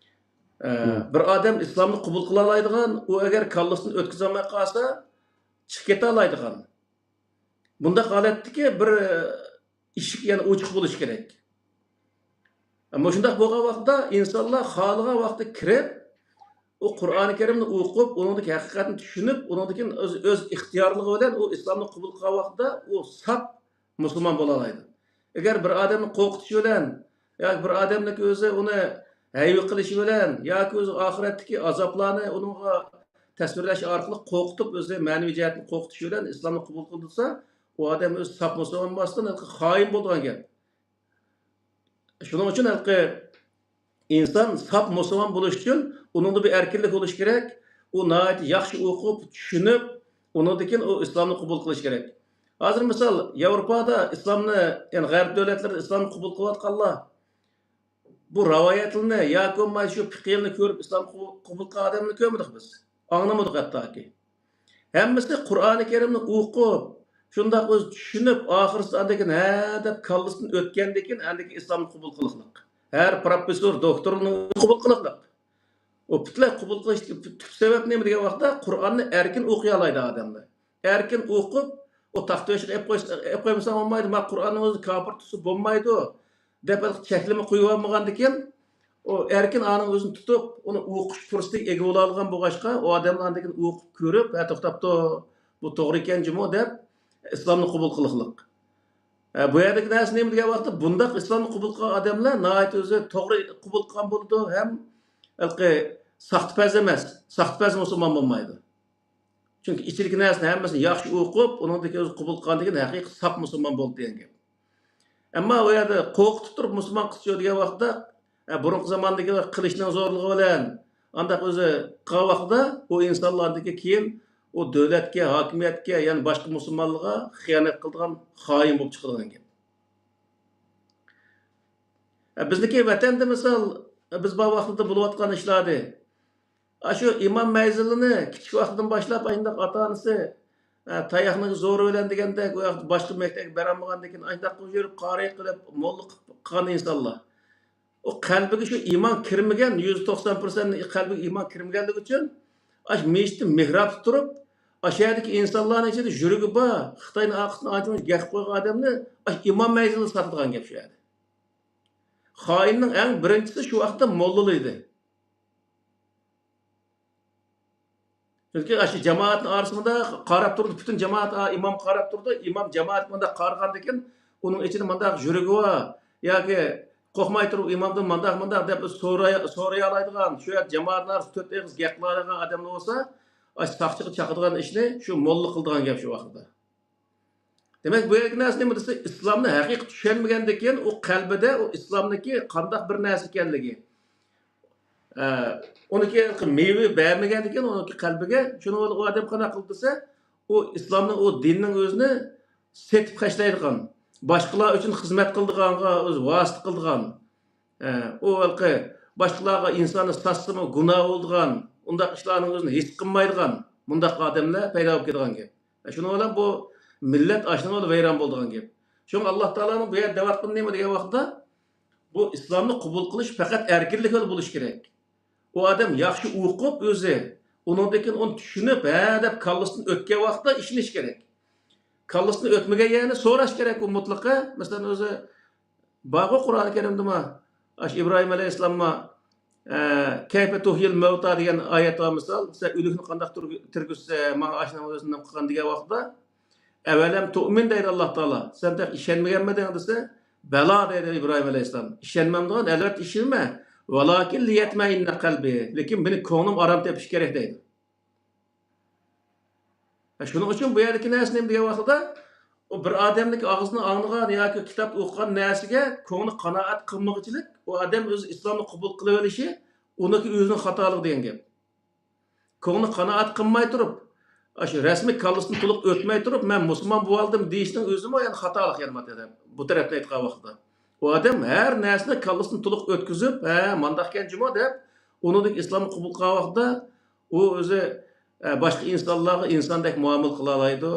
ئە، بىر ئادەم ئىسلامنى قوبۇل قىلالايدىغان، ئۇ ئەگەر كاللىسىدىن ئۆتكۈزەلمەي قالسا، چىقىپ كېتەلايدىغان. بۇنداق ھالەتتىكى بىر، ئە، ئىشىك، يەنى ئوچۇق بولۇشى كېرەك. مۇشۇنداق بولغان ۋاقىتتا ئىنسانلار خالىغان ۋاقىتتا كىرىپ، ئۇ قۇرئانى كەرىمنى ئوقۇپ، ئۇنىڭدىكى ھەقىقەتنى چۈشىنىپ، ئۇنىڭدىن كېيىن ئۆز، ئۆز ئىختىيارلىقى بىلەن ئۇ ئىسلامنى قوبۇل قىلغان ۋاقتىدا ئۇ ساپ مۇسۇلمان بولالايدۇ. ئەگەر بىر ئادەمنى قورقۇتۇش بىلەن ياكى بىر ئادەمنىڭكى ئۆزى ئۇنى ھەيۋە قىلىشى بىلەن ياكى ئۆزى ئاخىرەتتىكى ئازابلارنى ئۇنىڭغا تەسۋىرلەش ئارقىلىق قورقۇتۇپ، ئۆزى مەنىۋى جەھەتتىن قورقۇتۇش بىلەن ئىسلامنى قوبۇل قىلدۇرسا، ئۇ ئادەم ئۆزى ساپ مۇسۇلمان بولماستىن، خائىن بولىدىغان گەپ. شۇنىڭ ئۈچۈن ھېلىقى ئىنسان ساپ مۇسۇلمان بولۇش ئۈچۈن ئۇنىڭدا بىر ئەركىنلىك بولۇشى كېرەك. ئۇ ناھايىتى ياخشى ئوقۇپ، چۈشىنىپ، ئۇنىڭدىن كېيىن ئۇ ئىسلامنى قوبۇل قىلىشى كېرەك. ھازىر مىسال، ياۋروپادا ئىسلامنى، يەنى غەرب دۆلەتلىرىدە ئىسلامنى قوبۇل قىلىۋاتقانلار، بۇ رىۋايەتلىرىنى ياكى بولمىسا شۇ پىقىيلىرىنى كۆرۈپ ئىسلام قوبۇل، قوبۇل قىلغان ئادەمنى كۆرمىدۇق بىز. ئاڭلىمىدۇق ھەتتاكى. ھەممىسى قۇرئانى كەرىمنى ئوقۇپ، شۇنداق ئۆزى چۈشىنىپ، ئاخىرسىدا ئاندىن كېيىن ھە دەپ كاللىسىدىن ئۆتكەندىن كېيىن ئاندىن كېيىن ئىسلامنى قوبۇل قىلىقلىق. ھەر پروفېسسور، دوكتورنى قوبۇل قىلىقلىق. ئۇ پۈتۈنلەي قوبۇل قىلىش تۈپ سەۋەب نېمە دېگەن ۋاقىتتا، قۇرئاننى ئەركىن ئوقۇيالايدۇ ئادەملەر. ئەركىن ئوقۇپ، ئۇ تاختا تۆشۈككە ئېلىپ قويس-، ئېلىپ قويمىساڭ بولمايدۇ، ما قۇرئاننىڭ ئۆزى كاپىر تۇتسا بولمايدۇ، دەپ چەكلىمە قويۇۋالمىغاندىكىن، ئۇ ئەركىن ئانىڭ ئۆزىنى تۇتۇپ، ئۇنى ئوقۇش پۇرسىتىگە ئىگە بولالىغان بولغاچقا، ئۇ ئادەملەر ئاندىن كېيىن ئوقۇپ كۆرۈپ، ھە، توختاپتۇ، بۇ توغرا ئىكەن جۇمۇ دەپ، ئىسلامنى قوبۇل قىلىقلىق. ھە، بۇ يەردىكى نەرسە نېمە دېگەن ۋاقىتتا، بۇنداق ئىسلامنى قوبۇل قىلغان ئادەملەر ناھايىتى ئۆزى توغرا قوبۇل قىلغان بولىدۇ، ھەم ھېلىقى ساختىپەز ئەمەس، ساختىپەز مۇسۇلمان بولمايدۇ. چۈنكى ئىچىدىكى نەرسىنى ھەممىسىنى ياخشى ئوقۇپ، ئۇنىڭدىكى ئۆزى قوبۇل قىلغاندىن كېيىن ھەقىقىي ساپ مۇسۇلمان بولدى دېگەن گەپ. ئەمما ئۇ يەردە قورقۇتۇپ تۇرۇپ مۇسۇلمان قىلسا دېگەن ۋاقىتتا، ھە، بۇرۇنقى زاماندىكى قىلىچنىڭ زورلۇقى بىلەن ئانداق ئۆزى قىلغان ۋاقتىدا ئۇ ئىنسانلاردىكى كېيىن ئۇ دۆلەتكە، ھاكىمىيەتكە، يەنى باشقا مۇسۇلمانلارغا خىيانەت قىلىدىغان خائىن بولۇپ چىقىدىغان گەپ. ھە، بىزنىكى ۋەتەندە مىسال، بىز بار ۋاقتىدا بولۇۋاتقان ئىشلاردى. ئاشۇ ئىمام مەيزىلىنى كىچىك ۋاقتىدىن باشلاپ ئاشۇنداق ئاتا-ئانىسى، ئە، تاياقنىڭ زورى بىلەن دېگەندەك، ئۇ ياقتا باشقا مەكتەپكە بېرەلمىغاندىن كېيىن ئاشۇنداق يۈرۈپ قارى قىلىپ موللا قىلىپ قىلغان ئىنسانلار. ئۇ قەلبىگە شۇ ئىمان كىرمىگەن، يۈز توقسان پىرسەنت قەلبىگە ئىمان كىرمىگەنلىكى ئۈچۈن ئاشۇ مەسچىتتە مېھرابتا تۇرۇپ، ئاشۇ يەردىكى ئىنسانلارنىڭ ئىچىدە يۈرىكى بار، خىتاينىڭ ئارقىسىدىن ئانچە-مۇنچە گەپ قىلىپ قويغان ئادەمنى ئاشۇ ئىمام مەيزىلى ساتىدىغان گەپ شۇ يەردە. خائىننىڭ ئەڭ بىرىنچىسى شۇ ۋاقىتتا موللىلار ئىدى. چۈنكى ئاشۇ جامائەتنىڭ ئارىسىدا قاراپ تۇرىدۇ، پۈتۈن جامائەت، ئا، ئىمامغا قاراپ تۇرىدۇ. ئىمام جامائەتكە مۇنداق قارىغاندىكىن، ئۇنىڭ ئىچىدە مۇنداق يۈرىكى بار ياكى قورقماي تۇرۇپ ئىمامدىن مۇنداق، مۇنداق دەپ سوراي-، سورايالايدىغان، شۇ يەردە جامائەتنىڭ ئارىسىدا تۆت ئېغىز گەپ قىلالايدىغان ئادەملەر بولسا، ئاشۇ ساقچىغا چاقىدىغان ئىشنى شۇ موللا قىلىدىغان گەپ شۇ ۋاقىتتا. دېمەك، بۇ يەردىكى نەرسە نېمە دېسە، ئىسلامنى ھەقىقىي چۈشەنمىگەندىن كېيىن، ئۇ قەلبىدە ئۇ ئىسلامنىڭكى قانداق بىر نەرسە ئىكەنلىكى، ئە، ئۇنىڭكى مېۋە بەرمىگەندىن كېيىن، ئۇنىڭكى قەلبىگە، شۇنىڭ بىلەن ئۇ ئادەم قانداق قىلدى دېسە، ئۇ ئىسلامنى، ئۇ دىننىڭ ئۆزىنى سېتىپ خەجلەيدىغان، باشقىلار ئۈچۈن خىزمەت قىلىدىغانغا ئۆزى ۋاسىتە قىلىدىغان، ئە، ئۇ ھېلىقى باشقىلارغا ئىنساننى ساتسىمۇ گۇناھ بولىدىغان، ئۇنداق ئىشلارنىڭ ئۆزىنى ھېس قىلمايدىغان، مۇنداق ئادەملەر پەيدا بولۇپ كېتىدىغان گەپ. شۇنىڭ بىلەن بۇ مىللەت ئاشۇنىڭ بىلەن ۋەيران بولىدىغان گەپ. شۇڭا ئاللا تائالانىڭ بۇ يەردە دەۋاتقىنى نېمە دېگەن ۋاقىتتا، بۇ ئىسلامنى قوبۇل قىلىش پەقەت ئەركىنلىك بىلەن بولۇشى كېرەك. ئۇ ئادەم ياخشى ئوقۇپ ئۆزى، ئۇنىڭدىن كېيىن ئۇنى چۈشىنىپ، ھە دەپ كاللىسىدىن ئۆتكەن ۋاقىتتا ئىشىنىش كېرەك. كاللىسىدىن ئۆتمىگەن يەرنى سوراش كېرەك ئۇ مۇتلىقى. مەسىلەن، ئۆزى بارغۇ قۇرئانى كەرىمدىمۇ، ئاشۇ ئىبراھىم ئەلەيھىسسالاممۇ، ئە، كەيپە تۇھيىل مەۋتا دېگەن ئايەت بار مىسال، سەن ئۆلۈكنى قانداق تۇرغۇ-، تىرگۈزسە، ماڭا ئاشۇنىڭ ئۆزىنى نېمە قىلغان دېگەن ۋاقىتتا، ئەۋەلەم تۇئمىن دەيدۇ ئاللا تائالا، سەن تېخى ئىشەنمىگەنمىدىڭ دېسە، بەلا دەيدۇ ئىبراھىم ئەلەيھىسسالام، ئىشەنمەمدىغان، ئەلۋەتتە ئىشىنىمەن، ۋالاكىن لىيەتمەئىننە قەلبى، لېكىن مېنىڭ كۆڭلۈم ئارام تېپىشى كېرەك دەيدۇ. شۇنىڭ ئۈچۈن بۇ يەردىكى نەرسە نېمە دېگەن ۋاقتىدا، ئۇ بىر ئادەمنىڭ ئاغزىدىن ئاڭلىغان ياكى كىتابتا ئوقۇغان نەرسىگە كۆڭلى قانائەت قىلمىغۇچىلىك، ئۇ ئادەم ئۆزى ئىسلامنى قوبۇل قىلىۋېلىشى ئۇنىڭكى ئۆزىنىڭ خاتالىقى دېگەن گەپ. كۆڭلى قانائەت قىلماي تۇرۇپ، ئاشۇ رەسمىي كاللىسىدىن تولۇق ئۆتمەي تۇرۇپ، مەن مۇسۇلمان بولۇۋالدىم دېيىشنىڭ ئۆزىمۇ يەنە خاتالىق يەنە بۇ تەرەپتىن ئېيتقان ۋاقتىدا. ئۇ ئادەم ھەر نەرسىنى كاللىسىدىن تولۇق ئۆتكۈزۈپ، ھە، مانداق ئىكەن جۇمۇ دەپ، ئۇنىڭدىن ئىسلامنى قوبۇل قىلغان ۋاقتىدا، ئۇ ئۆزى، ئە، باشقا ئىنسانلارغا ئىنساندەك مۇئامىلە قىلالايدۇ.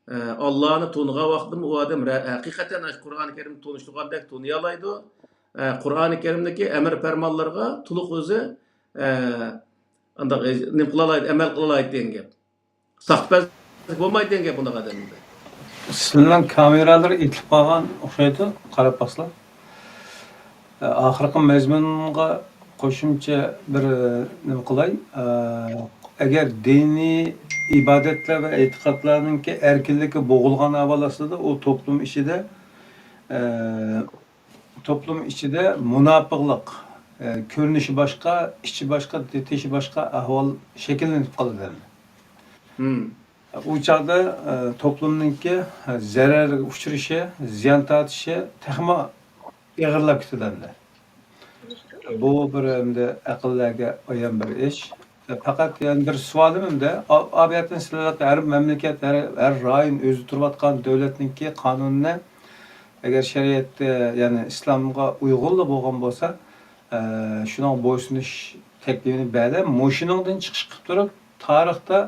ئە، ئاللانى تونۇغان ۋاقتىدىمۇ ئۇ ئادەم رە-، ھەقىقەتەن ئاشۇ قۇرئانى كەرىمنى تونۇشتۇرغاندەك تونۇيالايدۇ. ئە، قۇرئانى كەرىمدىكى ئەمىر پەرمانلىرىغا تولۇق ئۆزى، ئە، ئانداق، ئە، نېمە قىلالايدۇ، ئەمەل قىلالايدۇ دېگەن گەپ. ساختىپەز بولمايدۇ دېگەن گەپ بۇنداق ئادەمدە. سىلەرنىڭ كامېرالىرى ئېتىلىپ قالغان ئوخشايدۇ، قاراپ باقسىلا. ئاخىرقى مەزمۇنغا قوشۇمچە بىر، ئە، نېمە قىلاي؟ ئە، ئەگەر دىنىي ئىبادەتلەر ۋە ئېتىقادلارنىڭكى ئەركىنلىكى بوغۇلغان ئەھۋال ئاستىدا، ئۇ توپلۇم ئىچىدە، ئە، توپلۇم ئىچىدە مۇناپىقلىق، ئە، كۆرۈنۈشى باشقا، ئىچى باشقا، تېشى باشقا ئەھۋال شەكىللىنىپ قالىدۇ. ئۇ چاغدا، ئە، توپلۇمنىڭكى زەرەرگە ئۇچرىشى، زىيان تارتىشى تېخىمۇ ئېغىرلاپ كېتىدۇ ئەمدى. بۇ بىر ئەمدى ئەقىللەرگە ئايان بىر ئىش. پەقەت يەنە بىر سوئالىم ئەمدى، ئا-، ئا بۇ يەردىن سىلەر ھەر مەملىكەت، ھەر، ھەر رايون ئۆزى تۇرۇۋاتقان دۆلەتنىڭكى قانۇنىنى ئەگەر شەرىئەتتە، يەنى ئىسلامغا ئۇيغۇنلا بولغان بولسا، ئە، شۇنىڭغا بويسۇنۇش تەكلىپىنى بەردى. مۇشۇنىڭدىن چىقىش قىلىپ تۇرۇپ، تارىختا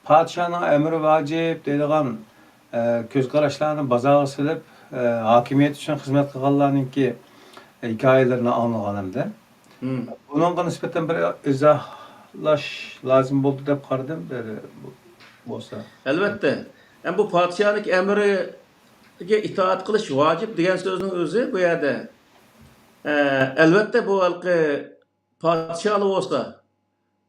پادىشاھنىڭ ئەمرى ۋاجىپ دەيدىغان، ئە، كۆز قاراشلارنى بازارغا سېلىپ، ئە، ھاكىمىيەت ئۈچۈن خىزمەت قىلغانلارنىڭكى ھېكايىلىرىنى ئاڭلىغان ئەمدى. بۇنىڭغا نىسبەتەن بىر ئىزاھلاش لازىم بولدى دەپ قارىدىم، بىر بولسا. ئەلۋەتتە. ئەمما بۇ پادىشاھنىڭ ئەمرىگە ئىتائەت قىلىش ۋاجىپ دېگەن سۆزنىڭ ئۆزى بۇ يەردە، ئە، ئەلۋەتتە، بۇ ھېلىقى پادىشاھلا بولسا،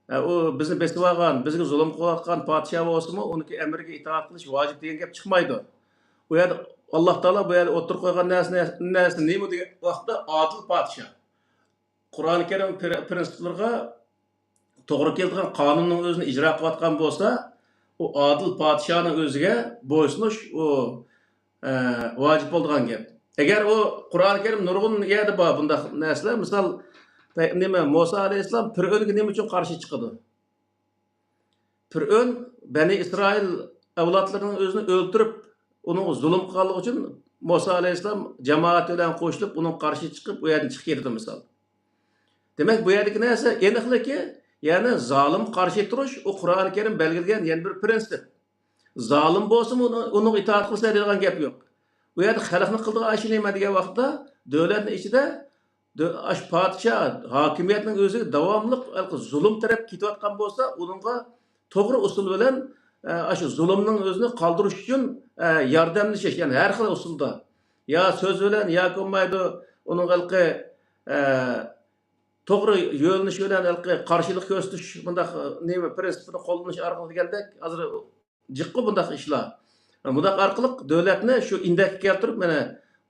ئە، ئۇ بىزنى بېسىۋالغان، بىزگە زۇلۇم قىلىۋاتقان پادىشاھ بولسىمۇ، ئۇنىڭكى ئەمرىگە ئىتائەت قىلىش ۋاجىپ دېگەن گەپ چىقمايدۇ. ئۇ يەردە ئاللا تائالا بۇ يەردە ئوتتۇرىغا قويغان نەرسە، نەرسە نېمە دېگەن ۋاقىتتا، ئادىل پادىشاھ. قۇرئان كەرىم پىر-، پىرىنسىپلىرىغا توغرا كېلىدىغان قانۇننىڭ ئۆزىنى ئىجرا قىلىۋاتقان بولسا، ئۇ ئادىل پادىشاھنىڭ ئۆزىگە بويسۇنۇش، ئۇ، ئە، ۋاجىپ بولىدىغان گەپ. ئەگەر ئۇ قۇرئان كەرىم نۇرغۇن يەردە بار بۇنداق نەرسىلەر. مىسال، پەي-، نېمە، مۇسا ئەلەيھىسسالام پىرئۆنگە نېمە ئۈچۈن قارشى چىقىدۇ؟ پىرئۆن بەنى ئىسرائىل ئەۋلادلىرىنىڭ ئۆزىنى ئۆلتۈرۈپ، ئۇنىڭغا زۇلۇم قىلغانلىقى ئۈچۈن مۇسا ئەلەيھىسسالام جامائىتى بىلەن قوشۇلۇپ، ئۇنىڭغا قارشى چىقىپ، ئۇ يەردىن چىقىپ كېتىدۇ، مىسال. دېمەك، بۇ يەردىكى نەرسە ئېنىقلىكى، يەنى زالىمغا قارشى تۇرۇش، ئۇ قۇرئان كەرىم بەلگىلىگەن يەنە بىر پىرىنسىپ. زالىم بولسىمۇ، ئۇنى-، ئۇنىڭغا ئىتائەت قىلسا دەيدىغان گەپ يوق. ئۇ يەردە خەلقنىڭ قىلىدىغان ئىشى نېمە دېگەن ۋاقىتتا، دۆلەتنىڭ ئىچىدە دۆ-، ئاشۇ پادىشاھ، ھاكىمىيەتنىڭ ئۆزى داۋاملىق ھېلىقى زۇلۇم تەرەپ كېتىۋاتقان بولسا، ئۇنىڭغا توغرا ئۇسۇل بىلەن، ئە، ئاشۇ زۇلۇمنىڭ ئۆزىنى قالدۇرۇش ئۈچۈن، ئە، ياردەملىشىش، يەنى ھەر خىل ئۇسۇلدا. يا سۆز بىلەن، ياكى بولمايدۇ، ئۇنىڭ ھېلىقى، ئە، توغرا يۆنىلىش بىلەن ھېلىقى قارشىلىق كۆرسىتىش، بۇنداق، ئە، نېمە، پىرىنسىپىنى قوللىنىش ئارقىلىق دېگەندەك، ھازىر جىققۇ بۇنداق ئىشلار. بۇنداق ئارقىلىق دۆلەتنى شۇ ئىندەككە كەلتۈرۈپ، مانا،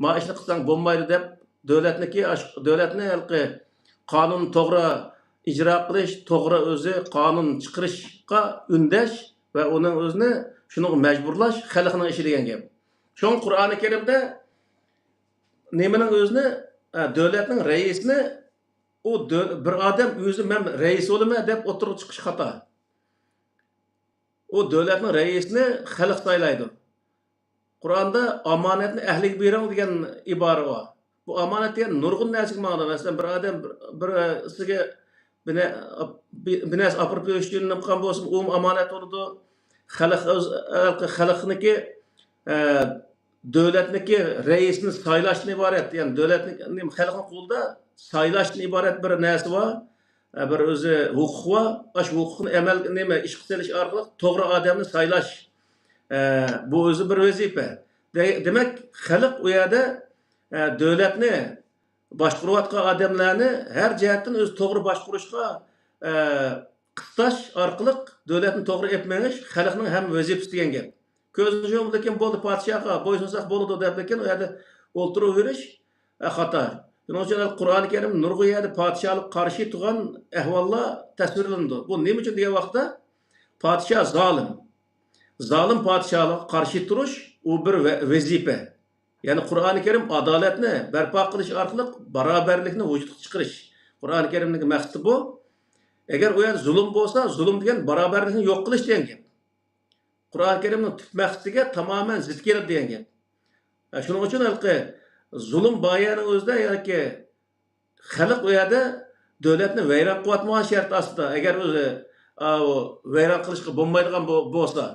ما ئىشنى قىلساڭ بولمايدۇ دەپ، دۆلەتنىكى، ئاش-، دۆلەتنى ھېلىقى قانۇن توغرا ئىجرا قىلىش، توغرا ئۆزى قانۇن چىقىرىشقا ئۈندەش ۋە ئۇنىڭ ئۆزىنى شۇنىڭغا مەجبۇرلاش خەلقنىڭ ئىشى دېگەن گەپ. شۇڭا قۇرئانى كەرىمدە نېمىنىڭ ئۆزىنى، ئە، دۆلەتنىڭ رەئىسىنى، ئۇ دۆ-، بىر ئادەم ئۆزى مەن رەئىس بولىمەن دەپ ئوتتۇرىغا چىقىش خاتا. ئۇ دۆلەتنىڭ رەئىسىنى خەلق سايلايدۇ. قۇرئاندا «ئامانەتنى ئەھلىگە بېرىڭ» دېگەن ئىبارە بار. بۇ ئامانەت دېگەن نۇرغۇن نەرسىگە مانا. مەسىلەن، بىر ئادەم بىر، بىرسىگە بىر نە-، بىر نەرسە ئاپىرىپ بېرىشنى نېمە قىلغان بولسا، ئۇمۇ ئامانەت بولىدۇ. خەلق ئۆز، خەلقنىكى، ئە، دۆلەتنىكى رەئىسنى سايلاشتىن ئىبارەت، يەنى دۆلەتنى، نېمە، خەلقنىڭ قولىدا سايلاشتىن ئىبارەت بىر نەرسە بار. ئە، بىر ئۆزى ھوقۇق بار. ئاشۇ ھوقۇقنى ئەمەل، نېمە، ئىشقا سېلىش ئارقىلىق توغرا ئادەمنى سايلاش. ئە، بۇ ئۆزى بىر ۋەزىپە. دە-، دېمەك، خەلق ئۇ يەردە، ئە، دۆلەتنى باشقۇرۇۋاتقان ئادەملەرنى ھەر جەھەتتىن ئۆزى توغرا باشقۇرۇشقا، ئە، قىستاش ئارقىلىق دۆلەتنى توغرا ئېلىپ مېڭىش خەلقنىڭ ھەم ۋەزىپىسى دېگەن گەپ. كۆزنى يۇمۇپ، لېكىن بولدى، پادىشاھقا بويسۇنساق بولىدۇ دەپ، لېكىن ئۇ يەردە ئولتۇرۇۋېرىش، ئە، خاتا. شۇنىڭ ئۈچۈن قۇرئانى كەرىم نۇرغۇن يەردە پادىشاھلىققا قارشى تۇرغان ئەھۋاللار تەسۋىرلىنىدۇ. بۇ نېمە ئۈچۈن دېگەن ۋاقىتتا، پادىشاھ زالىم. زالىم پادىشاھلىققا قارشى تۇرۇش، ئۇ بىر ۋە-، ۋەزىپە. يەنى قۇرئانى كەرىم ئادالەتنى بەرپا قىلىش ئارقىلىق باراۋەرلىكنى ۋۇجۇدقا چىقىرىش. قۇرئانى كەرىمنىڭ مەقسىتى بۇ. ئەگەر ئۇ يەردە زۇلۇم بولسا، زۇلۇم دېگەن باراۋەرلىكنى يوق قىلىش دېگەن گەپ. قۇرئانى كەرىمنىڭ تۈپ مەقسىتىگە تامامەن زىت كېلىدۇ دېگەن گەپ. ھە، شۇنىڭ ئۈچۈن ھېلىقى زۇلۇم بار يەرنىڭ ئۆزىدە ياكى خەلق ئۇ يەردە دۆلەتنى ۋەيران قىلىۋاتمىغان شەرت ئاستىدا، ئەگەر ئۆزى، ئاۋۇ، ۋەيران قىلىشقا بولمايدىغان بو-، بولسا،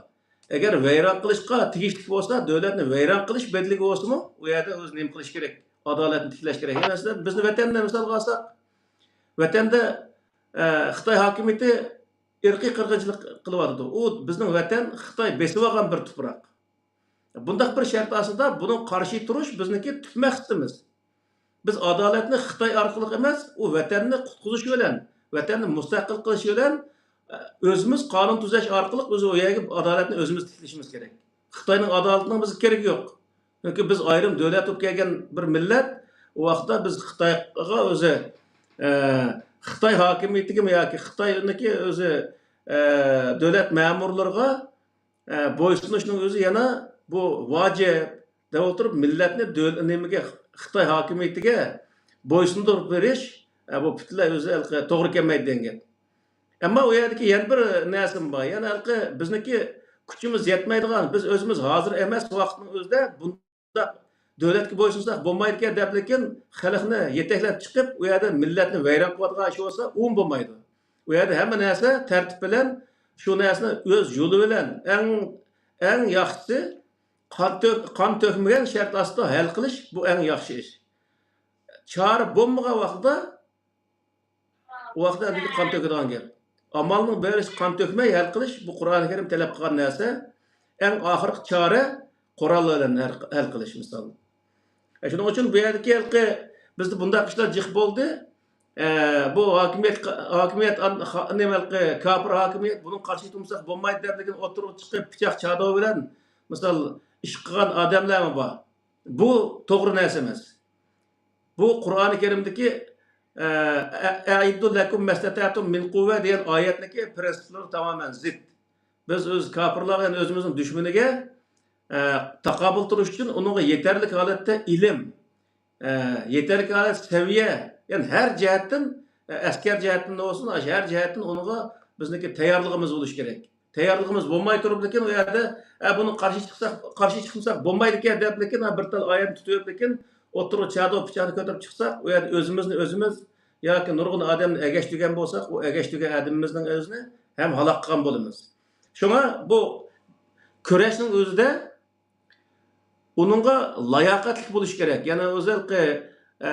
ئەگەر ۋەيران قىلىشقا تېگىشلىك بولسا، دۆلەتنى ۋەيران قىلىش بەدىلىگە بولسىمۇ، ئۇ يەردە ئۆزى نېمە قىلىش كېرەك؟ ئادالەتنى تىكلەش كېرەك. مەسىلەن، بىزنى ۋەتەندە مىسالغا ئالساق، ۋەتەندە، ئە، خىتاي ھاكىمىيىتى ئىرقىي قىرغىنچىلىق قىلىۋاتىدۇ. ئۇ بىزنىڭ ۋەتەن خىتاي بېسىۋالغان بىر تۇپراق. بۇنداق بىر شەرت ئاستىدا بۇنىڭغا قارشى تۇرۇش بىزنىڭكى تۈپ مەقسىتىمىز. بىز ئادالەتنى خىتاي ئارقىلىق ئەمەس، ئۇ ۋەتەننى قۇتقۇزۇش بىلەن، ۋەتەننى مۇستەقىل قىلىش بىلەن، ئە، ئۆزىمىز قانۇن تۈزەش ئارقىلىق ئۆزى ئۇ يەرگە ئادالەتنى ئۆزىمىز تىكلىشىمىز كېرەك. خىتاينىڭ ئادالىتىنىڭ بىزگە كېرىكى يوق. چۈنكى بىز ئايرىم دۆلەت بولۇپ كەلگەن بىر مىللەت، ئۇ ۋاقىتتا بىز خىتايغا ئۆزى، ئە، خىتاي ھاكىمىيىتىگىمۇ ياكى خىتاينىڭكى ئۆزى، ئە، دۆلەت مەمۇرلىرىغا، ئە، بويسۇنۇشنىڭ ئۆزى يەنە بۇ ۋاجىپ دەپ ئولتۇرۇپ، مىللەتنى دۆل-، نېمىگە، خىتاي ھاكىمىيىتىگە بويسۇندۇرۇپ بېرىش، ئە، بۇ پۈتۈنلەي ئۆزى ھېلىقى توغرا كەلمەيدۇ دېگەن گەپ. ئەمما ئۇ يەردىكى يەنە بىر نەرسىمۇ بار. يەنە ھېلىقى بىزنىڭكى كۈچىمىز يەتمەيدىغان، بىز ئۆزىمىز ھازىر ئەمەس ۋاقىتنىڭ ئۆزىدە بۇنداق دۆلەتكە بويسۇنساق بولمايدىكەن دەپ، لېكىن خەلقنى يېتەكلەپ چىقىپ، ئۇ يەردە مىللەتنى ۋەيران قىلىۋاتقان ئىش بولسا، ئۇمۇ بولمايدۇ. ئۇ يەردە ھەممە نەرسە تەرتىپ بىلەن، شۇ نەرسىنى ئۆز يولى بىلەن، ئەڭ، ئەڭ ياخشىسى قان تۆك-، قان تۆكمىگەن شەرت ئاستىدا ھەل قىلىش، بۇ ئەڭ ياخشى ئىش. چارە بولمىغان ۋاقىتتا، ئۇ ۋاقىتتا ئەمدىكى قان تۆكىدىغان گەپ. ئامالنىڭ بېرىش قان تۆكمەي ھەل قىلىش، بۇ قۇرئانى كەرىم تەلەپ قىلغان نەرسە. ئەڭ ئاخىرقى چارە قورال بىلەن ھەل، ھەل قىلىش، مىسال. ئە، شۇنىڭ ئۈچۈن بۇ يەردىكى ھېلىقى بىزدە بۇنداق ئىشلار جىق بولدى. ئە، بۇ ھاكىمىيەت، ھاكىمىيەت ئان-، خا-، نېمە ھېلىقى كاپىر ھاكىمىيەت، بۇنىڭغا قارشى تۇرمىساق بولمايدۇ دەپ، لېكىن ئوتتۇرىغا چىقىپ پىچاق چادۇر بىلەن، مىسال، ئىش قىلغان ئادەملەرمۇ بار. بۇ توغرا نەرسە ئەمەس. بۇ قۇرئانى كەرىمدىكى، ئە، ئە-، «ئەئىددۇ لەكۇم مەستەتەتۇم مىن قۇۋۋە» دېگەن ئايەتنىڭكى پىرىنسىپلىرىغا تامامەن زىت. بىز ئۆز كاپىرلارغا، يەنى ئۆزىمىزنىڭ دۈشمىنىگە، ئە، تاقابىل تۇرۇش ئۈچۈن ئۇنىڭغا يېتەرلىك ھالەتتە ئىلىم، ئە، يېتەرلىك ھالەتتە سەۋىيە، يەنى ھەر جەھەتتىن، ئە، ئەسكەر جەھەتتىن بولسۇن، ھەر جەھەتتىن ئۇنىڭغا بىزنىڭكى تەييارلىقىمىز بولۇشى كېرەك. تەييارلىقىمىز بولماي تۇرۇپ، لېكىن ئۇ يەردە، ئە، بۇنىڭغا قارشى چىقساق، قارشى چىقمىساق بولمايدىكەن دەپ، لېكىن، ھە، بىر تال ئايەتنى تۇتۇپ، لېكىن ئوتتۇرىغا چادۇر پىچاقنى كۆتۈرۈپ چىقساق، ئۇ يەردە ئۆزىمىزنى ئۆزىمىز ياكى نۇرغۇن ئادەمنى ئەگەشتۈرگەن بولساق، ئۇ ئەگەشتۈرگەن ئادىمىمىزنىڭ ئۆزىنى ھەم ھالاك قىلغان بولىمىز. شۇڭا بۇ كۈرەشنىڭ ئۆزىدە ئۇنىڭغا لاياقەتلىك بولۇش كېرەك. يەنى ئۆزى ھېلىقى، ئە،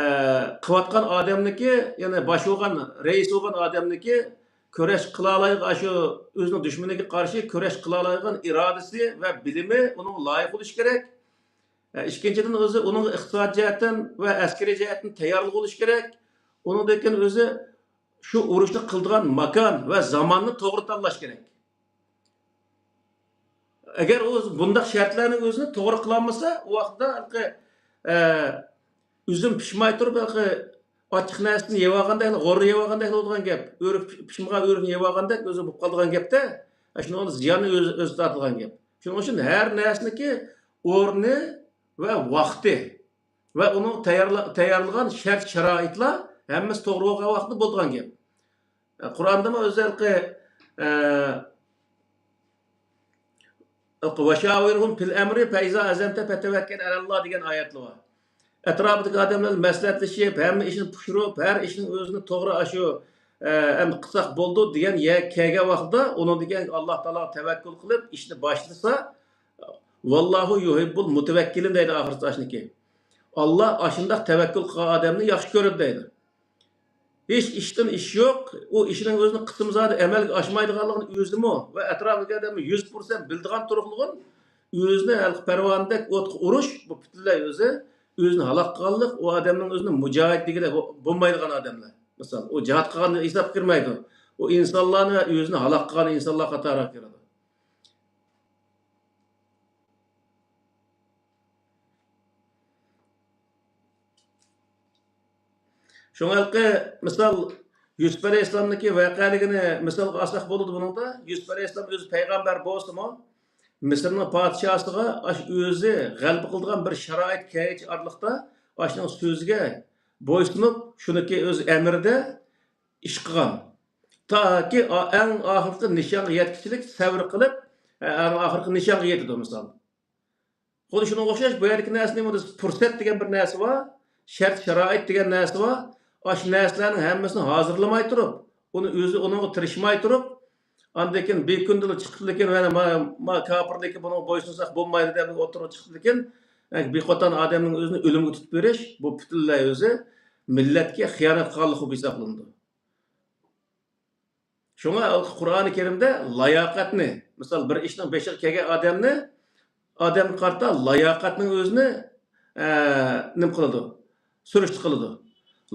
قىلىۋاتقان ئادەمنىكى، يەنى باش بولغان، رەئىس بولغان ئادەمنىكى كۈرەش قىلالايدىغان، ئاشۇ ئۆزىنىڭ دۈشمىنىگە قارشى كۈرەش قىلالايدىغان ئىرادىسى ۋە بىلىمى ئۇنىڭغا لايىق بولۇشى كېرەك. ئە، ئىككىنچىدىن، ئۆزى ئۇنىڭغا ئىقتىسادىي جەھەتتىن ۋە ئەسكىرىي جەھەتتىن تەييارلىق بولۇشى كېرەك. ئۇنىڭدىن كېيىن ئۆزى شۇ ئۇرۇشنى قىلىدىغان ماكان ۋە زاماننى توغرا تاللاش كېرەك. ئەگەر ئۇ بۇنداق شەرتلەرنى ئۆزىنى توغرا قىلالمىسا، ئۇ ۋاقىتتا ھېلىقى، ئە، ئۈزۈم پىشماي تۇرۇپ، ھېلىقى ئاچچىق نەرسىنى يەۋالغاندەك، غورا يەۋالغاندەك بولىدىغان گەپ. ئۆرۈك پىش-، پىشمىغان ئۆرۈكنى يەۋالغاندەك ئۆزى بولۇپ قالىدىغان گەپتە. شۇنىڭ زىيانى ئۆزى، ئۆزى تارتىدىغان گەپ. شۇنىڭ ئۈچۈن ھەر نەرسىنىڭكى ئورنى ۋە ۋاقتى ۋە ئۇنىڭ تەييارلا-، تەييارلىغان شەرت-شارائىتلار ھەممىسى توغرا بولغان ۋاقىتتا بولىدىغان گەپ. قۇرئاندىمۇ ئۆزى ھېلىقى، ئە، «ۋەشاۋىرھۇم فىل ئەمرى فەئىزا ئەزەمتە فەتەۋەككەل ئەلەللا» دېگەن ئايەت بار. ئەتراپىدىكى ئادەملەر بىلەن مەسلىھەتلىشىپ، ھەممە ئىشنى پۇشۇرۇپ، ھەر ئىشنىڭ ئۆزىنى توغرا ئاشۇ، ئە، ئەمدى قىلساق بولىدۇ دېگەن يەرگە كەلگەن ۋاقتىدا، ئۇنىڭدىن كېيىن ئاللا تائالاغا تەۋەككۈل قىلىپ ئىشنى باشلىسا، «ۋاللاھۇ يۇھىببۇل مۇتەۋەككىلىن» دەيدۇ ئاخىرىدا ئاشۇنىڭكى. ئاللا ئاشۇنداق تەۋەككۈل قىلغان ئادەمنى ياخشى كۆرىدۇ دەيدۇ. ھېچ ئىشتىن ئىش يوق، ئۇ ئىشنىڭ ئۆزىنى قىسىمزادە ئەمەلگە ئاشمايدىغانلىقىنى ئۆزىمۇ ۋە ئەتراپىدىكى ئادەممۇ يۈز پىرسەنت بىلىدىغان تۇرۇقلۇقىن، ئۆزىنى ھېلىقى پەرۋانىدەك ئوتقا ئۇرۇش، بۇ پۈتۈنلەي ئۆزى، ئۆزىنى ھالاك قىلغانلىق، ئۇ ئادەمنىڭ ئۆزىنى مۇجاھىد دېگىلى بو-، بولمايدىغان ئادەملەر. مىسال، ئۇ جىھاد قىلغان ھېسابقا كىرمەيدۇ. ئۇ ئىنسانلارنى ۋە ئۆزىنى ھالاك قىلغان ئىنسانلار قاتارىغا كىرىدۇ. شۇڭا ھېلىقى مىسال، يۈسۈپ ئەلەيھىسسالامنىڭكى ۋەقەلىكىنى مىسالغا ئالساق بولىدۇ بۇنىڭدا. يۈسۈپ ئەلەيھىسسالام ئۆزى پەيغەمبەر بولسىمۇ، مىسىرنىڭ پادىشاھىغا ئاشۇ ئۆزى غەلىبە قىلىدىغان بىر شارائىت كەلگەنچە ئارىلىقتا ئاشۇنىڭ سۆزىگە بويسۇنۇپ، شۇنىڭكى ئۆز ئەمرىدە ئىش قىلغان. تاكى ئا-، ئەڭ ئاخىرقى نىشانغا يەتكۈچىلىك سەۋر قىلىپ، ئەڭ ئاخىرقى نىشانغا يېتىدۇ مىسال. خۇددى شۇنىڭغا ئوخشاش، بۇ يەردىكى نەرسە نېمە؟ پۇرسەت دېگەن بىر نەرسە بار، شەرت-شارائىت دېگەن نەرسە بار. ئاشۇ نەرسىلەرنىڭ ھەممىسىنى ھازىرلىماي تۇرۇپ، ئۇنى ئۆزى ئۇنىڭغا تىرىشماي تۇرۇپ، ئاندىن كېيىن بىر كۈندىلا چىقىپ، لېكىن مانا ما، ما كاپىرنىڭكى بۇنىڭغا بويسۇنساق بولمايدۇ دەپ ئوتتۇرىغا چىقىپ، لېكىن بىر قاتار ئادەمنىڭ ئۆزىنى ئۆلۈمگە تۇتۇپ بېرىش، بۇ پۈتۈنلەي ئۆزى مىللەتكە خىيانەت قىلغانلىق بولۇپ ھېسابلىنىدۇ. شۇڭا قۇرئانى كەرىمدە لاياقەتنى، مىسال، بىر ئىشنىڭ بېشىغا كەلگەن ئادەمنى، ئادەمگە قارىتا لاياقەتنىڭ ئۆزىنى، ئە، نېمە قىلىدۇ؟ سۈرۈشتە قىلىدۇ.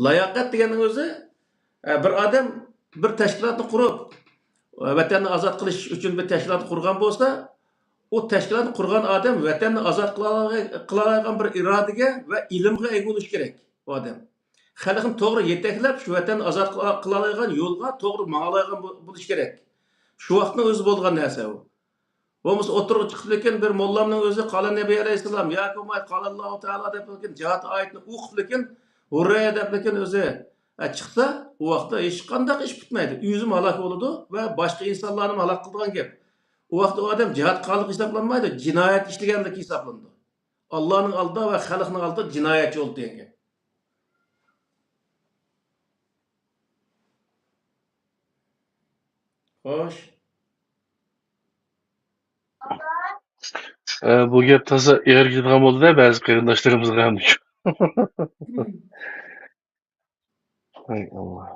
لاياقەت دېگەننىڭ ئۆزى، ئە، بىر ئادەم بىر تەشكىلاتنى قۇرۇپ، ۋەتەننى ئازاد قىلىش ئۈچۈن بىر تەشكىلات قۇرغان بولسا، ئۇ تەشكىلاتنى قۇرغان ئادەم ۋەتەننى ئازاد قىلالاي-، قىلالايدىغان بىر ئىرادىگە ۋە ئىلىمغا ئىگە بولۇشى كېرەك ئۇ ئادەم. خەلقنى توغرا يېتەكلەپ، شۇ ۋەتەننى ئازاد قىلا-، قىلالايدىغان يولغا توغرا ماڭالايدىغان بو-، بولۇشى كېرەك. شۇ ۋاقىتنىڭ ئۆزى بولىدىغان نەرسە ئۇ. بولمىسا ئوتتۇرىغا چىقىپ لېكىن بىر موللامنىڭ ئۆزى قالە نەبى ئەلەيھىسسالام ياكى بولماي قالە ئاللاھۇ تائالا دەپ لېكىن جىھاد ئايىتىنى ئوقۇپ لېكىن ھۇررە دەپ لېكىن ئۆزى، ئە، چىقسا، ئۇ ۋاقىتتا ھېچقانداق ئىش پۈتمەيدۇ. ئۆزىمۇ ھالاك بولىدۇ ۋە باشقا ئىنسانلارنىمۇ ھالاك قىلىدىغان گەپ. ئۇ ۋاقىتتا ئۇ ئادەم جىھاد قىلغانلىق ھېسابلانمايدۇ، جىنايەت ئىشلىگەنلىك ھېسابلىنىدۇ. ئاللانىڭ ئالدىدا ۋە خەلقنىڭ ئالدىدا جىنايەتچى بولدى دېگەن گەپ. خوش. ئە، بۇ گەپ تازا ئېغىر كېتىدىغان بولدى-دە، بەزى قېرىنداشلىرىمىزغا ھەم. ۋاي ئاللا.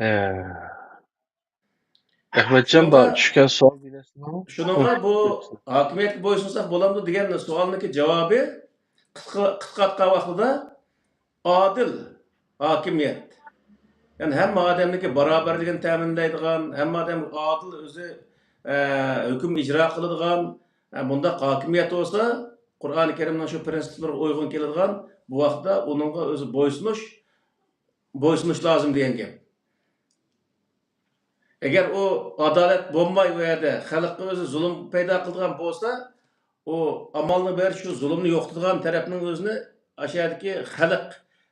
ھە. ئەخمەتجان، بار، شۇنىڭغا، چۈشكەن سوئال بىلەسىزمۇ؟ شۇنىڭغا بۇ ھاكىمىيەتكە بويسۇنساق بولامدۇ دېگەن سوئالنىڭكى جاۋابى قىسقا، قىسقارتقان ۋاقتىدا ئادىل ھاكىمىيەت. يەنى ھەممە ئادەمنىڭكى باراۋەرلىكىنى تەمىنلەيدىغان، ھەممە ئادەم ئادىل ئۆزى، ئە، ھۆكۈم ئىجرا قىلىدىغان، ئە، بۇنداق ھاكىمىيەت بولسا، قۇرئانى كەرىمنىڭ شۇ پىرىنسىپلىرىغا ئۇيغۇن كېلىدىغان، بۇ ۋاقىتتا ئۇنىڭغا ئۆزى بويسۇنۇش، بويسۇنۇش لازىم دېگەن گەپ. ئەگەر ئۇ ئادالەت بولماي ئۇ يەردە خەلققە ئۆزى زۇلۇم پەيدا قىلىدىغان بولسا، ئۇ ئامالنى بېرىپ شۇ زۇلۇمنى يوقىتىدىغان تەرەپنىڭ ئۆزىنى ئاشۇ يەردىكى خەلق،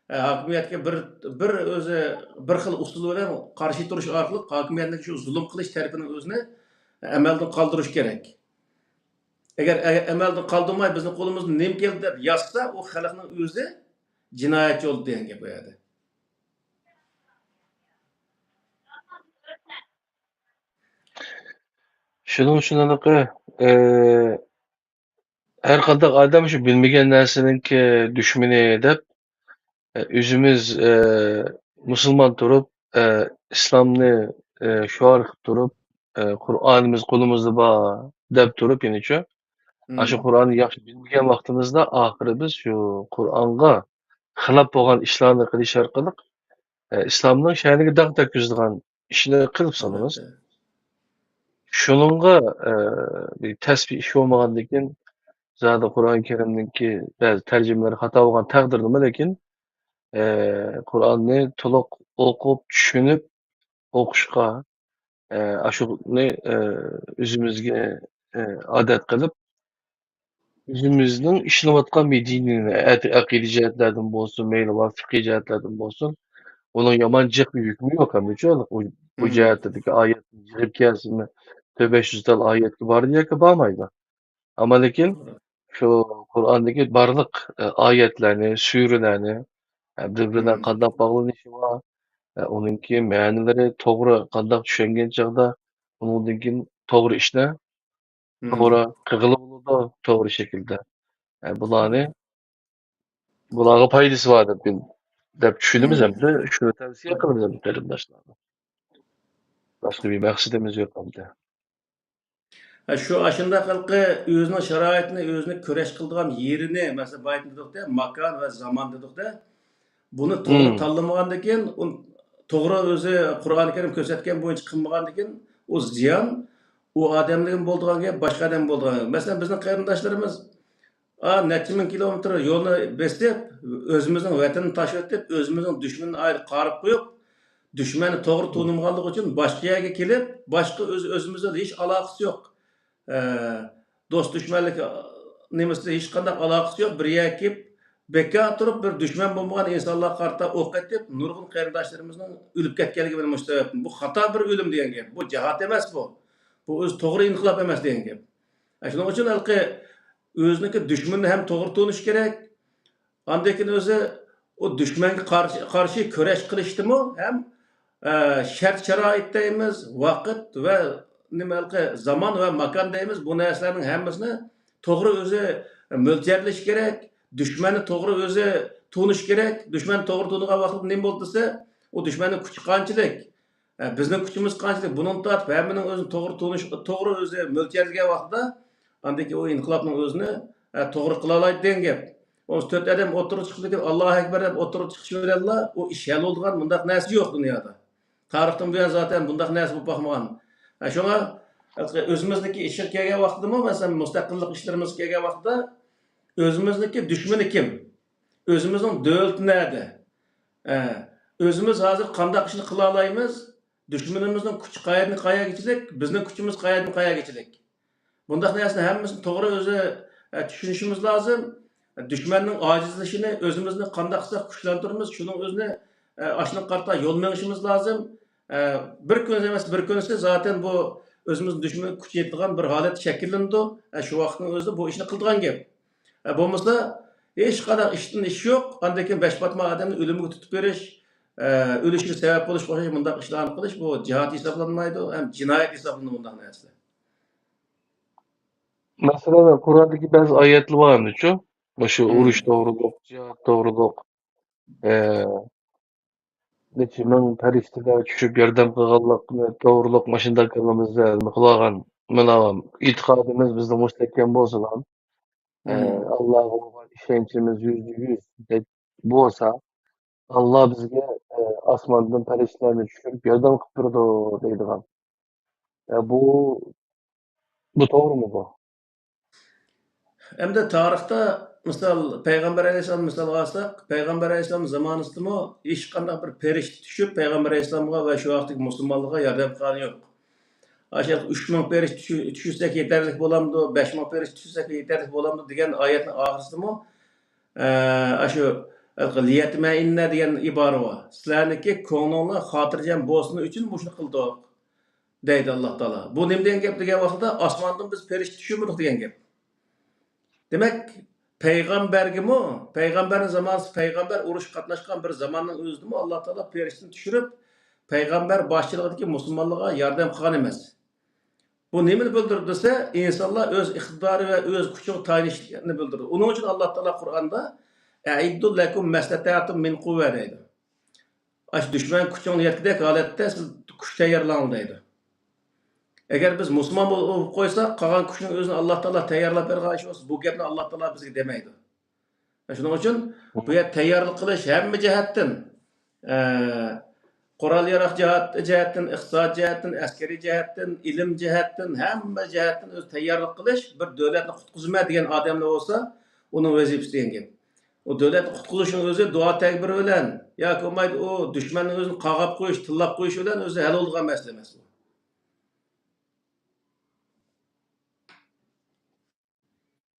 ئە، ھاكىمىيەتكە بىر، بىر ئۆزى بىر خىل ئۇسۇل بىلەن قارشى تۇرۇش ئارقىلىق ھاكىمىيەتنىڭ شۇ زۇلۇم قىلىش تەرىپىنىڭ ئۆزىنى ئەمەلدىن قالدۇرۇش كېرەك. ئەگەر ئە-، ئەمەلدىن قالدۇرماي بىزنىڭ قولىمىزدىن نېمە كەلدى دەپ يازسا، ئۇ خەلقنىڭ ئۆزى جىنايەتچى بولدى دېگەن گەپ ئۇ يەردە. شۇنىڭ ئۈچۈن ھېلىقى، ئى، ھەر قانداق ئادەم شۇ بىلمىگەن نەرسىنىڭكى دۈشمىنى دەپ، ئى، ئۆزىمىز، ئى، مۇسۇلمان تۇرۇپ، ئى، ئىسلامنى، ئى، شوئار قىلىپ تۇرۇپ، ئى، قۇرئانىمىز قولىمىزدا بار دەپ تۇرۇپ يەنىچۇ، ئاشۇ قۇرئاننى ياخشى بىلمىگەن ۋاقتىمىزدا ئاخىرى بىز شۇ قۇرئانغا خىلاپ بولغان ئىشلارنى قىلىش ئارقىلىق، ئى، ئىسلامنىڭ شەنىگە داغ تەگكۈزىدىغان ئىشنى قىلىپ سالىمىز. ئەلۋەتتە. شۇنىڭغا، ئە، بىر تەس بىر ئىش بولمىغاندىكىن، زادى قۇرئان كەرىمنىڭكى بەزى تەرجىمىلىرى خاتا بولغان تەقدىردىمۇ، لېكىن، ئە، قۇرئاننى تولۇق ئوقۇپ، چۈشىنىپ ئوقۇشقا، ئە، ئاشۇنى، ئە، ئۆزىمىزگە، ئە، ئادەت قىلىپ، ئۆزىمىزنىڭ ئىشلەۋاتقان بىر دىنىنى، ئەت-، ئەقىدە جەھەتلەردىن بولسۇن، مەيلى ۋە فىقھىي جەھەتلەردىن بولسۇن، ئۇنىڭ يامان جىق بىر ھۆكمى يوق ئەمدىچۇ. ئۇ، بۇ جەھەتتىكى ئايەتنى يىغىپ كەلسىمۇ، تۆت بەش يۈز تال ئايەتكە باردى ياكى بارمايدۇ. ئەمما لېكىن شۇ قۇرئاندىكى بارلىق، ئە، ئايەتلەرنى، سۈرىلەرنى، ئە، بىر-بىرى بىلەن قانداق باغلىنىشى بار، ئە، ئۇنىڭكى مەنىلىرى توغرا قانداق چۈشەنگەن چاغدا، ئۇنىڭدىن كېيىن توغرا ئىشنى توغرا قىلغىلى بولىدۇ، توغرا شەكىلدە. ئە، بۇلارنى، بۇلارغا پايدىسى بار دەپ، دەپ چۈشىنىمىز ھەمدە شۇنى تەۋسىيە قىلىمىز ھەمدە قېرىنداشلارغا. باشقا بىر مەقسىتىمىز يوق ھەمدە. ھە، شۇ ئاشۇنداق خەلقى ئۆزىنىڭ شارائىتىنى، ئۆزىنى كۈرەش قىلىدىغان يېرىنى، مەسىلەن، بايىتىن دېدۇقتە، ماكان ۋە زامان دېدۇقتە. بۇنى توغرا تاللىمىغاندىن كېيىن، ئۇ توغرا ئۆزى قۇرئانى كەرىم كۆرسەتكەن بويىچە قىلمىغاندىن كېيىن، ئۇ زىيان ئۇ ئادەمدىن بولىدىغان گەپ، باشقا ئادەم بولىدىغان گەپ. مەسىلەن، بىزنىڭ قېرىنداشلىرىمىز، ئا، نەچچە مىڭ كىلومېتىر يولنى بېسىپ، ئۆزىمىزنىڭ ۋەتىنىنى تاشلىۋېتىپ، ئۆزىمىزنىڭ دۈشمىنىنى ئايرى قارىپ قويۇپ، دۈشمەننى توغرا تونۇمىغانلىقى ئۈچۈن باشقا يەرگە كېلىپ، باشقا ئۆز-، ئۆزىمىز بىلەن ھېچ ئالاقىسى يوق. ئە، دوست دۈشمەنلىك، ئە، نېمىسىدە ھېچقانداق ئالاقىسى يوق. بىر يەرگە كېلىپ، بىكار تۇرۇپ، بىر دۈشمەن بولمىغان ئىنسانلارغا قارىتا ئوق ئېتىپ، نۇرغۇن قېرىنداشلىرىمىزنىڭ ئۆلۈپ كەتكەنلىكى مانا مۇشۇ سەۋەبتىن. بۇ خاتا بىر ئۆلۈم دېگەن گەپ. بۇ جىھاد ئەمەس بۇ. بۇ ئۆزى توغرا ئىنقىلاب ئەمەس دېگەن گەپ. ئە، شۇنىڭ ئۈچۈن ھېلىقى ئۆزىنىڭكى دۈشمىنىنى ھەم توغرا تونۇش كېرەك. ئاندىن كېيىن ئۆزى ئۇ دۈشمەنگە قارشى، قارشى كۈرەش قىلىشتىمۇ ھەم، ئە، شەرت-شارائىت دەيمىز، ۋاقىت ۋە نېمە ھېلىقى زامان ۋە ماكان دەيمىز، بۇ نەرسىلەرنىڭ ھەممىسىنى توغرا ئۆزى مۆلچەرلىشى كېرەك، دۈشمەننى توغرا ئۆزى تونۇشى كېرەك. دۈشمەننى توغرا تونۇغان ۋاقتىدا نېمە بولدى دېسە، ئۇ دۈشمەننىڭ كۈچى قانچىلىك، ئە، بىزنىڭ كۈچىمىز قانچىلىك، بۇنىڭدىن تارتىپ ھەممىنىڭ ئۆزىنى توغرا تونۇش، توغرا ئۆزى مۆلچەرلىگەن ۋاقتىدا، ئاندىن كېيىن ئۇ ئىنقىلابنىڭ ئۆزىنى، ئە، توغرا قىلالايدۇ دېگەن گەپ. ئون تۆت ئادەم ئوتتۇرىغا چىقىپ كېتىپ، ئاللاھۇ ئەكبەر دەپ ئوتتۇرىغا چىقىش بىلەنلا ئۇ ئىش ھەل بولىدىغان مۇنداق نەرسە يوق دۇنيادا. تارىختىن بۇيان زاتەن بۇنداق نەرسە بولۇپ باقمىغان. ھە، شۇڭا ئۆزىمىزنىڭكى ئىشىغا كەلگەن ۋاقتىدىمۇ، مەسىلەن، مۇستەقىللىق ئىشلىرىمىزغا كەلگەن ۋاقىتتا ئۆزىمىزنىڭكى دۈشمىنى كىم؟ ئۆزىمىزنىڭ دۆلىتى نەدە؟ ھە، ئۆزىمىز ھازىر قانداق ئىشنى قىلالايمىز؟ دۈشمىنىمىزنىڭ كۈچى قەيەردىن قەيەرگىچىلىك، بىزنىڭ كۈچىمىز قەيەردىن قەيەرگىچىلىك؟ بۇنداق نەرسىنى ھەممىسىنى توغرا ئۆزى، ئە، چۈشىنىشىمىز لازىم. دۈشمەننىڭ ئاجىزلىشىنى ئۆزىمىزنى قانداق قىلساق كۈچلەندۈرىمىز، شۇنىڭ ئۆزىنى، ئە، ئاشۇنىڭغا قارىتا يول مېڭىشىمىز لازىم. ئە، بىر كۈنى ئەمەس، بىر كۈنىسى زاتەن بۇ ئۆزىمىزنىڭ دۈشمىنىگە كۈچ يېتىدىغان بىر ھالەت شەكىللىنىدۇ. ئە، شۇ ۋاقىتنىڭ ئۆزىدە بۇ ئىشنى قىلىدىغان گەپ. ئە، بولمىسا، ھېچقانداق ئىشتىن ئىش يوق. ئاندىن كېيىن بەش پاتما ئادەمنى ئۆلۈمگە تۇتۇپ بېرىش، ئە، ئۆلۈشىگە سەۋەب بولۇشقا ئوخشاش مۇنداق ئىشلارنى قىلىش، بۇ جىھاد ھېسابلانمايدۇ، ھەم جىنايەت ھېسابلىنىدۇ بۇنداق نەرسىلەر. مەسىلەن، قۇرئاندىكى بەزى ئايەتلەر بار ئەمدىچۇ؟ مۇشۇ مم. ئۇرۇش توغرۇلۇق، جىھاد توغرۇلۇق، ئە، نەچچە مىڭ پەرىشتىلەر چۈشۈپ ياردەم قىلغانلىقىنى توغرۇلۇق مۇشۇنداق كاللىمىزدا نېمە قىلىۋالغان، مانا، ئېتىقادىمىز بىزنىڭ مۇستەھكەم بولسىلا، ئە، مم. ئاللاغا بولغان ئىشەنچىمىز يۈزدە يۈز بولسا، ئاللا بىزگە، ئە، ئاسماندىن پەرىشتىلەرنى چۈشۈرۈپ ياردەم قىلىپ بېرىدۇ دەيدىغان. ئە، بۇ، بۇ توغرىمۇ بۇ؟ ئەمدى تارىختا مىسال، پەيغەمبەر ئەلەيھىسسالام مىسالغا ئالساق، پەيغەمبەر ئەلەيھىسسالام زامانىسىدىمۇ ھېچقانداق بىر پەرىشتە چۈشۈپ پەيغەمبەر ئەلەيھىسسالامغا ۋە شۇ ۋاقىتتىكى مۇسۇلمانلارغا ياردەم قىلغانى يوق. ئاشۇ ئۈچ مىڭ پەرىشتە چۈ-، چۈشۈرسەك يېتەرلىك بولامدۇ، بەش مىڭ پەرىشتە چۈشۈرسەك يېتەرلىك بولامدۇ دېگەن ئايەتنىڭ ئاخىرىسىدىمۇ، ئە، ئاشۇ، ھېلىقى لىيەتمەئىننە دېگەن ئىبارە بار. سىلەرنىڭكى كۆڭلۈڭلار خاتىرجەم بولسۇن ئۈچۈن مۇشۇنى قىلدۇق، دەيدۇ ئاللا تائالا. بۇ نېمە دېگەن گەپ دېگەن ۋاقىتتا، ئاسماندىن بىز پەرىشتە چۈشۈرمىدۇق دېگەن گەپ. دېمەك، پەيغەمبەرگىمۇ، پەيغەمبەرنىڭ زامانىسى، پەيغەمبەر ئۇرۇشقا قاتناشقان بىر زاماننىڭ ئۆزىدىمۇ ئاللا تائالا پەرىشتىنى چۈشۈرۈپ، پەيغەمبەر باشچىلىقىدىكى مۇسۇلمانلارغا ياردەم قىلغان ئەمەس. بۇ نېمىنى بىلدۈرىدۇ دېسە، ئىنسانلار ئۆز ئىقتىدارى ۋە ئۆز كۈچىگە تايىنىشلىقىنى بىلدۈرىدۇ. ئۇنىڭ ئۈچۈن ئاللا تائالا قۇرئاندا، «ئەئىددۇ لەكۇم مەستەتەتۇم مىن قۇۋۋە» دەيدۇ. ئاشۇ دۈشمەن كۈچىڭلار يەتكۈدەك ھالەتتە سىز كۈچ تەييارلاڭ دەيدۇ. ئەگەر بىز مۇسۇلمان بولۇپ قويساق، قالغان كۈچنىڭ ئۆزىنى ئاللا تائالا تەييارلاپ بەرگەن ئىش بولسا، بۇ گەپنى ئاللا تائالا بىزگە دېمەيدۇ. شۇنىڭ ئۈچۈن بۇ يەردە تەييارلىق قىلىش ھەممە جەھەتتىن، ئە، قورال-ياراغ جەھەت-، جەھەتتىن، ئىقتىساد جەھەتتىن، ئەسكىرىي جەھەتتىن، ئىلىم جەھەتتىن، ھەممە جەھەتتىن ئۆزى تەييارلىق قىلىش، بىر دۆلەتنى قۇتقۇزىمەن دېگەن ئادەملەر بولسا، ئۇنىڭ ۋەزىپىسى دېگەن گەپ. ئۇ دۆلەتنى قۇتقۇزۇشنىڭ ئۆزى دۇئا تەكبىر بىلەن ياكى بولمايدۇ، ئۇ دۈشمەننىڭ ئۆزىنى قاغاپ قويۇش، تىللاپ قويۇش بىلەن ئۆزى ھەل بولىدىغان مەسىلە ئەمەس بۇ.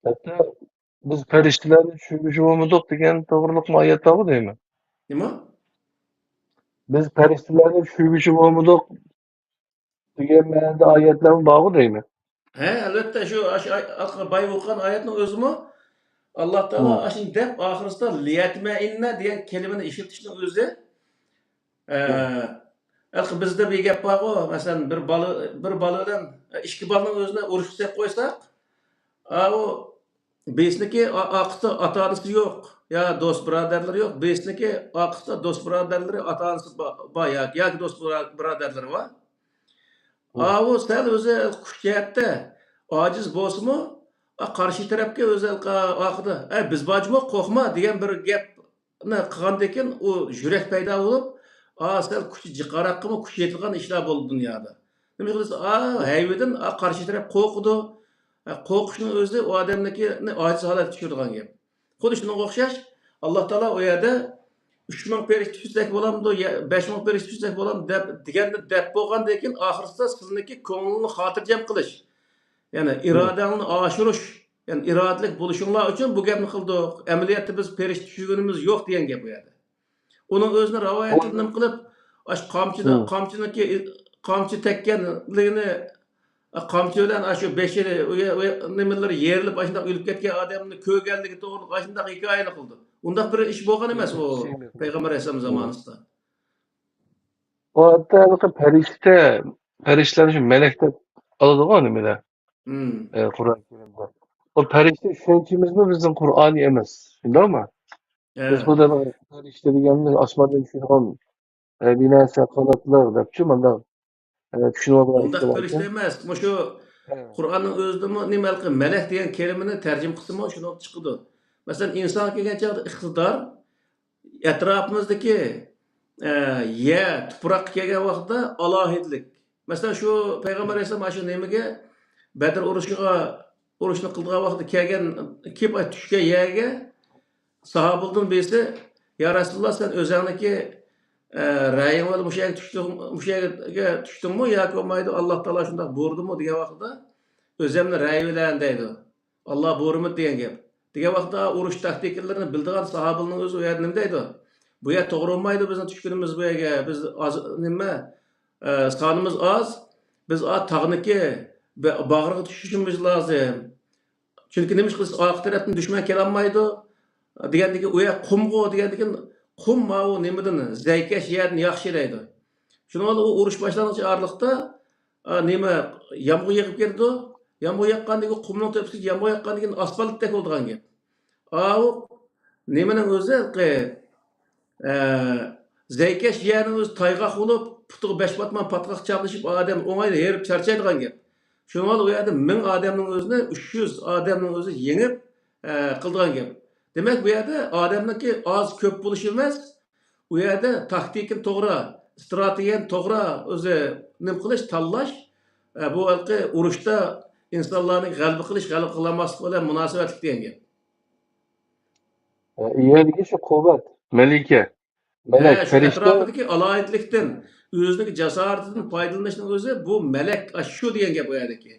ھەتتا بىز پەرىشتىلەرنى چۈشۈرگۈچى بولمىدۇق دېگەن توغرىلىقمۇ ئايەت بارغۇ دەيمەن. نېمە؟ بىز پەرىشتىلەرنى چۈشۈرگۈچى بولمىدۇق دېگەن مەنىدە ئايەتلەرمۇ بارغۇ دەيمەن. ھە، ئەلۋەتتە، شۇ، شۇ ئاي-، بايا ئوقۇغان ئايەتنىڭ ئۆزىمۇ ئاللا تائالا ئاشۇنى دەپ، ئاخىرىسىدا «لىيەتمەئىننە» دېگەن كەلىمىنى ئىشلىتىشنىڭ ئۆزى، ئە، ھېلىقى بىزدە بىر گەپ بارغۇ، مەسىلەن، بىر بالا، بىر بالا بىلەن ئىككى بالىنىڭ ئۆزىنى ئۇرۇشقا سېلىپ قويساق، ئاۋۇ بىرسىنىڭكى ئا-، ئارقىسىدا ئاتا-ئانىسى يوق، يا دوست-بۇرادەرلىرى يوق، بىرسىنىڭكى ئارقىسىدا دوست-بۇرادەرلىرى، ئاتا-ئانىسى با-، بار ياكى، ياكى دوست-بۇرا-، بۇرادەرلىرى بار. ئاۋۇ سەل ئۆزى كۈچ جەھەتتە ئاجىز بولسىمۇ، ئا، قارشى تەرەپكە ئۆزى ئارقىدا، «ئەي، بىز بار جۇمۇ، قورقما» دېگەن بىر گەپنى قىلغاندىكىن، ئۇ يۈرەك پەيدا بولۇپ، ئا، سەل كۈچى جىقراققىمۇ كۈچ يېتىدىغان ئىشلار بولىدۇ دۇنيادا. نېمە قىلسا، ئا، ھەيۋىدىن، ئا، قارشى تەرەپ قورقىدۇ. ئا، قورقۇشنىڭ ئۆزى ئۇ ئادەمنىڭكىنى ئاجىز ھالەتكە چۈشۈرىدىغان گەپ. خۇددى شۇنىڭغا ئوخشاش، ئاللا تائالا ئۇ يەردە «ئۈچ مىڭ پەرىشتە چۈشسەك بولامدۇ، يا بەش مىڭ پەرىشتە چۈشسەك بولامدۇ؟» دەپ، دېگەندە، دەپ بولغاندىن كېيىن، ئاخىرسىدا سىلىنىڭكى كۆڭلىنى خاتىرجەم قىلىش، يەنى ئىرادەڭنى ئاشۇرۇش، يەنى ئىرادىلىك بولۇشۇڭلار ئۈچۈن بۇ گەپنى قىلدۇق. ئەمەلىيەتتە بىز پەرىشتە چۈشۈرگىنىمىز يوق دېگەن گەپ ئۇ يەردە. ئۇنىڭ ئۆزىنى راۋايەتتىن نېمە قىلىپ، ئاشۇ قامچىدا، قامچىنىڭكى، قامچا تەگكەنلىكىنى، قامچا بىلەن ئاشۇ بېشى، ئۇ يە-، ئۇ يە-، نېمىلىرى يېرىلىپ، ئاشۇنداق ئۆلۈپ كەتكەن ئادەمنى كۆرگەنلىكى توغرىلىق ئاشۇنداق ھېكايىنى قىلدى. ئۇنداق بىر ئىش بولغان ئەمەس ئۇ پەيغەمبەر ئەلەيھىسسالام زامانىسىدا. ئۇ ھەتتا ھېلىقى پەرىشتە، پەرىشتىلەرنى شۇ مەلەك دەپ ئالىدىغۇ نېمىدە؟ ئە، قۇرئان كەرىمدە. ئۇ پەرىشتە چۈشەنچىمىزمۇ بىزنىڭ قۇرئانىي ئەمەس. شۇنداقمۇ؟ بىز خۇددى پەرىشتە دېگەننى ئاسماندىن چۈشىدىغان، ئە، بىر نەرسە، قاناتلىق دەپچۇ، مانداق، ئە، چۈشىنىۋالغان ئۇنداق پەرىشتە ئەمەس. مۇشۇ قۇرئاننىڭ ئۆزىدىمۇ نېمە ھېلىقى مەلەك دېگەن كەلىمىنى تەرجىمە قىلسىمۇ شۇنداق چىقىدۇ. مەسىلەن، ئىنسانغا كەلگەن چاغدا ئىقتىدار، ئەتراپىمىزدىكى، ئە، يەر، تۇپراققا كەلگەن ۋاقىتتا ئالاھىدىلىك. مەسىلەن، شۇ پەيغەمبەر ئەلەيھىسسالام ئاشۇ نېمىگە، بەدر ئۇرۇشىغا، ئۇرۇشنى قىلىدىغان ۋاقىتتا كەلگەن، كېلىپ چۈشكەن يەرگە ساھابىلەردىن بىرسى، «يا رەسۇلاللا، سەن ئۆزۈڭنىڭكى، ئە، رەيىڭ بىلەن مۇشۇ يەرگە چۈشتۈڭ-، مۇشۇ يەرگە چۈشتۈڭمۇ ياكى بولمايدۇ، ئاللا تائالا شۇنداق بۇيرۇدىمۇ؟» دېگەن ۋاقىتتا، «ئۆزۈمنىڭ رەيى بىلەن» دەيدۇ. «ئاللا بۇيرۇمىدى» دېگەن گەپ. دېگەن ۋاقىتتا ئۇرۇش تاكتىكىلىرىنى بىلىدىغان ساھابىلارنىڭ ئۆزى ئۇ يەردە نېمە دەيدۇ؟ «بۇ يەر توغرا بولمايدۇ، بىزنىڭ چۈشكىنىمىز بۇ يەرگە، بىز ئاز، نېمە، ئە، سانىمىز ئاز، بىز ئا تاغنىكى بە-، باغرىغا چۈشۈشىمىز لازىم. چۈنكى نېمە ئىش قىلسا ئارقا تەرەپتىن دۈشمەن كېلەلمەيدۇ» دېگەندىكىن، «ئۇ يەر قۇمغۇ» دېگەندىكىن، قۇم ماۋۇ نېمىدىن، زەيكەش يەردىن ياخشى دەيدۇ. شۇنىڭ بىلەن ئۇ ئۇرۇش باشلانغۇچە ئارىلىقتا، ئا، نېمە، يامغۇر يېغىپ كېتىدۇ. يامغۇر ياغقاندىن كېيىن قۇمنىڭ تۆپىسىگە يامغۇر ياغقاندىن كېيىن ئاسفالتتەك بولىدىغان گەپ. ئاۋۇ نېمىنىڭ ئۆزى، ئە، زەيكەش يەرنىڭ ئۆزى تايغاق بولۇپ، پۇتىغا بەش پاتمان پاتقاق چاپلىشىپ، ئادەم ئوڭايلا ھېرىپ چارچايدىغان گەپ. شۇنىڭ بىلەن ئۇ يەردە مىڭ ئادەمنىڭ ئۆزىنى ئۈچ يۈز ئادەمنىڭ ئۆزى يېڭىپ، ئە، قىلىدىغان گەپ. دېمەك، بۇ يەردە ئادەمنىڭكى ئاز كۆپ بولۇشى ئەمەس، ئۇ يەردە تاكتىكىنى توغرا، ئىستراتېگىيەنى توغرا ئۆزى نېمە قىلىش، تاللاش، ئە، بۇ ھېلىقى ئۇرۇشتا ئىنسانلارنى غەلىبە قىلىش، غەلىبە قىلالماسلىق بىلەن مۇناسىۋەتلىك دېگەن گەپ. ئە، يەردىكى شۇ قۇۋۋەت، مەلىكە، ھە، مەلەك، شۇ پەرىشتە. ئەتراپىدىكى ئالاھىدىلىكتىن، ئۆزىنىڭ جاسارىتىدىن پايدىلىنىشنىڭ ئۆزى بۇ مەلەك، ئاشۇ دېگەن گەپ ئۇ يەردىكى.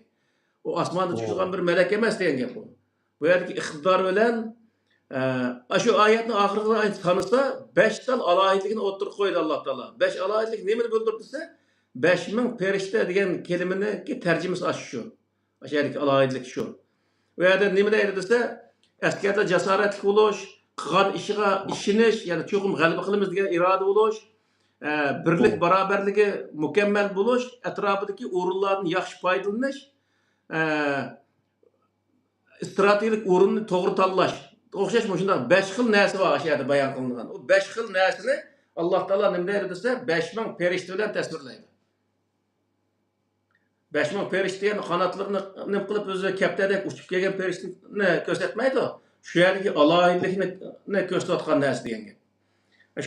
ئۇ ئاسماندا چۈشىدىغان بىر مەلەك ئەمەس دېگەن گەپ ئۇ. بۇ يەردىكى ئىقتىدار بىلەن، ئە، ئاشۇ ئايەتنىڭ ئاخىرىدا سانىسا، بەش تال ئالاھىدىلىكىنى ئوتتۇرىغا قويدى ئاللا تائالا. بەش ئالاھىدىلىك نېمىنى بىلدۈردى دېسە، بەش مىڭ پەرىشتە دېگەن كەلىمىنىڭكى تەرجىمىسى ئاشۇ شۇ. ئاشۇ يەردىكى ئالاھىدىلىك شۇ. ئۇ يەردە نېمە دەيدۇ دېسە، ئەسكەردە جاسارەتلىك بولۇش، قىلغان ئىشىغا ئىشىنىش، يەنى چوقۇم غەلىبە قىلىمىز دېگەن ئىرادە بولۇش، ئە، بىرلىك، بارابەرلىكى مۇكەممەل بولۇش، ئەتراپىدىكى ئورۇنلاردىن ياخشى پايدىلىنىش، ئە، ئىستراتېگىيەلىك ئورۇننى توغرا تاللاش. ئوخشاش مۇشۇنداق بەش خىل نەرسە بار ئاشۇ يەردە بايان قىلىنغان. ئۇ بەش خىل نەرسىنى ئاللا تائالا نېمە دەيدۇ دېسە، بەش مىڭ پەرىشتە بىلەن تەسۋىرلەيدۇ. بەش مىڭ پەرىشتە دېگەن قاناتلىرىنى نېمە قىلىپ، ئۆزى كەپتەردەك ئۇچۇپ كەلگەن پەرىشتىنى كۆرسەتمەيدۇ. شۇ يەردىكى ئالاھىدىلىكنى كۆرسىتىۋاتقان نەرسە دېگەن گەپ.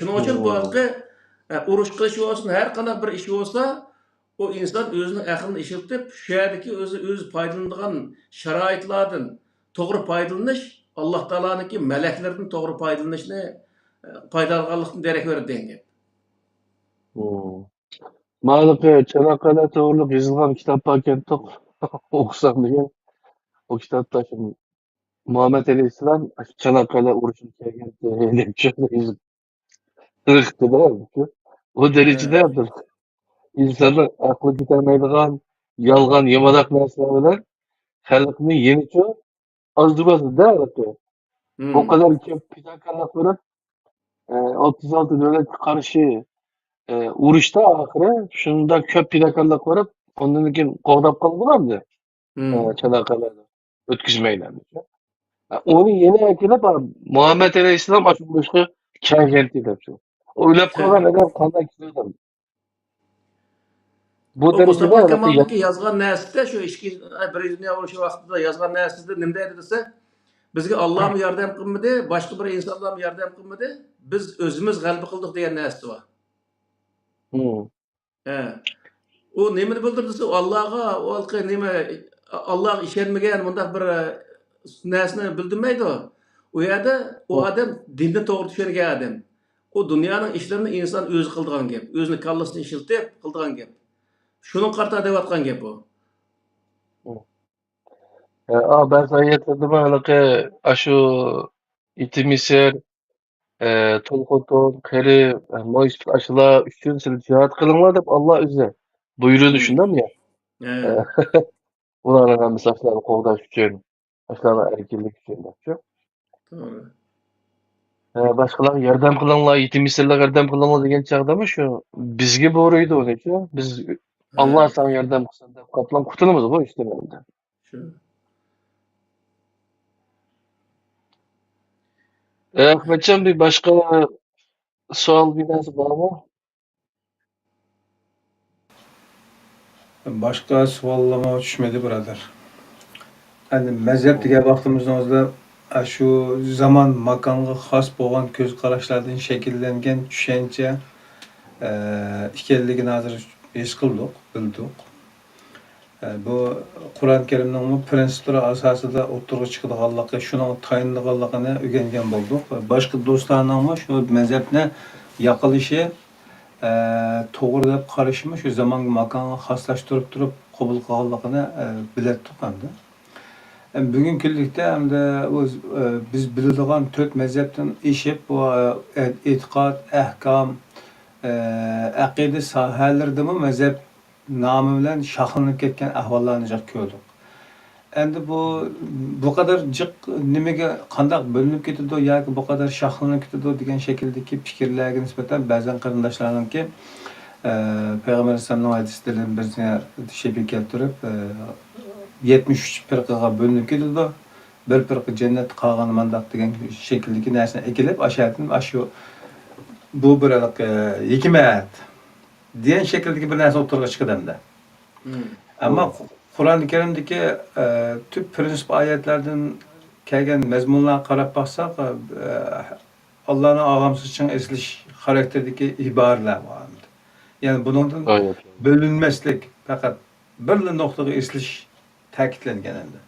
شۇنىڭ ئۈچۈن بۇ ھالقى، ئە، ئۇرۇش قىلىش بولسۇن، ھەر قانداق بىر ئىش بولسا، ئۇ ئىنسان ئۆزىنىڭ ئەقلىنى ئىشلىتىپ، شۇ يەردىكى ئۆزى، ئۆزى پايدىلىنىدىغان شارائىتلاردىن توغرا پايدىلىنىش، ئاللا تائالانىڭكى مەلەكلىرىدىن توغرا پايدىلىنىشنى، ئە، پايدىلانغانلىقتىن دېرەك بېرىدۇ دېگەن گەپ. مانا چاناققالە توغرۇلۇق يېزىلغان كىتاب باركەنتۇق، ئوقۇسام دېگەن. ئۇ كىتابتا شۇ مۇھەممەد ئەلەيھىسسالام چاناققالە ئۇرۇشىغا كەلگەنتى دەپ شۇ يېزىپ چىقىپتۇ-دە. ئۇ دەرىجىدە بىر ئىنساننىڭ ئەقلى كېتەلمەيدىغان يالغان يامىناق نەرسىلەر بىلەن خەلقنى يېڭىچۇ ئازدۇرۇۋاتىدۇ-دە، ئەلۋەتتە. ئۇ قەدەر كۆپ پىداكارلىق بېرىپ، ئە، ئوتتۇز ئالتە دۆلەتكە قارشى، ئە، ئۇرۇشتا ئاخىرى شۇنداق كۆپ پىداكارلىق بېرىپ، ئۇندىن كېيىن قوغداپ قالدىغان ئەمدى. ئە، چاناققالەنى ئۆتكۈزمەيلى ئەمدى. ئە، ئۇنى يەنە ئەكېلىپ، ئا، مۇھەممەد ئەلەيھىسسالام ئاشۇ ئۇرۇشقا كەلگەنتى دەپ شۇ. ئويلاپ قالغان ئادەم قانداق كىشى ئادەم؟ بۇ ئۇ دەرىجىدە مۇستاپا كامالنىڭكى يازغان نەرسىدە، شۇ ئىككى، بىرىنچى دۇنيا ئۇرۇشى ۋاقتىدا يازغان نەرسىدە نېمە دەيدۇ دېسە، بىزگە ئاللامۇ ياردەم قىلمىدى، باشقا بىر ئىنسانلارمۇ ياردەم قىلمىدى، بىز ئۆزىمىز غەلىبە قىلدۇق دېگەن نەرسىسى بار. ھە. ئۇ نېمىنى بىلدۈردى دېسە، ئۇ ئاللاغا، ئۇ ھېلىقى نېمە، ئاللاغا ئىشەنمىگەن، مۇنداق بىر، ئە، نەرسىنى بىلدۈرمەيدۇ. ئۇ يەردە ئۇ ئادەم دىننى توغرا چۈشەنگەن ئادەم. ئۇ دۇنيانىڭ ئىشلىرىنى ئىنسان ئۆزى قىلىدىغان گەپ. ئۆزىنىڭ كاللىسىنى ئىشلىتىپ قىلىدىغان گەپ. شۇنىڭغا قارىتا دەۋاتقان گەپ ئۇ. ئە، ئا، بەزى ئايەتلەردە بار، ھېلىقى ئاشۇ يېتىم يېسىر، ئە، تۇل خوتۇن، قېرى، ئە، مويسىپىت ئاشۇلار ئۈچۈن سىلەر جىھاد قىلىڭلار دەپ ئاللا ئۆزى بۇيرۇدى، شۇنداقمۇ يا؟ ئە، ئۇلارنىڭ ھەممىسى ئاشۇلارنى قوغداش ئۈچۈن، ئاشۇلارنىڭ ئەركىنلىكى ئۈچۈن دەپچۇ. ئە، باشقىلارغا ياردەم قىلىڭلار، يېتىم يېسىرلارغا ياردەم قىلىڭلار دېگەن چاغدىمۇ شۇ بىزگە بۇيرۇيدۇ ئۇنىچۇ. بىز، ئاللا ساڭا ياردەم قىلسۇن دەپ قاپلاپ قۇتۇلىمىزغۇ ئىشتىن ئەمدى. شۇ. ئەخمەتجان، بىر باشقا سوئال، بىر نەرسە بارمۇ؟ باشقا سوئاللارمۇ چۈشمىدى، بۇرادەر. ئەمدى مەزھەپ دېگەن ۋاقتىمىزنىڭ ئۆزىدە ئاشۇ زامان ماكانغا خاس بولغان كۆز قاراشلاردىن شەكىللەنگەن چۈشەنچە، ئە، ئىكەنلىكىنى ھازىر ھېس قىلدۇق، بىلدۇق. ئە، بۇ قۇرئان كەرىمنىڭمۇ پىرىنسىپلىرى ئاساسىدا ئوتتۇرىغا چىقىدىغانلىقى، شۇنىڭغا تايىنىدىغانلىقىنى ئۆگەنگەن بولدۇق. باشقا دوستلارنىڭمۇ شۇ مەزھەپنى ياقلىشى، ئە، توغرا دەپ قارىشىمۇ شۇ زامانغا، ماكانغا خاسلاشتۇرۇپ تۇرۇپ قوبۇل قىلغانلىقىنى، ئە، بىلەتتۇق ئەمدى. ئەم، بۈگۈنكى كۈنلۈكتە ئەمدى ئۆز-، ئە، بىز بىلىدىغان تۆت مەزھەپتىن ئېشىپ، بۇ، ئە، ئېتىقاد، ئەھكام، ئە، ئەقىدە ساھەلىرىدىمۇ مەزھەپ نامى بىلەن شاخلىنىپ كەتكەن ئەھۋاللارنى جىق كۆردۇق. ئەمدى بۇ، بۇ قەدەر جىق نېمىگە، قانداق بۆلۈنۈپ كېتىدۇ ياكى بۇ قەدەر شاخلىنىپ كېتىدۇ دېگەن شەكىلدىكى پىكىرلەرگە نىسبەتەن بەزەن قېرىنداشلارنىڭكى، ئە، پەيغەمبەر ئەلەيھىسسالامنىڭ ھەدىسلىرىدىن بىرسىنى شەبىھە كەلتۈرۈپ، ئە، يەتمىش ئۈچ پىرقىگە بۆلۈنۈپ كېتىدۇ. بىر پىرقە جەننەتتە، قالغىنى مانداق دېگەن شەكىلدىكى نەرسىنى ئەكېلىپ، ئاشۇ يەردىن ئاشۇ، بۇ بىر ھېلىقى ھېكمەت دېگەن شەكىلدىكى بىر نەرسە ئوتتۇرىغا چىقىدۇ ئەمدى. مم. ئەمما قۇ-، قۇرئان كەرىمدىكى، ئە، تۈپ پىرىنسىپ ئايەتلەردىن كەلگەن مەزمۇنلارغا قاراپ باقساق، ئە، ئاللانىڭ ئاغامسىز چىڭ ئېسىلىش خاراكتېرىدىكى ئىبارىلەر بار ئەمدى. يەنى بۇنىڭدىن بۆلۈنمەسلىك، پەقەت بىرلا نۇقتىغا ئېسىلىش تەكىتلەنگەن ئەمدى.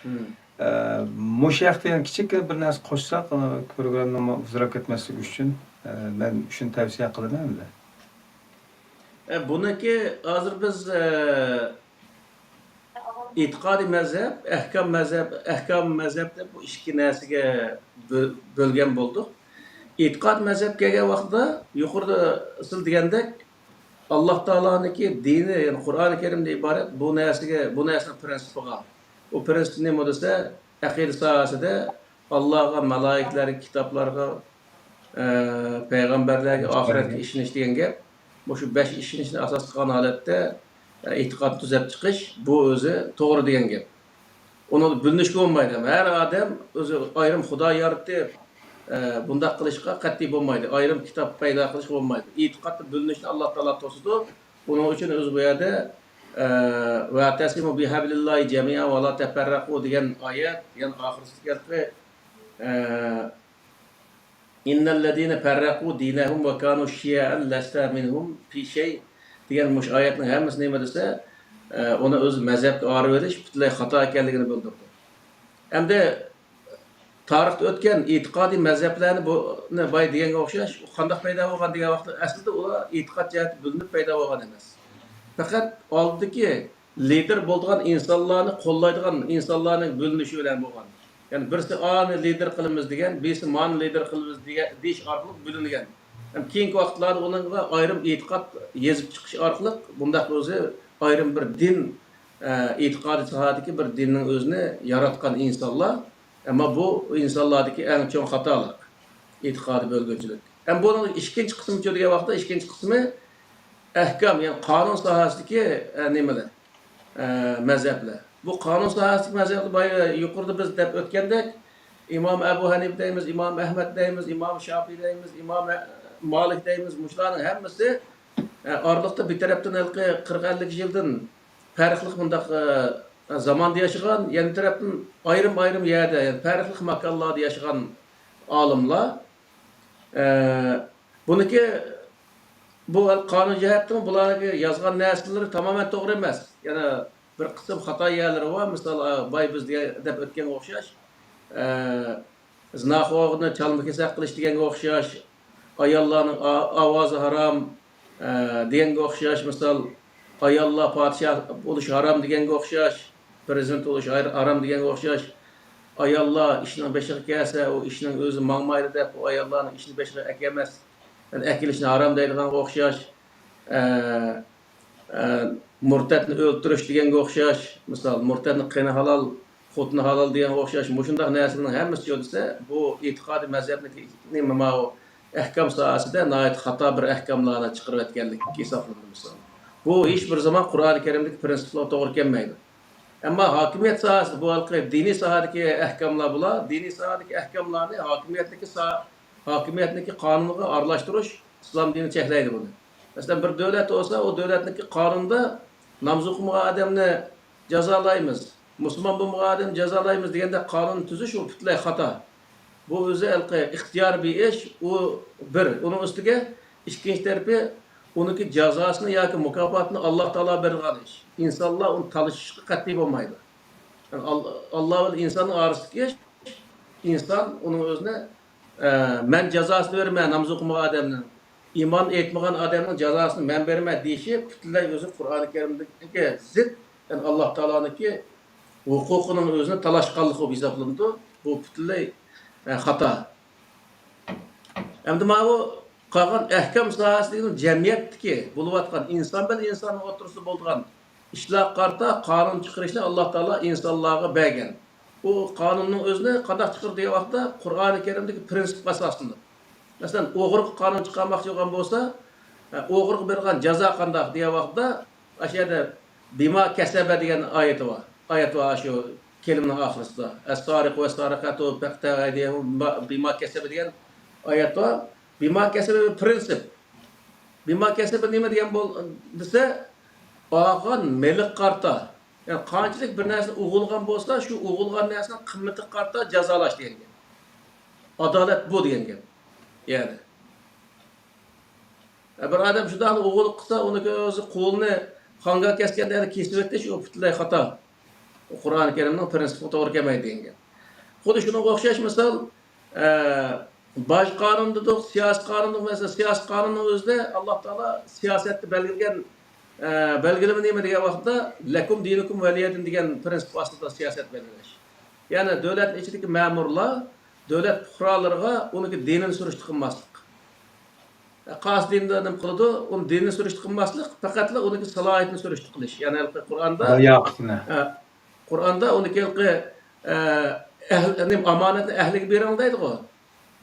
مم. ئە، مۇشۇ ھەقتە يەنە كىچىككىنە بىر نەرسە قوشساق، ئە، پروگراممىمۇ ئۇزىراپ كەتمەسلىكى ئۈچۈن، ئە، مەن شۇنى تەۋسىيە قىلىمەن ئەمدى. ئە، بۇنىڭكى ھازىر بىز، ئە، ئېتىقادىي مەزھەپ، ئەھكام مەزھەپ، ئەھكام مەزھەپ دەپ بۇ ئىككى نەرسىگە بۆ-، بۆلگەن بولدۇق. ئېتىقاد مەزھەپ كەلگەن ۋاقتىدا يۇقىرىدا سىز دېگەندەك، ئاللا تائالانىڭكى دىنى، يەنى قۇرئانى كەرىمدىن ئىبارەت بۇ نەرسىگە، بۇ نەرسىنىڭ پىرىنسىپىغا. ئۇ پىرىنسىپ نېمە دېسە، ئەقىدە ساھەسىدە ئاللاغا، مەلائىكىلەرگە، كىتابلارغا، ئە، پەيغەمبەرلەرگە، ئاخىرەتكە ئىشىنىش دېگەن گەپ. مۇشۇ بەش ئىشىنىشنى ئاساس قىلغان ھالەتتە، ئە، ئېتىقاد تۈزەپ چىقىش، بۇ ئۆزى توغرا دېگەن گەپ. ئۇنىڭدا بۆلۈنۈشكە بولمايدۇ. ھەر ئادەم ئۆزى ئايرىم خۇدا يارىتىپ، ئە، بۇنداق قىلىشقا قەتئىي بولمايدۇ. ئايرىم كىتاب پەيدا قىلىشقا بولمايدۇ. ئېتىقادتا بۆلۈنۈشنى ئاللا تائالا توسىدۇ. بۇنىڭ ئۈچۈن ئۆزى بۇ يەردە، ئە، «ۋەئتەسىمۇ بىھەبلىللاھى جەمىئەن ۋە لا تەپەررەقۇ» دېگەن ئايەت، يەنى ئاخىرسىدىكى، ئە، «ئىننەللەزىنە پەررەقۇ دىنەھۇم ۋە كانۇ شىيەئەن لەستە مىنھۇم فى شەي» دېگەن مۇشۇ ئايەتنىڭ ھەممىسى نېمە دېسە، ئە، ئۇنى ئۆزى مەزھەپكە ئايرىۋېلىش پۈتۈنلەي خاتا ئىكەنلىكىنى بىلدۈردى. ئەمدى تارىختا ئۆتكەن ئېتىقادىي مەزھەپلەرنى بۇنى بايا دېگەنگە ئوخشاش، قانداق پەيدا بولغان دېگەن ۋاقىتتا، ئەسلىدە ئۇلار ئېتىقاد جەھەتتە بۆلۈنۈپ پەيدا بولغان ئەمەس. پەقەت ئالدىكى لىدېر بولىدىغان ئىنسانلارنى قوللايدىغان ئىنسانلارنىڭ بۆلۈنۈشى بىلەن بولغان. يەنى بىرسى ئانى لىدېر قىلىمىز دېگەن، بىرسى مانى لىدېر قىلىمىز دېگەن، دېيىش ئارقىلىق بۆلۈنگەن. ھەم كېيىنكى ۋاقىتلاردا ئۇنىڭغا ئايرىم ئېتىقاد يېزىپ چىقىش ئارقىلىق بۇنداق ئۆزى ئايرىم بىر دىن، ئە، ئېتىقادىي ساھەدىكى بىر دىننىڭ ئۆزىنى ياراتقان ئىنسانلار. ئەمما بۇ ئىنسانلاردىكى ئەڭ چوڭ خاتالىق، ئېتىقادىي بۆلگۈنچىلىك. ھەم بۇنىڭ ئىككىنچى قىسمىچۇ دېگەن ۋاقىتتا، ئىككىنچى قىسمى ئەھكام، يەنى قانۇن ساھەسىدىكى، ئە، نېمىلەر؟ ئە، مەزھەپلەر. بۇ قانۇن ساھەسىدىكى مەزھەپلەر بايا يۇقىرىدا بىز دەپ ئۆتكەندەك، ئىمام ئەبۇ ھەنىپە دەيمىز، ئىمام ئەھمەد دەيمىز، ئىمام شاپىي دەيمىز، ئىمام ئە-، مالىك دەيمىز، مۇشۇلارنىڭ ھەممىسى، ئە، ئارىلىقتا بىر تەرەپتىن ھېلىقى قىرىق ئەللىك يىلدىن پەرقلىق مۇنداق، ئە، زاماندا ياشىغان، يەنە بىر تەرەپتىن ئايرىم-ئايرىم يەردە، يەنى پەرقلىق ماكانلاردا ياشىغان ئالىملار. ئە، بۇنىڭكى، بۇ قانۇن جەھەتتىن بۇلارنىڭكى يازغان نەرسىلىرى تامامەن توغرا ئەمەس. يەنە بىر قىسىم خاتا يەرلىرى بار. مىسال، ئا، باي بىز دېگەن، دەپ ئۆتكەنگە ئوخشاش، ئە، زىناخورنى چالما-كېسەك قىلىش دېگەنگە ئوخشاش، ئاياللارنىڭ ئا-، ئاۋازى ھارام، ئە، دېگەنگە ئوخشاش. مىسال، ئاياللار پادىشاھ بولۇش ھارام دېگەنگە ئوخشاش، پىرېزىدېنت بولۇش ھار-، ھارام دېگەنگە ئوخشاش. ئاياللار ئىشنىڭ بېشىغا كەلسە، ئۇ ئىشنىڭ ئۆزى ماڭمايدۇ دەپ، ئۇ ئاياللارنىڭ ئىشنى بېشىغا ئەكەلمەس، يەنى ئەكېلىشنى ھارام دەيدىغانغا ئوخشاش. ئە، ئە، مۇرتەتنى ئۆلتۈرۈش دېگەنگە ئوخشاش، مىسال، مۇرتەتنىڭ قېنى ھالال، خوتۇنى ھالال دېگەنگە ئوخشاش، مۇشۇنداق نەرسىلەرنىڭ ھەممىسى يول دېسە، بۇ ئېتىقادىي مەزھەپنىڭكى ماۋۇ ئەھكام ساھەسىدە ناھايىتى خاتا بىر ئەھكاملارنى چىقىرىۋەتكەنلىك ھېسابلىنىدۇ، مىسال. بۇ ھېچ بىر زامان قۇرئانى كەرىمدىكى پىرىنسىپلارغا توغرا كەلمەيدۇ. ئەمما ھاكىمىيەت ساھەسىدە بۇ ھېلىقى دىنىي ساھەدىكى ئەھكاملار بۇلار، دىنىي ساھەدىكى ئەھكاملارنى ھاكىمىيەتتىكى سا-، ھاكىمىيەتنىڭكى قانۇنىغا ئارىلاشتۇرۇش ئىسلام دىنى چەكلەيدۇ بۇنى. مەسىلەن، بىر دۆلەت بولسا، ئۇ دۆلەتنىڭكى قانۇنىدا نامزۇ قىلمىغان ئادەمنى جازالايمىز، مۇسۇلمان بولمىغان ئادەمنى جازالايمىز دېگەندە قانۇن تۈزۈش ئۇ پۈتۈنلەي خاتا. بۇ ئۆزى ھېلىقى ئىختىيارىي بىر ئىش، ئۇ بىر. ئۇنىڭ ئۈستىگە ئىككىنچى تەرىپى، ئۇنىڭكى جازاسىنى ياكى مۇكاپاتىنى ئاللا تائالا بېرىدىغان ئىش. ئىنسانلار ئۇنى تالىشىشقا قەتئىي بولمايدۇ. يەنى ئال-، ئاللا بىلەن ئىنساننىڭ ئارىسىدىكى ئىش، ئىنسان ئۇنىڭ ئۆزىنى، ئە، مەن جازاسىنى بېرىمەن ناماز ئوقۇمىغان ئادەمنىڭ، ئىمان ئېيتمىغان ئادەمنىڭ جازاسىنى مەن بېرىمەن دېيىشى پۈتۈنلەي ئۆزى قۇرئانى كەرىمگە زىت، يەنى ئاللا تائالانىڭكى ھوقۇقىنىڭ ئۆزىنى تالاشقانلىقى بولۇپ ھېسابلىنىدۇ. بۇ پۈتۈنلەي، ئە، خاتا. ئەمدى ماۋۇ قالغان ئەھكام ساھەسىدىكى جەمئىيەتتىكى بولۇۋاتقان ئىنسان بىلەن ئىنساننىڭ ئوتتۇرىسىدا بولىدىغان ئىشلارغا قارىتا قانۇن چىقىرىشنى ئاللا تائالا ئىنسانلارغا بەرگەن. بۇ قانۇننىڭ ئۆزىنى قانداق چىقىرىدۇ دېگەن ۋاقىتتا، قۇرئانى كەرىمدىكى پرىنسىپقا ئاساسلىنىپ. مەسىلەن، ئوغرىغا قانۇن چىقارماقچى بولغان بولسا، ئە، ئوغرىغا بېرىدىغان جازا قانداق دېگەن ۋاقىتتا، ئاشۇ يەردە بىما كەسەبە دېگەن ئايىتى بار. ئايەت بار شۇ كەلىمىنىڭ ئاخىرىسىدا. ئەس-سارىقۇ ۋەس-سارىقاتۇ فەقتەئۇ ئەيدىيەھۇما بىما كەسەبە دېگەن ئايەت بار. بىما كەسەبە بىر پرىنسىپ. بىما كەسەبە نېمە دېگەن بول-، دېسە، ئالغان مېلىغا قارىتا. يەنى قانچىلىك بىر نەرسىنى ئوغرىلىغان بولسا، شۇ ئوغرىلىغان نەرسىنىڭ قىممىتىگە قارىتا جازالاش دېگەن گەپ. ئادالەت بۇ دېگەن گەپ. يەنى. بىر ئادەم شۇنداقلا ئوغرىلىق قىلسا، ئۇنىڭكى ئۆزى قولىنى خانگا كەسكەندە يەنە كېسىۋېتىش، ئۇ پۈتۈنلەي خاتا. ئۇ قۇرئانى كەرىمنىڭ پرىنسىپىغا توغرا كەلمەيدۇ دېگەن گەپ. خۇددى شۇنىڭغا ئوخشاش مىسال، ئە، باج قانۇن دېدۇق، سىياسىي قانۇن دېدۇق. مەسىلەن، سىياسىي قانۇننىڭ ئۆزىدە ئاللا تائالا سىياسەتتە بەلگىلىگەن، ئە، بەلگىلىمە نېمە دېگەن ۋاقىتتا، لەكۇم دىنۇكۇم ۋەلىيەدىن دېگەن پرىنسىپ ئاستىدا سىياسەت بەلگىلەش. يەنى دۆلەتنىڭ ئىچىدىكى مەمۇرلار دۆلەت پۇقرالىرىغا ئۇنىڭكى دىنىنى سۈرۈشتە قىلماسلىق. قايسى دىندا نېمە قىلىدۇ؟ ئۇنىڭ دىنىنى سۈرۈشتە قىلماسلىق، پەقەتلا ئۇنىڭكى سالاھىيىتىنى سۈرۈشتە قىلىش. يەنى ھېلىقى قۇرئاندا، لاياقىتىنى. ئە، قۇرئاندا ئۇنىڭكى ھېلىقى، ئە، ئەھل-، نېمە، ئامانەتنى ئەھلىگە بېرىڭ دەيدىغۇ.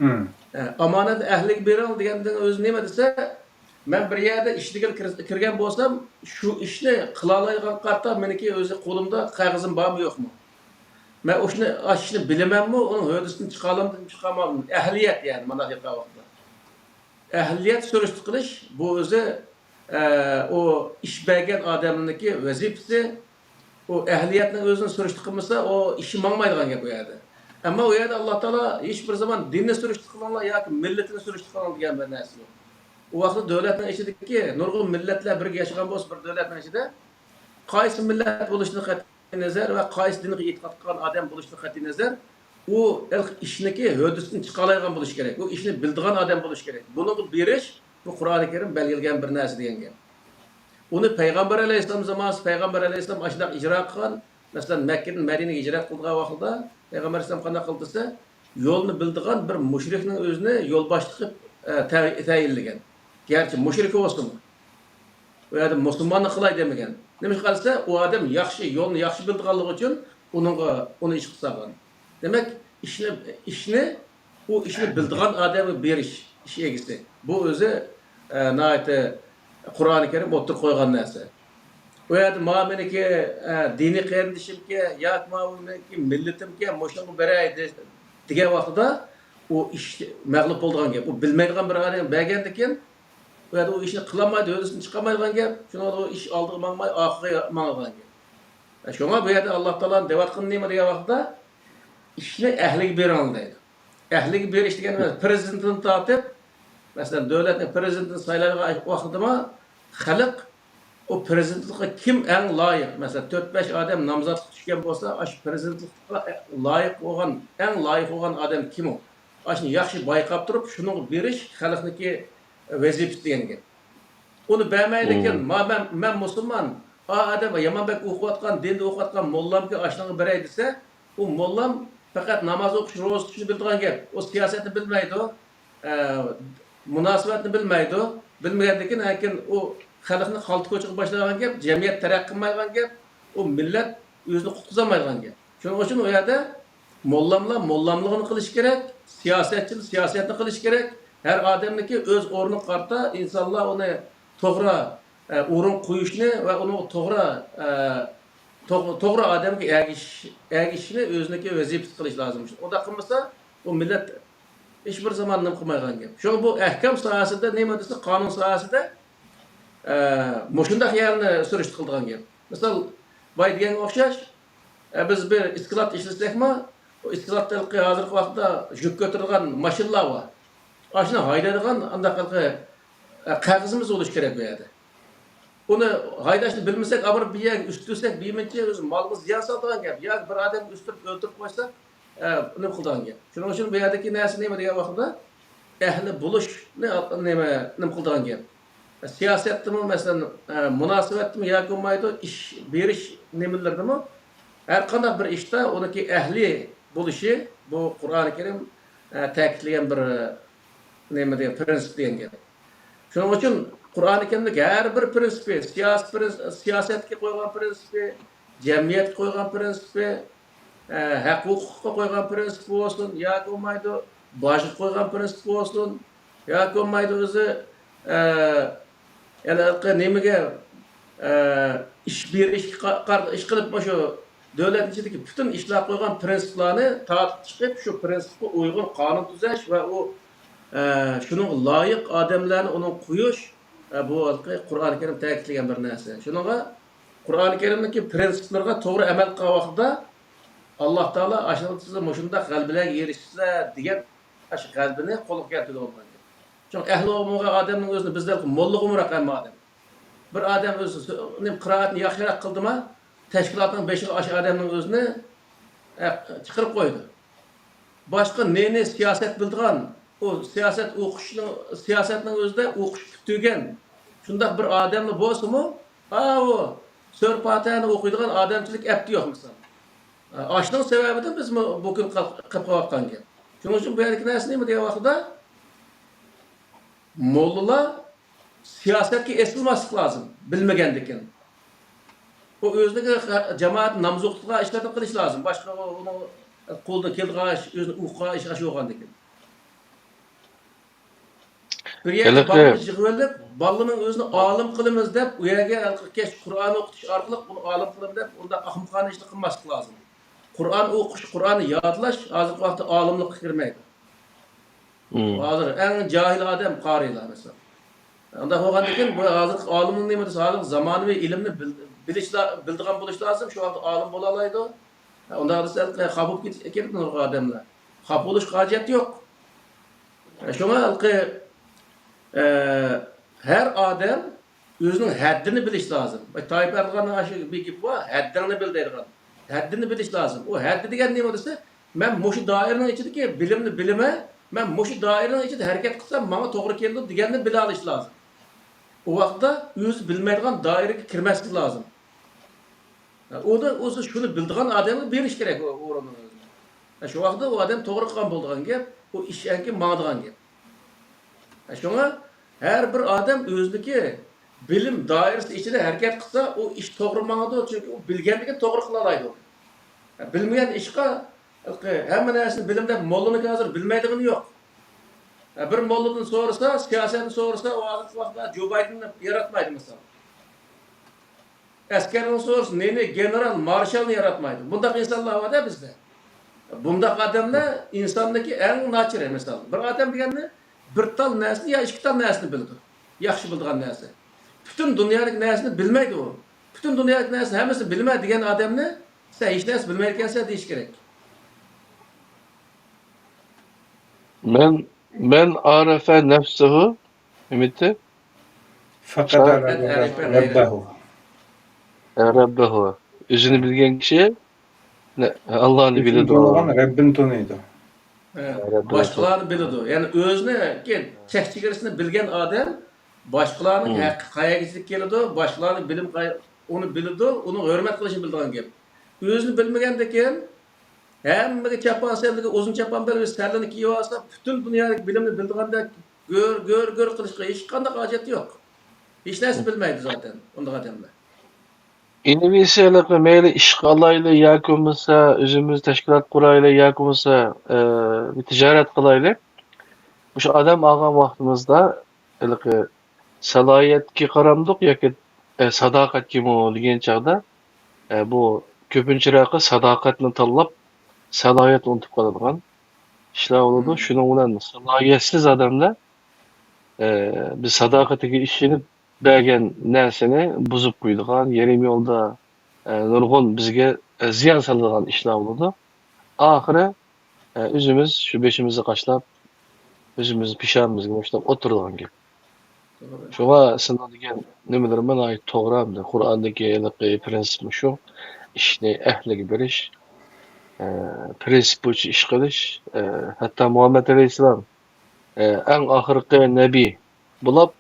مم. ئە، ئامانەتنى ئەھلىگە بېرىڭ دېگەندىن ئۆزى نېمە دېسە، مەن بىر يەردە ئىشلىگىلى كىر-، كىرگەن بولسام، شۇ ئىشنى قىلالايدىغان قارىتا مېنىڭكى ئۆزى قولۇمدا قەغىزىم بارمۇ يوقمۇ؟ مەن ئۇ ئىشنى، ئاشۇ ئىشنى بىلىمەنمۇ، ئۇنىڭ ھۆددىسىنى چىقارالامدىم، چىقارمالامدىم؟ ئەھلىيەت، يەنى مانا ھېلىقى ۋاقىتتا. ئەھلىيەت سۈرۈشتە قىلىش، بۇ ئۆزى، ئە، ئۇ ئىش بەرگەن ئادەمنىڭكى ۋەزىپىسى، ئۇ ئەھلىيەتنىڭ ئۆزىنى سۈرۈشتە قىلمىسا، ئۇ ئىشى ماڭمايدىغان گەپ ئۇ يەردە. ئەمما ئۇ يەردە ئاللا تائالا ھېچ بىر زامان دىننى سۈرۈشتە قىلىڭلار ياكى مىللىتىنى سۈرۈشتە قىلىڭ دېگەن بىر نەرسە يوق. ئۇ ۋاقىتتا دۆلەتنىڭ ئىچىدىكى نۇرغۇن مىللەتلەر بىرگە ياشىغان بولسا بىر دۆلەتنىڭ ئىچىدە، قايسى مىللەت بولۇشىدىن قەتئىينەزەر ۋە قايسى دىنغا ئېتىقاد قىلغان ئادەم بولۇشىدىن قەتئىينەزەر، ئۇ ھېلىقى ئىشنىكى ھۆددىسىنى چىقالايدىغان بولۇشى كېرەك. ئۇ ئىشنى بىلىدىغان ئادەم بولۇشى كېرەك. بۇنىڭغا بېرىش، بۇ قۇرئانى كەرىم بەلگىلىگەن بىر نەرسە دېگەن گەپ. ئۇنى پەيغەمبەر ئەلەيھىسسالام زامانىسىدا پەيغەمبەر ئەلەيھىسسالام ئاشۇنداق ئىجرا قىلغان. مەسىلەن، مەككىدىن مەدىنىگە ھىجرەت قىلىدىغان ۋاقتىدا پەيغەمبەر ئەلەيھىسسالام قانداق قىلدى دېسە، يولنى بىلىدىغان بىر مۇشرىكنىڭ ئۆزىنى يولباشچى قىلىپ، ئە، تە-، تەيىنلىگەن. گەرچە مۇشرىكى بولسىمۇ. ئۇ يەردە مۇسۇلماننى قىلاي دېمىگەن. نېمىشقا دېسە، ئۇ ئادەم ياخشى، يولنى ياخشى بىلىدىغانلىقى ئۈچۈن ئۇنىڭغا، ئۇنى ئىشقا سالغان. دېمەك، ئىشنى، ئىشنى، ئۇ ئىشنى بىلىدىغان ئادەمگە بېرىش، ئىش ئىگىسى. بۇ ئۆزى، ئە، ناھايىتى قۇرئانى كەرىم ئوتتۇرىغا قويغان نەرسە. ئۇ يەردە مانا مېنىڭكى، ئە، دىنىي قېرىندىشىمكەن ياكى مانا بۇ مېنىڭكى مىللىتىمكەن، مۇشۇنىڭغا بېرەي دە-، دېگەن ۋاقتىدا ئۇ ئىش مەغلۇپ بولىدىغان گەپ. ئۇ بىلمەيدىغان بىر ئادەمگە بەرگەندىكىن، ئۇ يەردە ئۇ ئىشنى قىلالمايدۇ، ھۆددىسىنى چىقارمايدىغان گەپ. شۇنىڭغا ئۇ ئىش ئالدىغا ماڭماي، ئارقىغا ماڭىدىغان گەپ. شۇڭا بۇ يەردە ئاللا تائالانىڭ دەۋاتقىنى نېمە دېگەن ۋاقىتتا، ئىشنى ئەھلىگە بېرىڭ دەيدۇ. ئەھلىگە بېرىش دېگەن ئەمەس، پىرېزىدېنتتىن تارتىپ، مەسىلەن، دۆلەتنىڭ پىرېزىدېنتىنى سايلايدىغان ۋاقتىدىمۇ خەلق ئۇ پىرېزىدېنتلىققا كىم ئەڭ لايىق، مەسىلەن، تۆت بەش ئادەم نامزاتلىققا چۈشكەن بولسا، ئاشۇ پىرېزىدېنتلىققا لايىق بولغان، ئەڭ لايىق بولغان ئادەم كىم ئۇ؟ ئاشۇنى ياخشى بايقاپ تۇرۇپ، شۇنىڭغا بېرىش خەلقنىڭكى ۋەزىپىسى دېگەن گەپ. ئۇنى بەرمەيدىكەن، مم. ما مەن، مەن مۇسۇلمان، ئا ئادەم يامان بەك ئوقۇۋاتقان، دىندا ئوقۇۋاتقان موللامكى ئاشۇنىڭغا بېرەي دېسە، ئۇ موللام پەقەت ناماز ئوقۇش، روزا تۇتۇشنى بىلىدىغان گەپ. ئۇ سىياسەتنى بىلمەيدۇ، ئە، مۇناسىۋەتنى بىلمەيدۇ. بىلمىگەندىكىن، ئەكىن ئۇ خەلقنى خالتا كوچىغا باشلايدىغان گەپ، جەمئىيەت تەرەققىي قىلمايدىغان گەپ، ئۇ مىللەت ئۆزىنى قۇتقۇزالمايدىغان گەپ. شۇنىڭ ئۈچۈن ئۇ يەردە موللاملار موللاملىقىنى قىلىشى كېرەك، سىياسەتچىلەر سىياسەتنى قىلىشى كېرەك. ھەر ئادەمنىڭكى ئۆز ئورنىغا قارىتا ئىنسانلار ئۇنى توغرا، ئە، ئورۇن قويۇشنى ۋە ئۇنىڭغا توغرا، ئە، توغ-، توغرا ئادەمگە ئەگىشىش، ئەگىشىشنى ئۆزىنىڭكى ۋەزىپىسى قىلىش لازىم. ئۇنداق قىلمىسا، ئۇ مىللەت ھېچبىر زامان نېمە قىلمايدىغان گەپ. شۇڭا بۇ ئەھكام ساھەسىدە نېمە دېسە، قانۇن ساھەسىدە، ئە، مۇشۇنداق يەرنى سۈرۈشتە قىلىدىغان گەپ. مىسال، بايا دېگەنگە ئوخشاش، ئە، بىز بىر ئىسكىلات ئىشلىسەكمۇ، ئۇ ئىسكىلاتتا ھېلىقى ھازىرقى ۋاقىتتا يۈك كۆتۈرىدىغان ماشىنىلار بار. ئاشۇنى ھايدايدىغان ئانداق ھېلىقى، ئە، قەغىزىمىز بولۇشى كېرەك بۇ يەردە. ئۇنى ھايداشنى بىلمىسەك، ئاپىرىپ بىر يەرگە ئۈستۈرسەك، بىرمۇنچە ئۆزى مالغا زىيان سالىدىغان گەپ. ياكى بىر ئادەمنى ئۈستۈرۈپ ئۆلتۈرۈپ قويساق، ئە، نېمە قىلىدىغان گەپ. شۇنىڭ ئۈچۈن بۇ يەردىكى نەرسە نېمە دېگەن ۋاقىتتا، ئەھلى بولۇشنى نېمە، نېمە قىلىدىغان گەپ. سىياسەتتىمۇ، مەسىلەن، ئە، مۇناسىۋەتتىمۇ ياكى بولمايدۇ، ئىش بېرىش نېمىلىرىدىمۇ، ھەر قانداق بىر ئىشتا ئۇنىڭكى ئەھلى بولۇشى، بۇ قۇرئانى كەرىم، ئە، تەكىتلىگەن بىر، ئە، نېمە دېگەن، پىرىنسىپ دېگەن گەپ. شۇنىڭ ئۈچۈن قۇرئانى كەرىمدىكى ھەر بىر پىرىنسىپى، سىياسىي پىرىنس-، سىياسەتكە قويغان پىرىنسىپى، جەمئىيەتكە قويغان پىرىنسىپى، ئە، ھەق ھوقۇققا قويغان پىرىنسىپ بولسۇن ياكى بولمايدۇ، باجغا قويغان پىرىنسىپ بولسۇن ياكى بولمايدۇ ئۆزى، ئە، يەنە ھېلىقى نېمىگە، ئە، ئىش بېرىشكە قا-، قار-، ئىش قىلىپ، مۇشۇ دۆلەتنىڭ ئىچىدىكى پۈتۈن ئىشلارغا قويغان پىرىنسىپلارنى تارتىپ چىقىپ، شۇ پىرىنسىپقا ئۇيغۇن قانۇن تۈزەش ۋە ئۇ، ئە، شۇنىڭغا لايىق ئادەملەرنى ئۇنىڭغا قويۇش، ئە، بۇ ھېلىقى قۇرئانى كەرىم تەكىتلىگەن بىر نەرسە. شۇنىڭغا قۇرئانى كەرىمدىكى پىرىنسىپلىرىغا توغرا ئەمەل قىلغان ۋاقتىدا، ئاللا تائالا ئاشۇنىڭدا سىز مۇشۇنداق غەلىبىلەرگە ئېرىشىسىلەر دېگەن ئاشۇ غەلىبىنى قولغا كەلتۈرگىلى بولغان گەپ. چۈنكى ئەھلى ئوقۇمىغان ئادەمنىڭ ئۆزىنى بىزدەك موللىغا ئۇمراق ھەممە ئادەم. بىر ئادەم ئۆزى سۆ-، نېمە، قىرائەتنى ياخشىراق قىلدىما، تەشكىلاتنىڭ بېشىغا ئاشۇ ئادەمنىڭ ئۆزىنى، ئە، چىقىرىپ قويىدۇ. باشقا نى-نى سىياسەت بىلىدىغان، ئۇ سىياسەت ئوقۇشنىڭ، سىياسەتنىڭ ئۆزىدە ئوقۇش پۈتتۈرگەن شۇنداق بىر ئادەملا بولسىمۇ، ئاۋۇ سۈرە پاتىھەنى ئوقۇيدىغان ئادەمچىلىك ئەپتى يوق مىسال. ئاشۇنىڭ سەۋەبىدىن بىز مۇ-، بۇ كۈن قال-، قېلىپ قېلىۋاتقان گەپ. شۇنىڭ ئۈچۈن بۇ يەردىكى نەرسە نېمە دېگەن ۋاقتىدا، موللىلار سىياسەتكە ئېسىلماسلىق لازىم، بىلمىگەندىكىن. ئۇ ئۆزىنىڭ جامائەت ناماز ئوقۇتىدىغان ئىشلارنى قىلىش لازىم. باشقا ئۇنىڭ قولىدىن كېلىدىغان ئىش، ئۆزىنىڭ ئوقۇغان ئىشى ئاشۇ بولغاندىكىن. بىر يەرگە ھېلىقى بالىنى يىغىۋېلىپ، بالىنىڭ ئۆزىنى ئالىم قىلىمىز دەپ، ئۇ يەرگە ھېلىقى كەچ قۇرئان ئوقۇتۇش ئارقىلىق ئۇنى ئالىم قىلىمىز دەپ، ئۇنداق ئەخمىقانە ئىشنى قىلماسلىق لازىم. قۇرئان ئوقۇش، قۇرئاننى يادلاش ھازىرقى ۋاقىتتا ئالىملىققا كىرمەيدۇ. مم. ھازىر ئەڭ جاھىل ئادەم قارىيلار، مەسىلەن. ئۇنداق بولغاندىكىن، بۇ ھازىرقى ئالىمنىڭ نېمە دېسە، ھازىر زامانىۋى ئىلىمنى بىل-، بىلىش لا-، بىلىدىغان بولۇش لازىم، شۇ ۋاقىتتا ئالىم بولالايدۇ. ئۇنداق دېسە، خاپا بولۇپ كېتىش كېرەك نۇرغۇن ئادەملەر. خاپا بولۇشقا ھاجەت يوق. شۇڭا ھېلىقى، ئە، ھەر ئادەم ئۆزىنىڭ ھەددىنى بىلىش لازىم. تايىپ ئەردوغاننىڭ ئاشۇ بىر گېپى بار، ھەددىڭنى بىل دەيدىغان. ھەددىنى بىلىش لازىم. ئۇ ھەددى دېگەن نېمە دېسە، مەن مۇشۇ دائىرىنىڭ ئىچىدىكى بىلىمنى بىلىمەن، مەن مۇشۇ دائىرىنىڭ ئىچىدە ھەرىكەت قىلسام ماڭا توغرا كېلىدۇ دېگەننى بىلەلىشى لازىم. ئۇ ۋاقىتتا ئۆزى بىلمەيدىغان دائىرىگە كىرمەسلىك لازىم. ئۇنى ئۆزى شۇنى بىلىدىغان ئادەمگە بېرىش كېرەك ئۇ ئورۇننى ئۆزىنى. شۇ ۋاقىتتا ئۇ ئادەم توغرا قىلغان بولىدىغان گەپ، ئۇ ئىش ئەنكى ماڭىدىغان گەپ. شۇڭا ھەر بىر ئادەم ئۆزىنىڭكى بىلىم دائىرىسى ئىچىدە ھەرىكەت قىلسا، ئۇ ئىش توغرا ماڭىدۇ، چۈنكى ئۇ بىلگەنلىكىنى توغرا قىلالايدۇ. بىلمىگەن ئىشقا، ھەممە نەرسىنى بىلىمەن دەپ، موللىنىڭكى ھازىر بىلمەيدىغىنى يوق. بىر موللىدىن سورىسا، سىياسەتنى سورىسا، ئۇ ھازىرقى ۋاقىتتا جو بايدېننى ياراتمايدۇ، مىسال. ئەسكەرنى سورىسا، نېنى، گېنېرال، مارشالنى ياراتمايدۇ. بۇنداق ئىنسانلار بار-دە بىزدە. بۇنداق ئادەملەر ئىنساندىكى ئەڭ ناچىرى، مىسال. بىر ئادەم دېگەننى بىر تال نەرسىنى يا ئىككى تال نەرسىنى بىلىدۇ. ياخشى بىلىدىغان نەرسە. پۈتۈن دۇنيادىكى نەرسىنى بىلمەيدۇ ئۇ. پۈتۈن دۇنيادىكى نەرسىنى ھەممىسىنى بىلىمەن دېگەن ئادەمنى سەن ھېچ نەرسە بىلمەيدىكەنسەن دېيىش كېرەك. مەن، مەن ئارەفە نەفسىھۇ، نېمىتى؟ فەقەد ئارەفە رەببەھۇ. ئە، رەببەھۇ. ئۆزىنى بىلگەن كىشى نە-، ئاللانى ئۆزىنى بىلىدۇ. تونۇغان رەببىنى تونۇيدۇ. ھە، رەببىنى باشقىلارنى بىلىدۇ. يەنى ئۆزىنىڭكى چەك چېگرىسىنى بىلگەن ئادەم باشقىلارنىڭ ھەققى قايەرگىچىلىك كېلىدۇ، باشقىلارنىڭ بىلىم قاي-، ئۇنى بىلىدۇ، ئۇنىڭ ھۆرمەت قىلىشىنى بىلىدىغان گەپ. ئۆزىنى بىلمىگەندىكىن، ھەممىگە چاپان سەللىگە ئۇزۇن چاپان بەرگۈچە سەللىنى كىيىۋالسا، پۈتۈن دۇنيادىكى بىلىمنى بىلىدىغاندەك گۆر، گۆر، گۆر قىلىشقا ھېچقانداق ھاجەت يوق. ھېچ نەرسە بىلمەيدۇ زاتەن ئۇنداق ئادەملەر. ئىنىۋىسىيەلىقى مەيلى ئىشقا ئالايلى ياكى بولمىسا ئۆزىمىز تەشكىلات قۇرايلى ياكى بولمىسا، ئە، بىر تىجارەت قىلايلى. مۇشۇ ئادەم ئالغان ۋاقتىمىزدا ھېلىقى سالاھىيەتكە قارامدۇق ياكى، ئە، ساداقەتكىمۇ دېگەن چاغدا، ئە، بۇ كۆپىنچىراقى ساداقەتنى تاللاپ، سالاھىيەتنى ئۇنتۇپ قالىدىغان ئىشلار بولىدۇ. شۇنىڭ بىلەن سالاھىيەتسىز ئادەملەر، ئە، بىز ساداقىتىگە ئىشىنىپ بەرگەن نەرسىنى بۇزۇپ قويىدىغان، يېرىم يولدا، ئە، نۇرغۇن بىزگە ئە، زىيان سالىدىغان ئىشلار بولىدۇ. ئاخىرى، ئە، ئۆزىمىز شۇ بېشىمىزنى قاشلاپ، ئۆزىمىز پېشانىمىزگە مۇشتلاپ ئولتۇرىدىغان گەپ. توغرا. شۇڭا سېنىڭ دېگەن نېمىلىرىڭمۇ ناھايىتى توغرا. ئەمدى قۇرئاندىكى ھېلىقى پرىنسىپ مۇشۇ. ئىشنى ئەھلىگە بېرىش، ئە، پرىنسىپ بويىچە ئىش قىلىش. ئە، ھەتتا مۇھەممەد ئەلەيھىسسالام، ئە، ئەڭ ئاخىرقى نەبىي بولاپ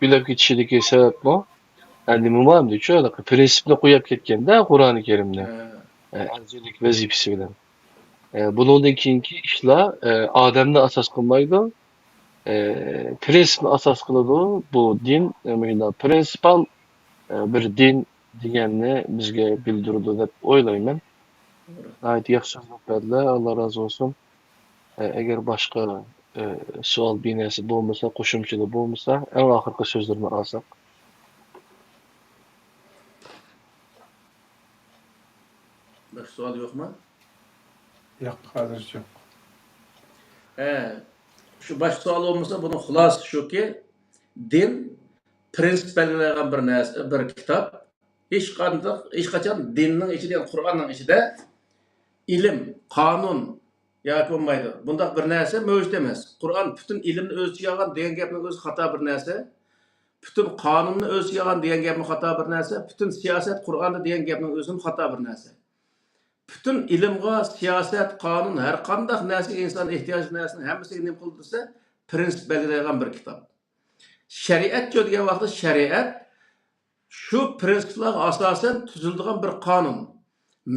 ئۆلۈپ كېتىشىدىكى سەۋەبمۇ، ئە، نېمە بار ئەمدى شۇ ھېلىقى پرىنسىپنى قويۇپ كەتكەندە قۇرئانى كەرىمنى، ھە. ئە، ئەلچىلىك ۋەزىپىسى بىلەن. ئە، بۇنىڭدىن كېيىنكى ئىشلار، ئە، ئادەمنى ئاساس قىلمايدۇ. ئە، پرىنسىپنى ئاساس قىلىدۇ. بۇ دىن، ئە، مۇشۇنداق پرىنسىپال، ئە، بىر دىن دېگەننى بىزگە بىلدۈرىدۇ دەپ ئويلايمەن. ناھايىتى ياخشى سۆزلەپ بەردىلەر. ئاللا رازى بولسۇن. ئە، ئەگەر باشقا، ئە، سوئال بىنەسى بولمىسا، قوشۇمچىلار بولمىسا، ئەڭ ئاخىرقى سۆزلىرىنى ئالساق. باشقا سوئال يوقمۇ؟ ياق، ھازىرچە يوق. ھە، شۇ باشقا سوئال بولمىسا، بۇنىڭ خۇلاسىسى شۇكى، دىن پرىنسىپ بەلگىلەيدىغان بىر نەرسە، بىر كىتاب. ھېچقانداق، ھېچقاچان دىننىڭ ئىچىدە، يەنى قۇرئاننىڭ ئىچىدە ئىلىم، قانۇن ياكى بولمايدۇ. بۇنداق بىر نەرسە مەۋجۇت ئەمەس. قۇرئان پۈتۈن ئىلىمنى ئۆز ئىچىگە ئالغان دېگەن گەپنىڭ ئۆزى خاتا بىر نەرسە. پۈتۈن قانۇننى ئۆز ئىچىگە ئالغان دېگەن گەپمۇ خاتا بىر نەرسە. پۈتۈن سىياسەت قۇرئاندا دېگەن گەپنىڭ ئۆزىمۇ خاتا بىر نەرسە. پۈتۈن ئىلىمغا، سىياسەت، قانۇن، ھەر قانداق نەرسىگە، ئىنسان ئېھتىياجلىق نەرسىنىڭ ھەممىسىگە نېمە قىلىدۇ دېسە، پرىنسىپ بەلگىلەيدىغان بىر كىتاب. شەرىئەتچۇ دېگەن ۋاقىتتا شەرىئەت شۇ پرىنسىپلارغا ئاساسەن تۈزۈلىدىغان بىر قانۇن.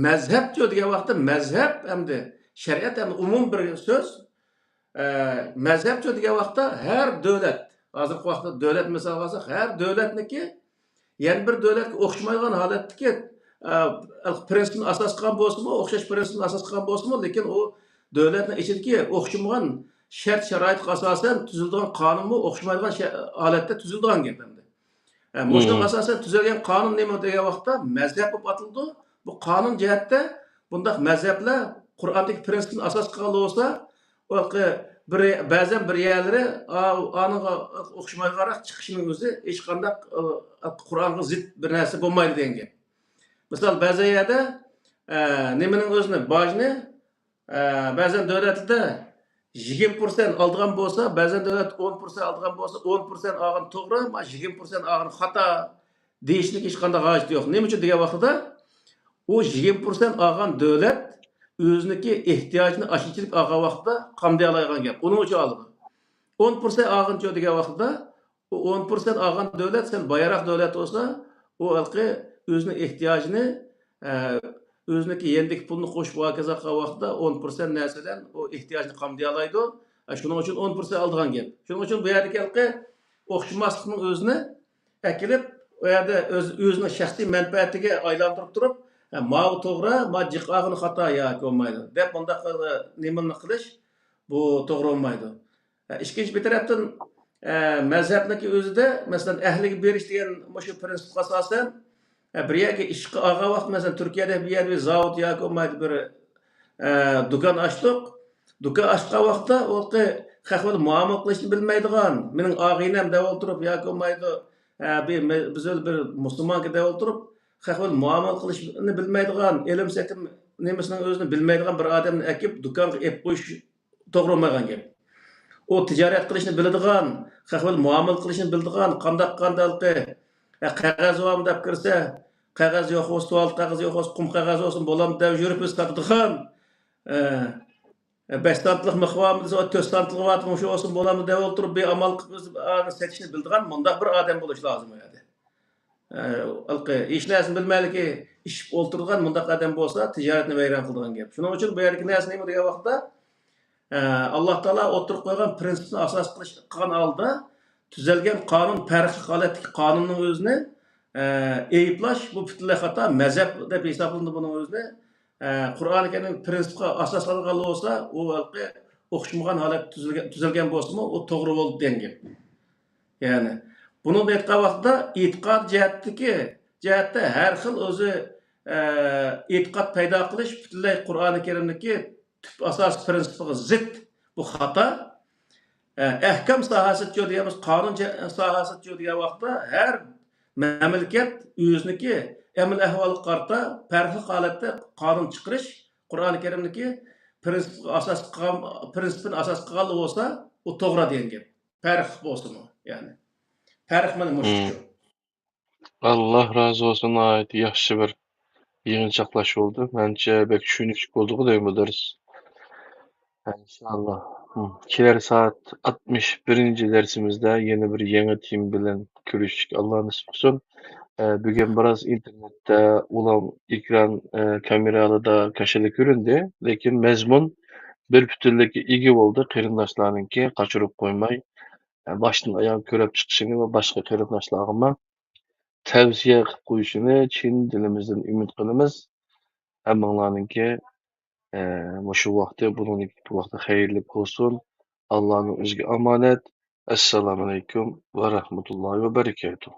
مەزھەپچۇ دېگەن ۋاقىتتا مەزھەپ ئەمدى شەرىئەت ئەمدى ئومۇمىي بىر سۆز. ئە، مەزھەپچۇ دېگەن ۋاقىتتا ھەر دۆلەت، ھازىرقى ۋاقىتتا دۆلەت مىسالغا ئالساق، ھەر دۆلەتنىكى يەنە بىر دۆلەتكە ئوخشىمايدىغان ھالەتتىكى، ئە، پرىنسىپنى ئاساس قىلغان بولسىمۇ، ئوخشاش پرىنسىپنى ئاساس قىلغان بولسىمۇ، لېكىن ئۇ دۆلەتنىڭ ئىچىدىكى ئوخشىمىغان شەرت-شارائىتقا ئاساسەن تۈزۈلىدىغان قانۇنمۇ ئوخشىمايدىغان شە-، ھالەتتە تۈزۈلىدىغان گەپ ئەمدى. ھە، مۇشۇنىڭغا ئاساسەن تۈزۈلگەن قانۇن نېمە دېگەن ۋاقىتتا مەزھەپ بولۇپ ئاتىلىدۇ. بۇ قانۇن جەھەتتە بۇنداق مەزھەپلەر قۇرئاندىكى پرىنسىپنى ئاساس قىلغان بولسا، ئۇ بىر، بەزەن بىر يەرلىرى ئا-، ئانىڭغا ئوخشىمايدىغانراق چىقىشىنىڭ ئۆزى ھېچقانداق، ئە، قۇرئانغا زىت بىر نەرسە بولمايدۇ دېگەن گەپ. مىسال، بەزى يەردە، ئە، نېمىنىڭ ئۆزىنى، باجنى، ئە، بەزەن دۆلەتلەردە يىگىرمە پىرسەنت ئالىدىغان بولسا، بەزەن دۆلەت ئون پىرسەنت ئالىدىغان بولسا، ئون پىرسەنت ئالغان توغرا، مانا يىگىرمە پىرسەنت ئالغان خاتا دېيىشلىك ھېچقانداق ھاجىتى يوق. نېمە ئۈچۈن دېگەن ۋاقتىدا، ئۇ يىگىرمە پىرسەنت ئالغان دۆلەت ئۆزىنىكى ئېھتىياجىنى ئاشۇنچىلىك ئالغان ۋاقىتتا قامدىيالايدىغان گەپ. ئۇنىڭ ئۈچۈن ئالىدۇ. ئون پىرسەنت ئالغىنىچۇ دېگەن ۋاقتىدا، ئۇ ئون پىرسەنت ئالغان دۆلەت سەل بايراق دۆلەت بولسا، ئۇ ھېلىقى ئۆزىنىڭ ئېھتىياجىنى، ئە، ئۆزىنىڭكى يېنىدىكى پۇلنى قوشۇپ ۋاكازا قىلغان ۋاقتىدا ئون پىرسەنت نەرسە بىلەن ئۇ ئېھتىياجنى قامدىيالايدۇ. ئە، شۇنىڭ ئۈچۈن ئون پىرسەنت ئالىدىغان گەپ. شۇنىڭ ئۈچۈن بۇ يەردىكى ھېلىقى ئوخشىماسلىقنىڭ ئۆزىنى ئەكېلىپ، ئۇ يەردە ئۆز-، ئۆزىنىڭ شەخسىي مەنپەئەتىگە ئايلاندۇرۇپ تۇرۇپ، ھە، ماۋۇ توغرا، ما جىق ئالغىنى خاتا ياكى بولمايدۇ دەپ، بۇنداق، ئە، نېمىنى قىلىش، بۇ توغرا بولمايدۇ. ھە، ئىككىنچى بىر تەرەپتىن، ئە، مەزھەپنىڭكى ئۆزىدە، مەسىلەن، ئەھلىگە بېرىش دېگەن مۇشۇ پرىنسىپقا ئاساسەن، ئە، بىر يەرگە ئىشقا ئالغان ۋاقىت، مەسىلەن، تۈركىيەدە بىر يەردە بىر زاۋۇت ياكى بولمايدۇ بىر، ئە، دۇكان ئاچتۇق. دۇكان ئاچقان ۋاقىتتا ئۇ خەق بىلەن مۇئامىلە قىلىشنى بىلمەيدىغان، مېنىڭ ئاغىنەم دەپ ئولتۇرۇپ ياكى بولمايدۇ، ئە، بىر مە-، بىز بىر مۇسۇلمانكەن دەپ ئولتۇرۇپ، خەق بىلەن مۇئامىلە قىلىشنى بىلمەيدىغان، ئېلىم سېتىم نېمىسىنىڭ ئۆزىنى بىلمەيدىغان بىر ئادەمنى ئەكىپ دۇكانغا ئېلىپ قويۇش توغرا بولمايدىغان گەپ. ئۇ تىجارەت قىلىشنى بىلىدىغان، خەق بىلەن مۇئامىلە قىلىشنى بىلىدىغان، قانداق قانداقلىقى، ئە، قەغەز بارمۇ دەپ كىرسە، قەغەز يوق بولسا، تۇۋالېت قەغىزى يوق بولسا، قۇم قەغەزى بولسۇن بولامدۇ دەپ يۈرۈپ بىز ساتىدىغان، ئە، بەش سانتلىق مىخ بارمۇ دېسە، تۆت سانتلىقى بار، مۇشۇ بولسا بولامدۇ دەپ ئولتۇرۇپ، بىر ئامال قىلىپ ئۆزى سېتىشنى بىلىدىغان مۇنداق بىر ئادەم بولۇش لازىم ئۇ يەردە. ئە، ھېلىقى ھېچ نەرسىنى بىلمەيلىكى ئىششىپ ئولتۇرىدىغان مۇنداق ئادەم بولسا، تىجارەتنى ۋەيران قىلىدىغان گەپ. شۇنىڭ ئۈچۈن بۇ يەردىكى نەرسە نېمە دېگەن ۋاقىتتا، ئە، ئاللا تائالا ئوتتۇرىغا قويغان پرىنسىپنى ئاساس قىلىش، قىلغان ھالدا تۈزەلگەن قانۇن، پەرقلىق ھالەتتىكى قانۇننىڭ ئۆزىنى، ئە، ئەيىبلەش، بۇ پۈتۈنلەي خاتا، مەزھەپ دەپ ھېسابلىنىدۇ بۇنىڭ ئۆزىنى. ئە، قۇرئانى كەرىم پرىنسىپقا ئاساسلانغان بولسا، ئۇ ھېلىقى ئوخشىمىغان ھالەتتە تۈزۈلگەن، تۈزۈلگەن بولسىمۇ، ئۇ توغرا بولدى دېگەن گەپ. يەنى، بۇنىڭدا ئېيتقان ۋاقىتتا ئېتىقاد جەھەتتىكى، جەھەتتە ھەر خىل ئۆزى، ئە، ئېتىقاد پەيدا قىلىش پۈتۈنلەي قۇرئانى كەرىمدىكى تۈپ ئاساسىي پرىنسىپىغا زىت، بۇ خاتا. ئە، ئەھكام ساھەسىچۇ دېگەنمىز، قانۇن جە-، ساھەسىچۇ دېگەن ۋاقىتتا ھەر مەملىكەت ئۆزىنىڭكى ئەمەلىي ئەھۋالغا قارىتا پەرقلىق ھالەتتە قانۇن چىقىرىش قۇرئانى كەرىمدىكى پرىنسىپقا ئاساس قىلغان، پرىنسىپىنى ئاساس قىلغانلا بولسا، ئۇ توغرا دېگەن گەپ. پەرق بولسىمۇ، يەنى. پەرق مانا مۇشۇ. ئاللا رازى بولسۇن، ناھايىتى ياخشى بىر يىغىنچاقلاش بولدى. مەنچە بەك چۈشىنىشلىك بولدىغۇ دەيمەن بۇ دەرس. ئىنشاللا. ھم. كېلەر سائەت ئاتمىش بىرىنچى دەرسىمىزدە يەنە بىر يېڭى تېما بىلەن كۆرۈشۈشكە ئاللا نېسىپ قىلسۇن. ئە، بۈگۈن بىراز ئىنتېرنېتتە ئۇلام ئېكران، ئە، كامېرالىدا كاشىلا كۆرۈندى، لېكىن مەزمۇن بىر پۈتۈنلۈككە ئىگە بولدى. قېرىنداشلارنىڭكى قاچۇرۇپ قويماي، ئە، باشتىن ئاياغ كۆرۈپ چىقىشىنى ۋە باشقا قېرىنداشلارغىمۇ تەۋسىيە قىلىپ قويۇشىنى چىن دىلىمىزدىن ئۈمىد قىلىمىز. ھەممىڭلارنىڭكى، ئە، مۇشۇ ۋاقتى، بۇنىڭدىن كېيىنكى ۋاقتى خەيرلىك بولسۇن. ئاللانىڭ ئۆزىگە ئامانەت. ئەسسالامۇئەلەيكۇم ۋە رەھمەتۇللاھى ۋە بەرىكاتۇھ.